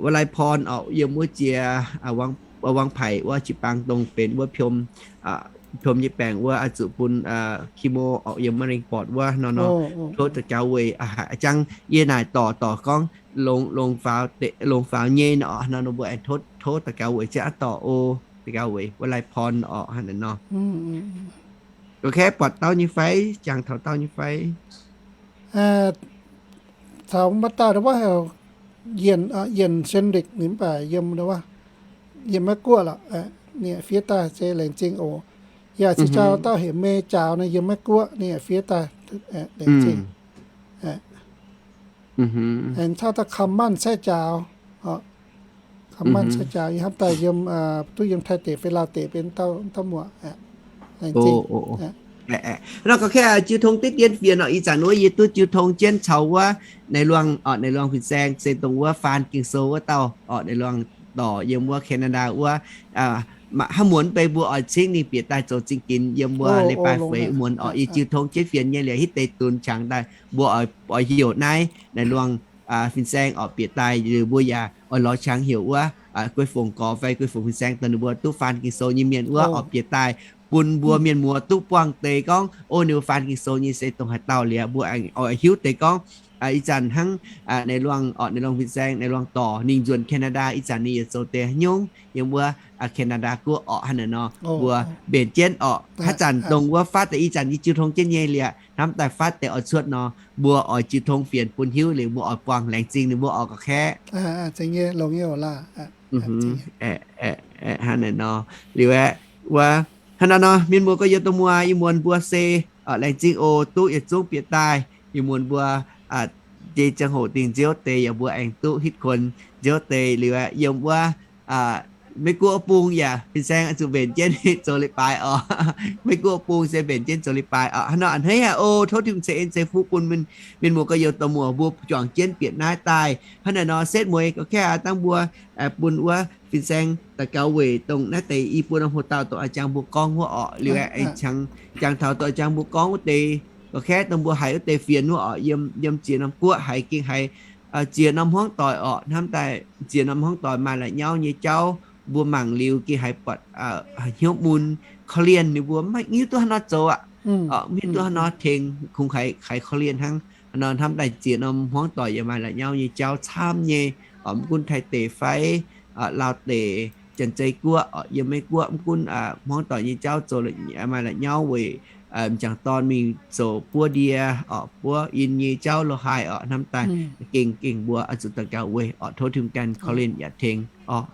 wuov Lai Porn orqc, yiem wuov jiex Wang Paic wuov jiu-baang dongh benx wuov piom, piom nyei baengc wuov, zuqc bun chemo orqc, yiem มะเร็งปอด wuov. Nor nor tov daux gaux weic. Jangv yie naaic dorc, dorc gorngv longx, longx faaux nyei nor orqc. Nor nor mbuo aengx tov daux gaux weic jienv aqv dorc oc. Daux gaux weic wuov Lai Porn orqc. Hnangv naaic nor. Ga'kv buatc dauh nyei fai? Jangx taux dauh nyei fai? Taux mbuo dauh wuov heuc Yienc, Yienc Sen Likv, ninh mv baac yiem, yiem Meiv Guoqv lorqc. Ninh fiev daaih se laengz zingh oc. Yaac se jauv dauh heuc Mei Jaaux nor, yiem Meiv Guoqv, ninh yaac fiev daaih laengz zingh. Aengx taux dauh Kamv Manv Sai Jaaux, Kamv Manv Sai Jaaux, yie hnamv daaih yiem, duqv yiem Taiv deic fai Laauv deic benx dauh, dauh muoc. Laengz zingh. Nor ga'kv jiu tong deix dien fienx orqc. Ih zanc wuov yie duqv jiu tong jienv caux wuov Naaiv Luangh orqc, Naaiv Luangh fin-saeng se dongh wuov faan Ging-Sou wuov dauh orqc, Naaiv Luangh dorc yiem wuov Canada wuov. Hnangv muonz mv bei mbuo oix cingv ninh bieqc daaih zoux zingh ginx yiem wuov leiz-baaix feix muonz orqc. Yie jiu tong jienv fienx nyei liuz hitv deix dunx qangx daaih mbuo oix, oix heuc naaiv Naaiv Luangh fin-saeng orqc bieqc daaih, liuz mbuo yaac oix lorz qangx heuc wuov Guei Fongc Gorx fai Guei Fongc fin-saeng dongh ninh mbuo duqv faan Ging-Sou nyei mienh wuov orqc bieqc daaih bun mbuo mienh muoz duqv buangh deix gorngv, o, ninh mbuo faan Ging-Sou nyei se dongh haaix dauh liuz, mbuo oix hiuv deix gorngv ih zanc hnangv Naaiv Luangh orqc, Naaiv Luangh fin-saeng, Naaiv Luangh dorc ninh nzuonx Canada, ih zanc ninh yaac zoux deix haaix nyungc yiem wuov Canada guoqv orqc. Hnangv naaic nor mbuo mbenc jienv orqc. Haaix zanc dongh wuov fatv deix, ih zanc yie jiu tong jienv nyei liuz, hnamv daaih fatv deix oix cuotv nor, mbuo oix jiu tong fienx bun hiuv liuz mbuo oix buangh laengz zingh ninh mbuo orqc ga'kv. Hnangv naaic nor, liuz aeqv, wuov, hnangv naaiv nor mienh muoz gorx-youz douz muoz, ih muonz mbuo se laengz zingh oc, duqv yietc zungv bieqc daaih. Ih muonz mbuo jiex ziangh hoc dingh nziouv deix yaac mbuo aengx duqv hitv kuonx nziouv deix liuz aeqv, yiem wuov Meiv Guoqv bung yaac fin-saeng zuqc mbenc jienv zoux leiz-baaix orqc. Meiv Guoqv bung se mbenc jienv zoux leiz-baaix orqc. Hnangv nor a'hneiv haic oc. Tov Tin-Hungh ceix en ceix fuqv bun mienh muoz gorx-youz douz muoz mbuo juangc jienv bieqc naaiv daaih. Hnangv naaic nor setv mueiz gorqv-kaeqv dangh mbuo bun wuov fin-saeng daux gaux weic dongh naaiv deix i buo norm hoc-dauh dongh a'jang mbuo gorngv wuov orqc. Liuz aeqv, jangx taux dongh a'jang mbuo gorngv wuov deix gorqv-kaeqv dongh mbuo haiz wuov deix fienx wuov orqc, yiem ziex norm guoqv haiz gengh haiz ziex norm hmuangv doic orqc, hnamv daaih ziex norm hmuangv doic maaih la'nyauv nyei jauv, mbuo mangc liuz gengh haiz buatc hnyouv mun, korv-lienh ninh mbuo maiv hiuv duqv haaix nor zoux aqv. Maiv hiuv duqv haaix nor tengx, kungx haiz korv-lienh hnangv. Hnangv nor hnamv daaih ziex norm hmuangv doic yaac maaih la'nyauv nyei jauv camv nyei, mv gunv Taiv deic fai Laauv deic, Janx-Zei Guoqv, yiem Meiv Guoqv mv gunv hmuangv doic nyei jauv zoux maaih la'nyauv weic m'jangc dorn mingh zoux buov ndie, buov in nyei jauv lo haaix orqc, hnamv daaih gengh gengh mbuo oix zuqc daux gaux weic orqc, tov Tin-Hungh ganh korv-lienh yaac tengx orqc.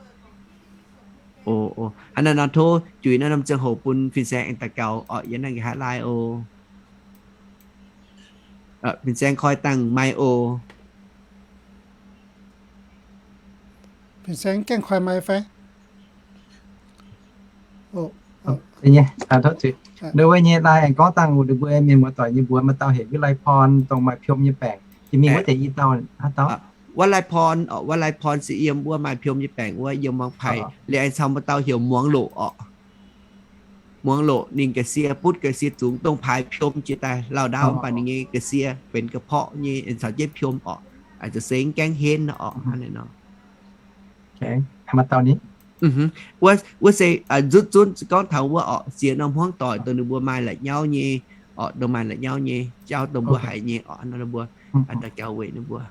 Hnangv naaiv nor tov juix naaiv norm ziangh hoc bun fin-saeng aengx daux gaux orqc, yiem naaiv nqa'haav lai oc. Fin-saeng koi dangh mai oc. Fin-saeng gaengh koi mai fai? Wuov nyei, wuov nyei lai aengx gorngv dangh ninh mbuo mienh muoz-doic nyei mbuox maaih dauh heuc Win Lai Porn dongh maaih piom nyei baengc. Jiex mingh wuov deix i dauh haaix dauh? Win Lai Porn, Win Lai Porn se yiem wuov maaih piom nyei baengc wuov, yiem Muangx Paic. Liuz aengx caux maaih dauh heuc Muangx Loqc orqc. Muangx Loqc ninh ga'sie butv ga'sie zungx, dongh paaix piom jiex daaih lauh ndaauv, mv baac ninh nyei ga'sie benx ga'porqv nyei, caux jienv piom orqc. Zuqc se mv gaengh henv orqc. Wuov se nzutv zunv gorngv taux wuov orqc, ziex norm hmuangv doic dongh ninh mbuo maaih la'nyauv nyei orqc, dongh maaih la'nyauv nyei jauv dongh mbuo haiz nyei orqc, nor mbuo daux gaux weic ninh mbuo.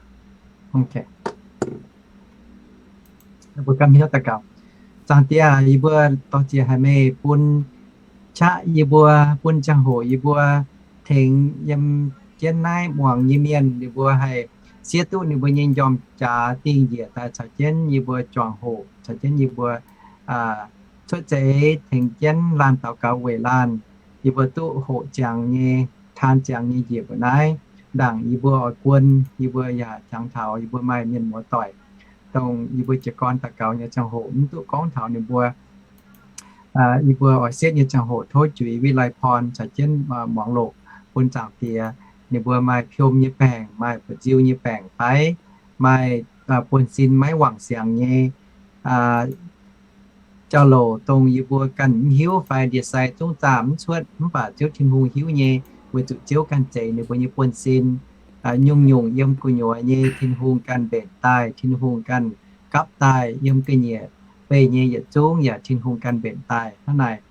Mbuo ganh hnyouv daux gaux. Zaangc Diex, yie mbuo dor-ziec haic meih bun qaqv yie mbuo, bun ziangh hoc yie mbuo tengx yiem jienv naaiv muangx nyei mienh ninh mbuo haih siev duqv ninh mbuo nyei njormh jaax dingh njiec daaih caux jienv yie mbuo juangc hoqc, caux jienv yie mbuo cuotv seix tengx jienv laanh daux gaux weic laanh, yie mbuo duqv hoqc ziangx nyei, taan ziangx nyei njiec mbuo naaiv. Ndaangc yie mbuo oix guon, yie mbuo yaac jangx taux yie mbuo maaih mienh muoz-doic, dongh yie mbuo jiez gorn daux gaux nyei ziangh hoc mv duqv gorngv taux ninh mbuo. Yie mbuo oix setv nyei ziangh hoc tov juix Win Lai Porn caux jienv Muangx Loqc bun Zaangc Diex, ninh mbuo maaih piom nyei baengc, maaih buoz-nziu nyei baengc fai maaih buonv-sin maiv wangc siangx nyei jauv-louc, dongh yie mbuo ganh mv hiuv fai ndie-sai zungv zaah mv cuotv, mv baac Ziouv Tin-Hungh hiuv nyei, weic zuqc Ziouv ganh zeix ninh mbuo nyei buonv-sin. Nyungc-nyungc yiem gu'nyuoz nyei Tin-Hungh ganh mbenc daaih, Tin-Hungh ganh gapv daaih, yiem ga'nyiec beih nyei yietc zungv yaac Tin-Hungh ganh mbenc daaih. Hnangv naaic,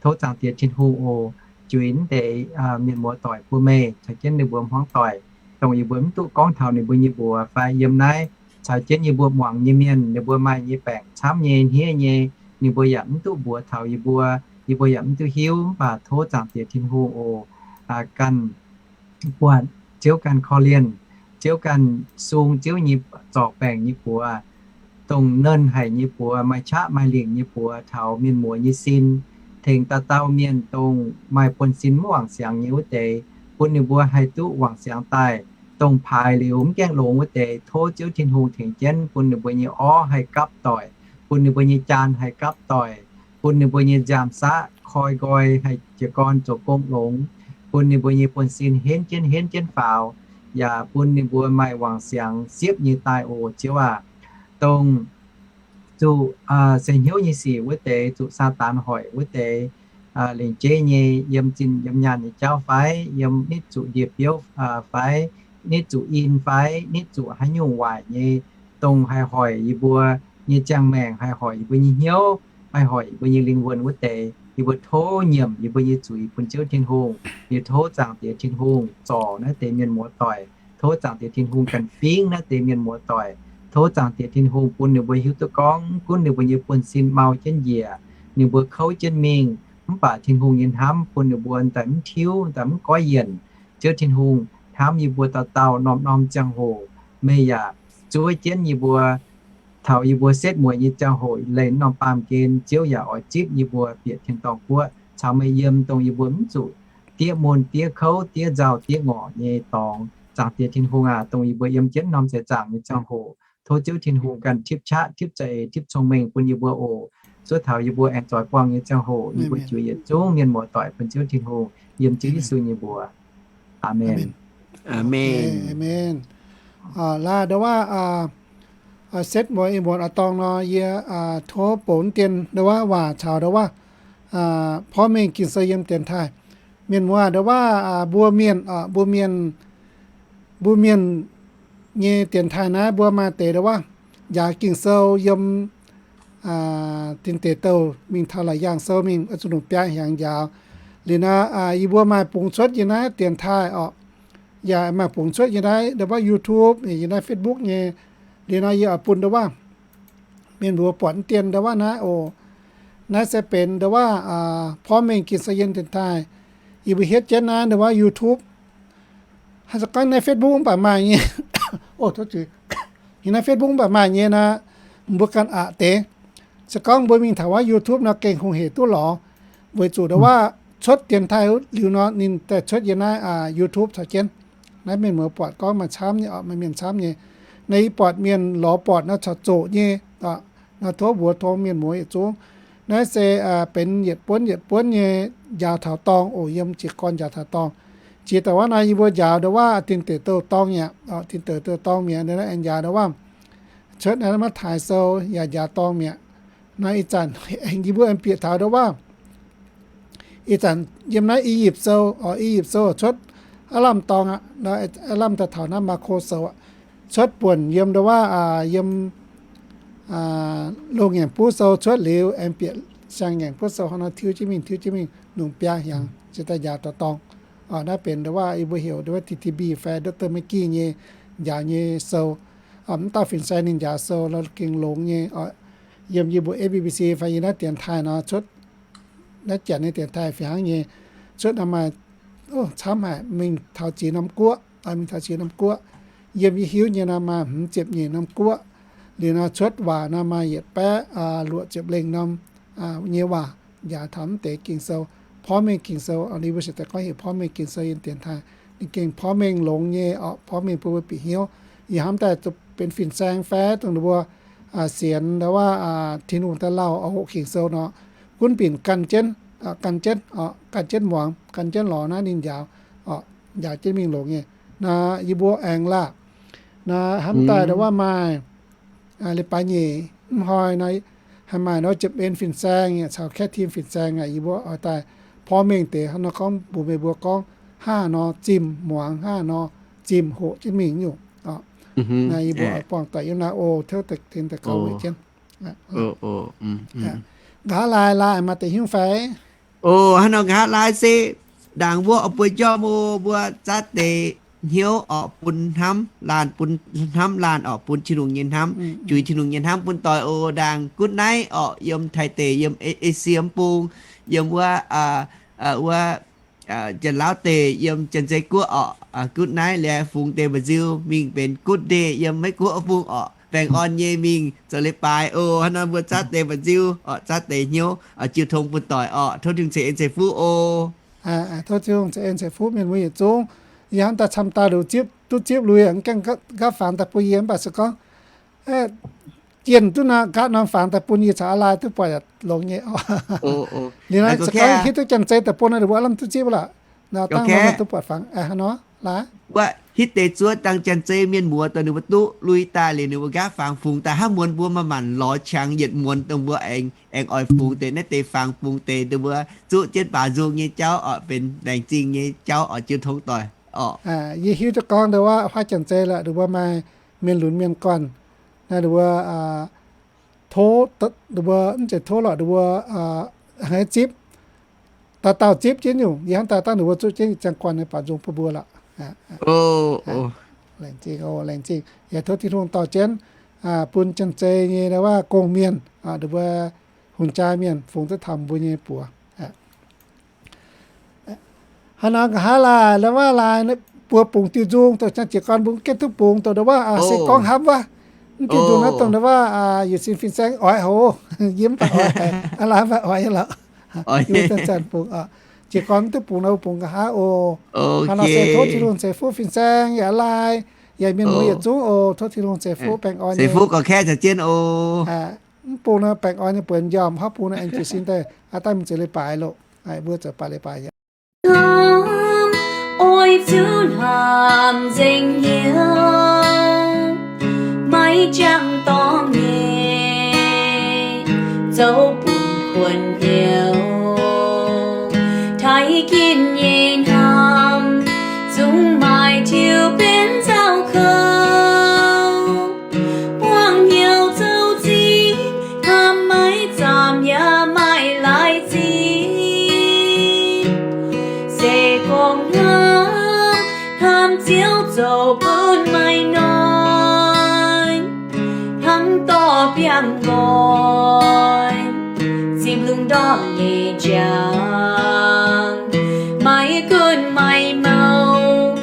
tov Zaangc Diex Tin-Hungh oc, juix deix mienh muoz-doic bun meih caux jienv ninh mbuo hmuangv doic, dongh yie mbuo mv duqv gorngv taux ninh mbuo nyei mbuox fai yiem naaiv caux jienv yie mbuo muangx nyei mienh, ninh mbuo maaih nyei baengc camv nyei, hniev nyei, ninh mbuo yaac mv duqv mbuox taux yie mbuo, yie mbuo yaac mv duqv hiuv. Mv baac tov Zaangc Diex Tin-Hungh oc, ganh buatc, Ziouv ganh korv-lienh, Ziouv ganh sung Ziouv nyei zorc baengc nyei buoz, dongh nernh haic nyei buoz, maaih qaqv maaih lingc nyei buoz taux mienh muoz nyei sin, tengx dauh dauh mienh dongh maaih buonv-sin mv wangc siangx nyei wuov deix, bun ninh mbuo haih duqv wangc siangx daaih, dongh paaix liuz mv gaengh longx wuov deix, tov Ziouv Tin-Hungh tengx jienv bun ninh mbuo nyei orv haih gapv doic, bun ninh mbuo nyei jaan haih gapv doic, bun ninh mbuo nyei nziaamv-saqv koi nqoi haih jiez gorn zoux gong longx, bun ninh mbuo nyei buonv-sin henv jienv henv jienv faaux, yaac bun ninh mbuo maaih wangc siangx siepv nyei daaih oc, Ziouv aac. Dongh zuqc seix hnyouv nyei sic wuov deix, zuqc Saadaan hoic wuov deix, lengc jeiv nyei yiem zinh yiem nyaanh nyei jauv fai, yiem nitv zuqc ndie-biouv fai, nitv zuqc in fai, nitv zuqc haaix nyungc waaic nyei, dongh haih hoic yie mbuo nyei ziangh maengc, haih hoic yie mbuo nyei hnyouv, haih hoic yie mbuo nyei lingh wuonh wuov deix, yie mbuo tov nyiemc yie mbuo nyei zuiz bun Ziouv Tin-Hungh. Yie tov Zaangc Diex Tin-Hungh zorc naaiv deix mienh muoz-doic. Tov Zaangc Diex Tin-Hungh ganh fingv naaiv deix mienh muoz-doic. Tov Zaangc Diex Tin-Hungh bun ninh mbuo hiuv duqv gorngv, mv gunv ninh mbuo nyei buonv-sin mau jienv njiec, ninh mbuo kouv jienv mingh, mv baac Tin-Hungh nyei hnamv bun ninh mbuo daaih mv tiuv, daaih mv goiv yienc. Ziouv Tin-Hungh hnamv yie mbuo dauh dauh norm-norm ziangh hoc, meih yaac zuov jienv yie mbuo. Taux yie mbuo setv mueiz nyei ziangh hoc leih norm baamh gen, Ziouv yaac oix zipv yie mbuo bieqc tin-dorngh guoqv caux meih yiem, dongh yie mbuo mv zuqc diev mun, diev kouv, diev nzauh, diev ngorc nyei dorngx. Zaangc Diex Tin-Hungh aac, dongh yie mbuo yiem jienv norm seix zaangc nyei ziangh hoc, tov Ziouv Tin-Hungh ganh tipv qaqv, tipv za'eix, tipv cong-mengh bun yie mbuo oc. Zuov taux yie mbuo aengx zoix buangh nyei ziangh hoc, yie mbuo juix yietc zungv mienh muoz-doic bun Ziouv Tin-Hungh, yiem Ziouv Yesu nyei mbuox. Aamen. Aamen. Laaix ndau waac setv mueiz ih muonz a'dorngh nor, yie tov bouc dien ndau waac waac caux ndau waac porv mengh Ging-Sou yiem dienx taaih. Mienh muoz, ndau waac mbuo mienh, mbuo mienh, mbuo mienh nyei dienx taaih naaiv mbuo maaih deix ndau wuov njaaux Ging-Sou yiem dinh deic douh mingh taux la'yaangh sou mingh oix zuqc longc biaa hnyangx njaaux. Liuz nor, yie mbuo maaih bungx cuotv yiem naaiv dienx taaih orqc, yaac maaih bungx cuotv yiem naaiv ndau wuov YouTube, yiem naaiv Facebook nyei. Liuz nor yie oix bun ndau wuov mienh mbuo buatc mv dien ndau wuov naaiv oc. Naaiv se benx ndau wuov porv mengh Ging-Sou yiem dienx taaih. Yie mbuo hietv jienv naaiv ndau wuov YouTube. Haaix zanc gorngv naaiv Facebook mv baac maaih nyei. Yiem naaiv Facebook mv baac maaih nyei nor, mbuo ganh aqc deix. Se gorngv mbuo mingh taux wuov YouTube nor gengh hungh hec duqv lorz, weic zuqc ndau wuov cuotv dienx taaih liuz nor ninh daaih cuotv yiem naaiv YouTube caux jienv. Naaiv mienh muoz buatc gorngv maaih camv nyei, maaih mienh camv nyei. Naaiv yie buatc mienh lorz buatc nor corc zoqc nyei. Nor tov mbuox tong mienh muoz yietc zungv, naaiv se benx yietc buonv yietc buonv nyei njaaux taux dorngh oc, yiem jiez gorn njaaux taux dorngh. Jiex daaih wuov nor yie mbuo njaaux ndau wuov dinh deic douh dorngh mi'aqv, dinh deic douh dorngh mi'aqv, naaiv aengx njaaux ndau wuov cuotv naaiv Matv^taai Sou yaac njaaux dorngh mi'aqv. Nor ih zanc aengx yie mbuo aengx bieqc taux ndau wuov ih zanc yiem naaiv I^yipv Sou, oc, I^yipv Sou cuotv aav lamh dorngh aqv, aav lamh daaih taux naaiv Maako Sou aqv. Cuotv buonc yiem ndau wuov, yiem Loz-Ngaengc Buv Sou cuotv liuz aengx bieqc Siang-Ngaengc Buv Sou hnangv nor tiuv jienv mingh, tiuv jienv mingh longc biaa hnyangx ziouc daaih njaaux taux dorngh. Nor benx ndau wuov yie mbuo heuc ndau wuov T T B fai Doctor Magee nyei njaaux nyei sou. Mv dauh fin-saeng ninh njaaux sou lorqc gengh longx nyei. Yiem yie mbuo A B B C fai yiem naaiv dienx taaih nor cuotv, naaiv janx nyei dienx taaih fih hnangv nyei. Cuotv nor maaih camv haic, mingh taux ziex norm guoqv, mingh taux ziex norm guoqv. Yiem yie hiuv nyei nor maaih hmz ziepc nyeic norm guoqv. Liuz nor cuotv waac nor maaih yietc baeqv luoqc ziepc lengh norm nyei waac njaaux taux mv deix Ging-Sou, porv mengh Ging-Sou. Ninh mbuo se daaih gorngv heuc porv mengh Ging-Sou yiem dienx taaih. Ninh gengh porv mengh longx nyei orqc, porv mengh bun mbuo bieqc hnyouv. Yie hnamv daaih benx fin-saeng fai dongh ninh mbuo sienx ndau wuov Tin-Hungh daaih lauh oix hoqc Ging-Sou nor, gunv binc gan jienv, gan jienv, gan jienv muangx, gan jienv lorz naaiv ninh njaaux, njaaux jienv mingh longx nyei. Nor yie mbuo aengx laah, nor hnamv daaih ndau wuov maaih leiz-baaix nyeic mv hnoi nor, haih maaih nor ziepc en fin-saeng caux cat team fin-saeng aqv, yie mbuo oix daaih porv mengh deix hnangv nor gorngv mbuox meih mbuo gorngv hnangv haaix nor zimh muangx, hnangv haaix nor zimh hoqc jienv mingh nyungc. Naaiv yie mbuo oix buangh doic yiem naaiv oc, tov deix tengx daaih gauh weic jienv. Nqa'haav laai, laai maaih deix hnyouv fai? O, hnangv nor nqa'haav laai se ndaangc mbuo oix bueix njormh o, mbuo zaav deix hnyouv orqc bun hnamv laanh, bun hnamv laanh orqc bun Tin-Hungh nyei hnamv, juix Tin-Hungh nyei hnamv bun doic o. Ndaangc good night orqc yiem Taiv deic, yiem Esie mv bung, yiem wuov, wuov Janx-Laauv deic, yiem Janx-Zei Guoqv orqc, good night liuz fungx deix mba'nziu mingh benx good day yiem Meiv Guoqv mv bung orqc, baengh orn nyei mingh zoux leiz-baaix o. Hnangv nor mbuo zaav deix mba'nziu orqc, zaav deix hnyouv jiu tong bun doic orqc. Tov Tin-Hungh ceix en ceix fuqv o. Tov Tin-Hungh ceix en ceix fuqv mienh mbuo yietc zungv. Yie hnamv daaih camv dauh nduqc zipv, duqv zipv lui, mv gaengh nqaatv faangx daaih bun yie mv baac se gorngv jienh duqv nor nqaatv norm faangx daaih bun yie caux aa laai duqv buatc longx nyei. Liuz nor se gorngv hiuv duqv Janx-Zei daaih bun nor, ninh mbuo aav lamh duqv zipv lorqc. Nor dangh nor duqv buatc faangx aqv nor, laaix. Wuov hitv deix zuov dangh Janx-Zei mienh muoz dongh ninh mbuo duqv lui daaih liuz ninh mbuo nqaatv faangx fungx daaih hnangv muonz mbuo maaih maanc lorz qangx yietc muonz dongh mbuo aengx, aengx oix fungx deix naaiv deix faangx, fungx deix dongh mbuo zuqv jienv baac nzung nyei jauv orqc benx laengz zingh nyei jauv orqc jiu tong doic orqc. Yie hiuv duqv gorngv ndau wuov huaav Janx-Zei lorqc, ninh mbuo maaih mienh lunx mienh guanh, naaiv ninh mbuo tov, ninh mbuo mv zeiz tov lorqc, ninh mbuo haiz zipv, dauh dauh zipv jienv nyungc. Yie hnamv daaih dangh ninh mbuo zuqv jienv ziangh guanh nyei baaux nzung bun mbuo lorqc. Laengz zingh, laengz zingh. Yaac tov Tin-Hungh dorh jienv bun Janx-Zei nyei ndau wuov gong-mienh, ninh mbuo hungh jaa mienh fungx duqv taux mbuo nyei buoz. Hnangv nor nqa'haav laai, ndau wuov laai, buo bungx diuh nzung, dongh ziangh jiez gorn mbuo mv gaengh duqv bungx, dongh ndau wuov se gorngv hnamv wuov. Mv diuh nzung naaiv dongh ndau wuov yietc sin fin-saeng oix hoc, yie mv baac oix, aa laai mv baac oix nyei lorqc. Yie mbuo zanc-zanc bungx oc. Jiez gorn mv duqv bungx nor, bungx nqa'haav oc. Hnangv nor se tov Tin-Hungh ceix fuqv fin-saeng yaac laai, yaac mienh muoz yietc zungv oc. Tov Tin-Hungh ceix fuqv baengh orn nyei. Ceix fuqv gauh kaeqv caux jienv oc. Mv bung nor baengh orn nyei buonc njormh, huaav bung nor aengx jiez sin daaih aa dangh mingh zoux leiz-baaix loh. Mbuo zoux baaix leiz-baaix yaac. Hnamv, oix zuqc hnamv nzengc hnyouv, maiv jangx dorngx nyei, zoux bungx kuonx hnyouv, taaih ginv nyei hnamv, zungv maaih tiuv benx nzauh kouv. nqoi, zipv lungh ndorm nyei njang. Maiv gunv maaih mouh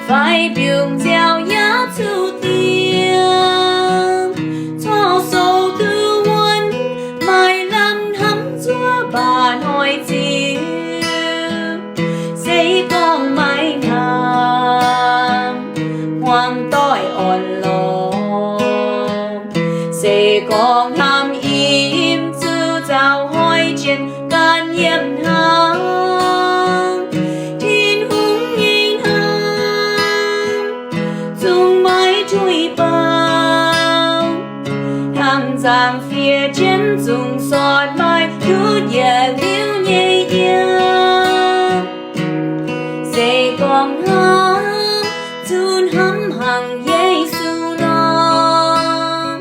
fai mbiungc nziaaux yaac zuqc dingc, corc sou duqv wuonv, maaih lamh hnamv zuov mbaac hnoi ziux. Se gorngv maaih hnamv hmuangx doic orn-lorqc, se gorngv hnamv im zuqc nzauh hnoi jiex ganh yiem hnangv. Tin-Hungh nyei hnamv zungv maiv tuix baac, hnamv nzangc fiev jienv zungv sortv maaih ndutv yietc liuz nyei yiem. Se gorngv hnamv zungv hnamv haic Yesu nor,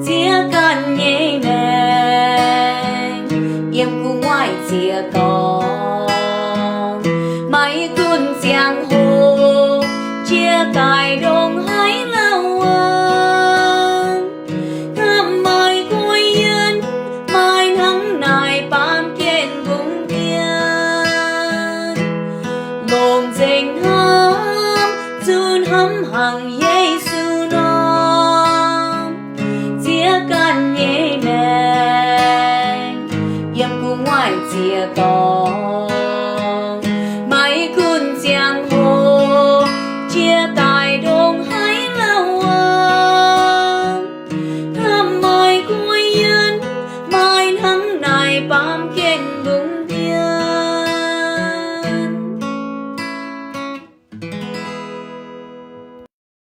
ziex ganh nyei maengc yiem gu'nguaaic ziex dorngx. Maiv gunv ziangh hoc jiex daaih ndongc haaix lauh aqv, hnamv maaih guai yienh, maaih hnangv naaic baamh gen mbungv dien. Longc nzengc hnamv zungv hnamv haic Yesu.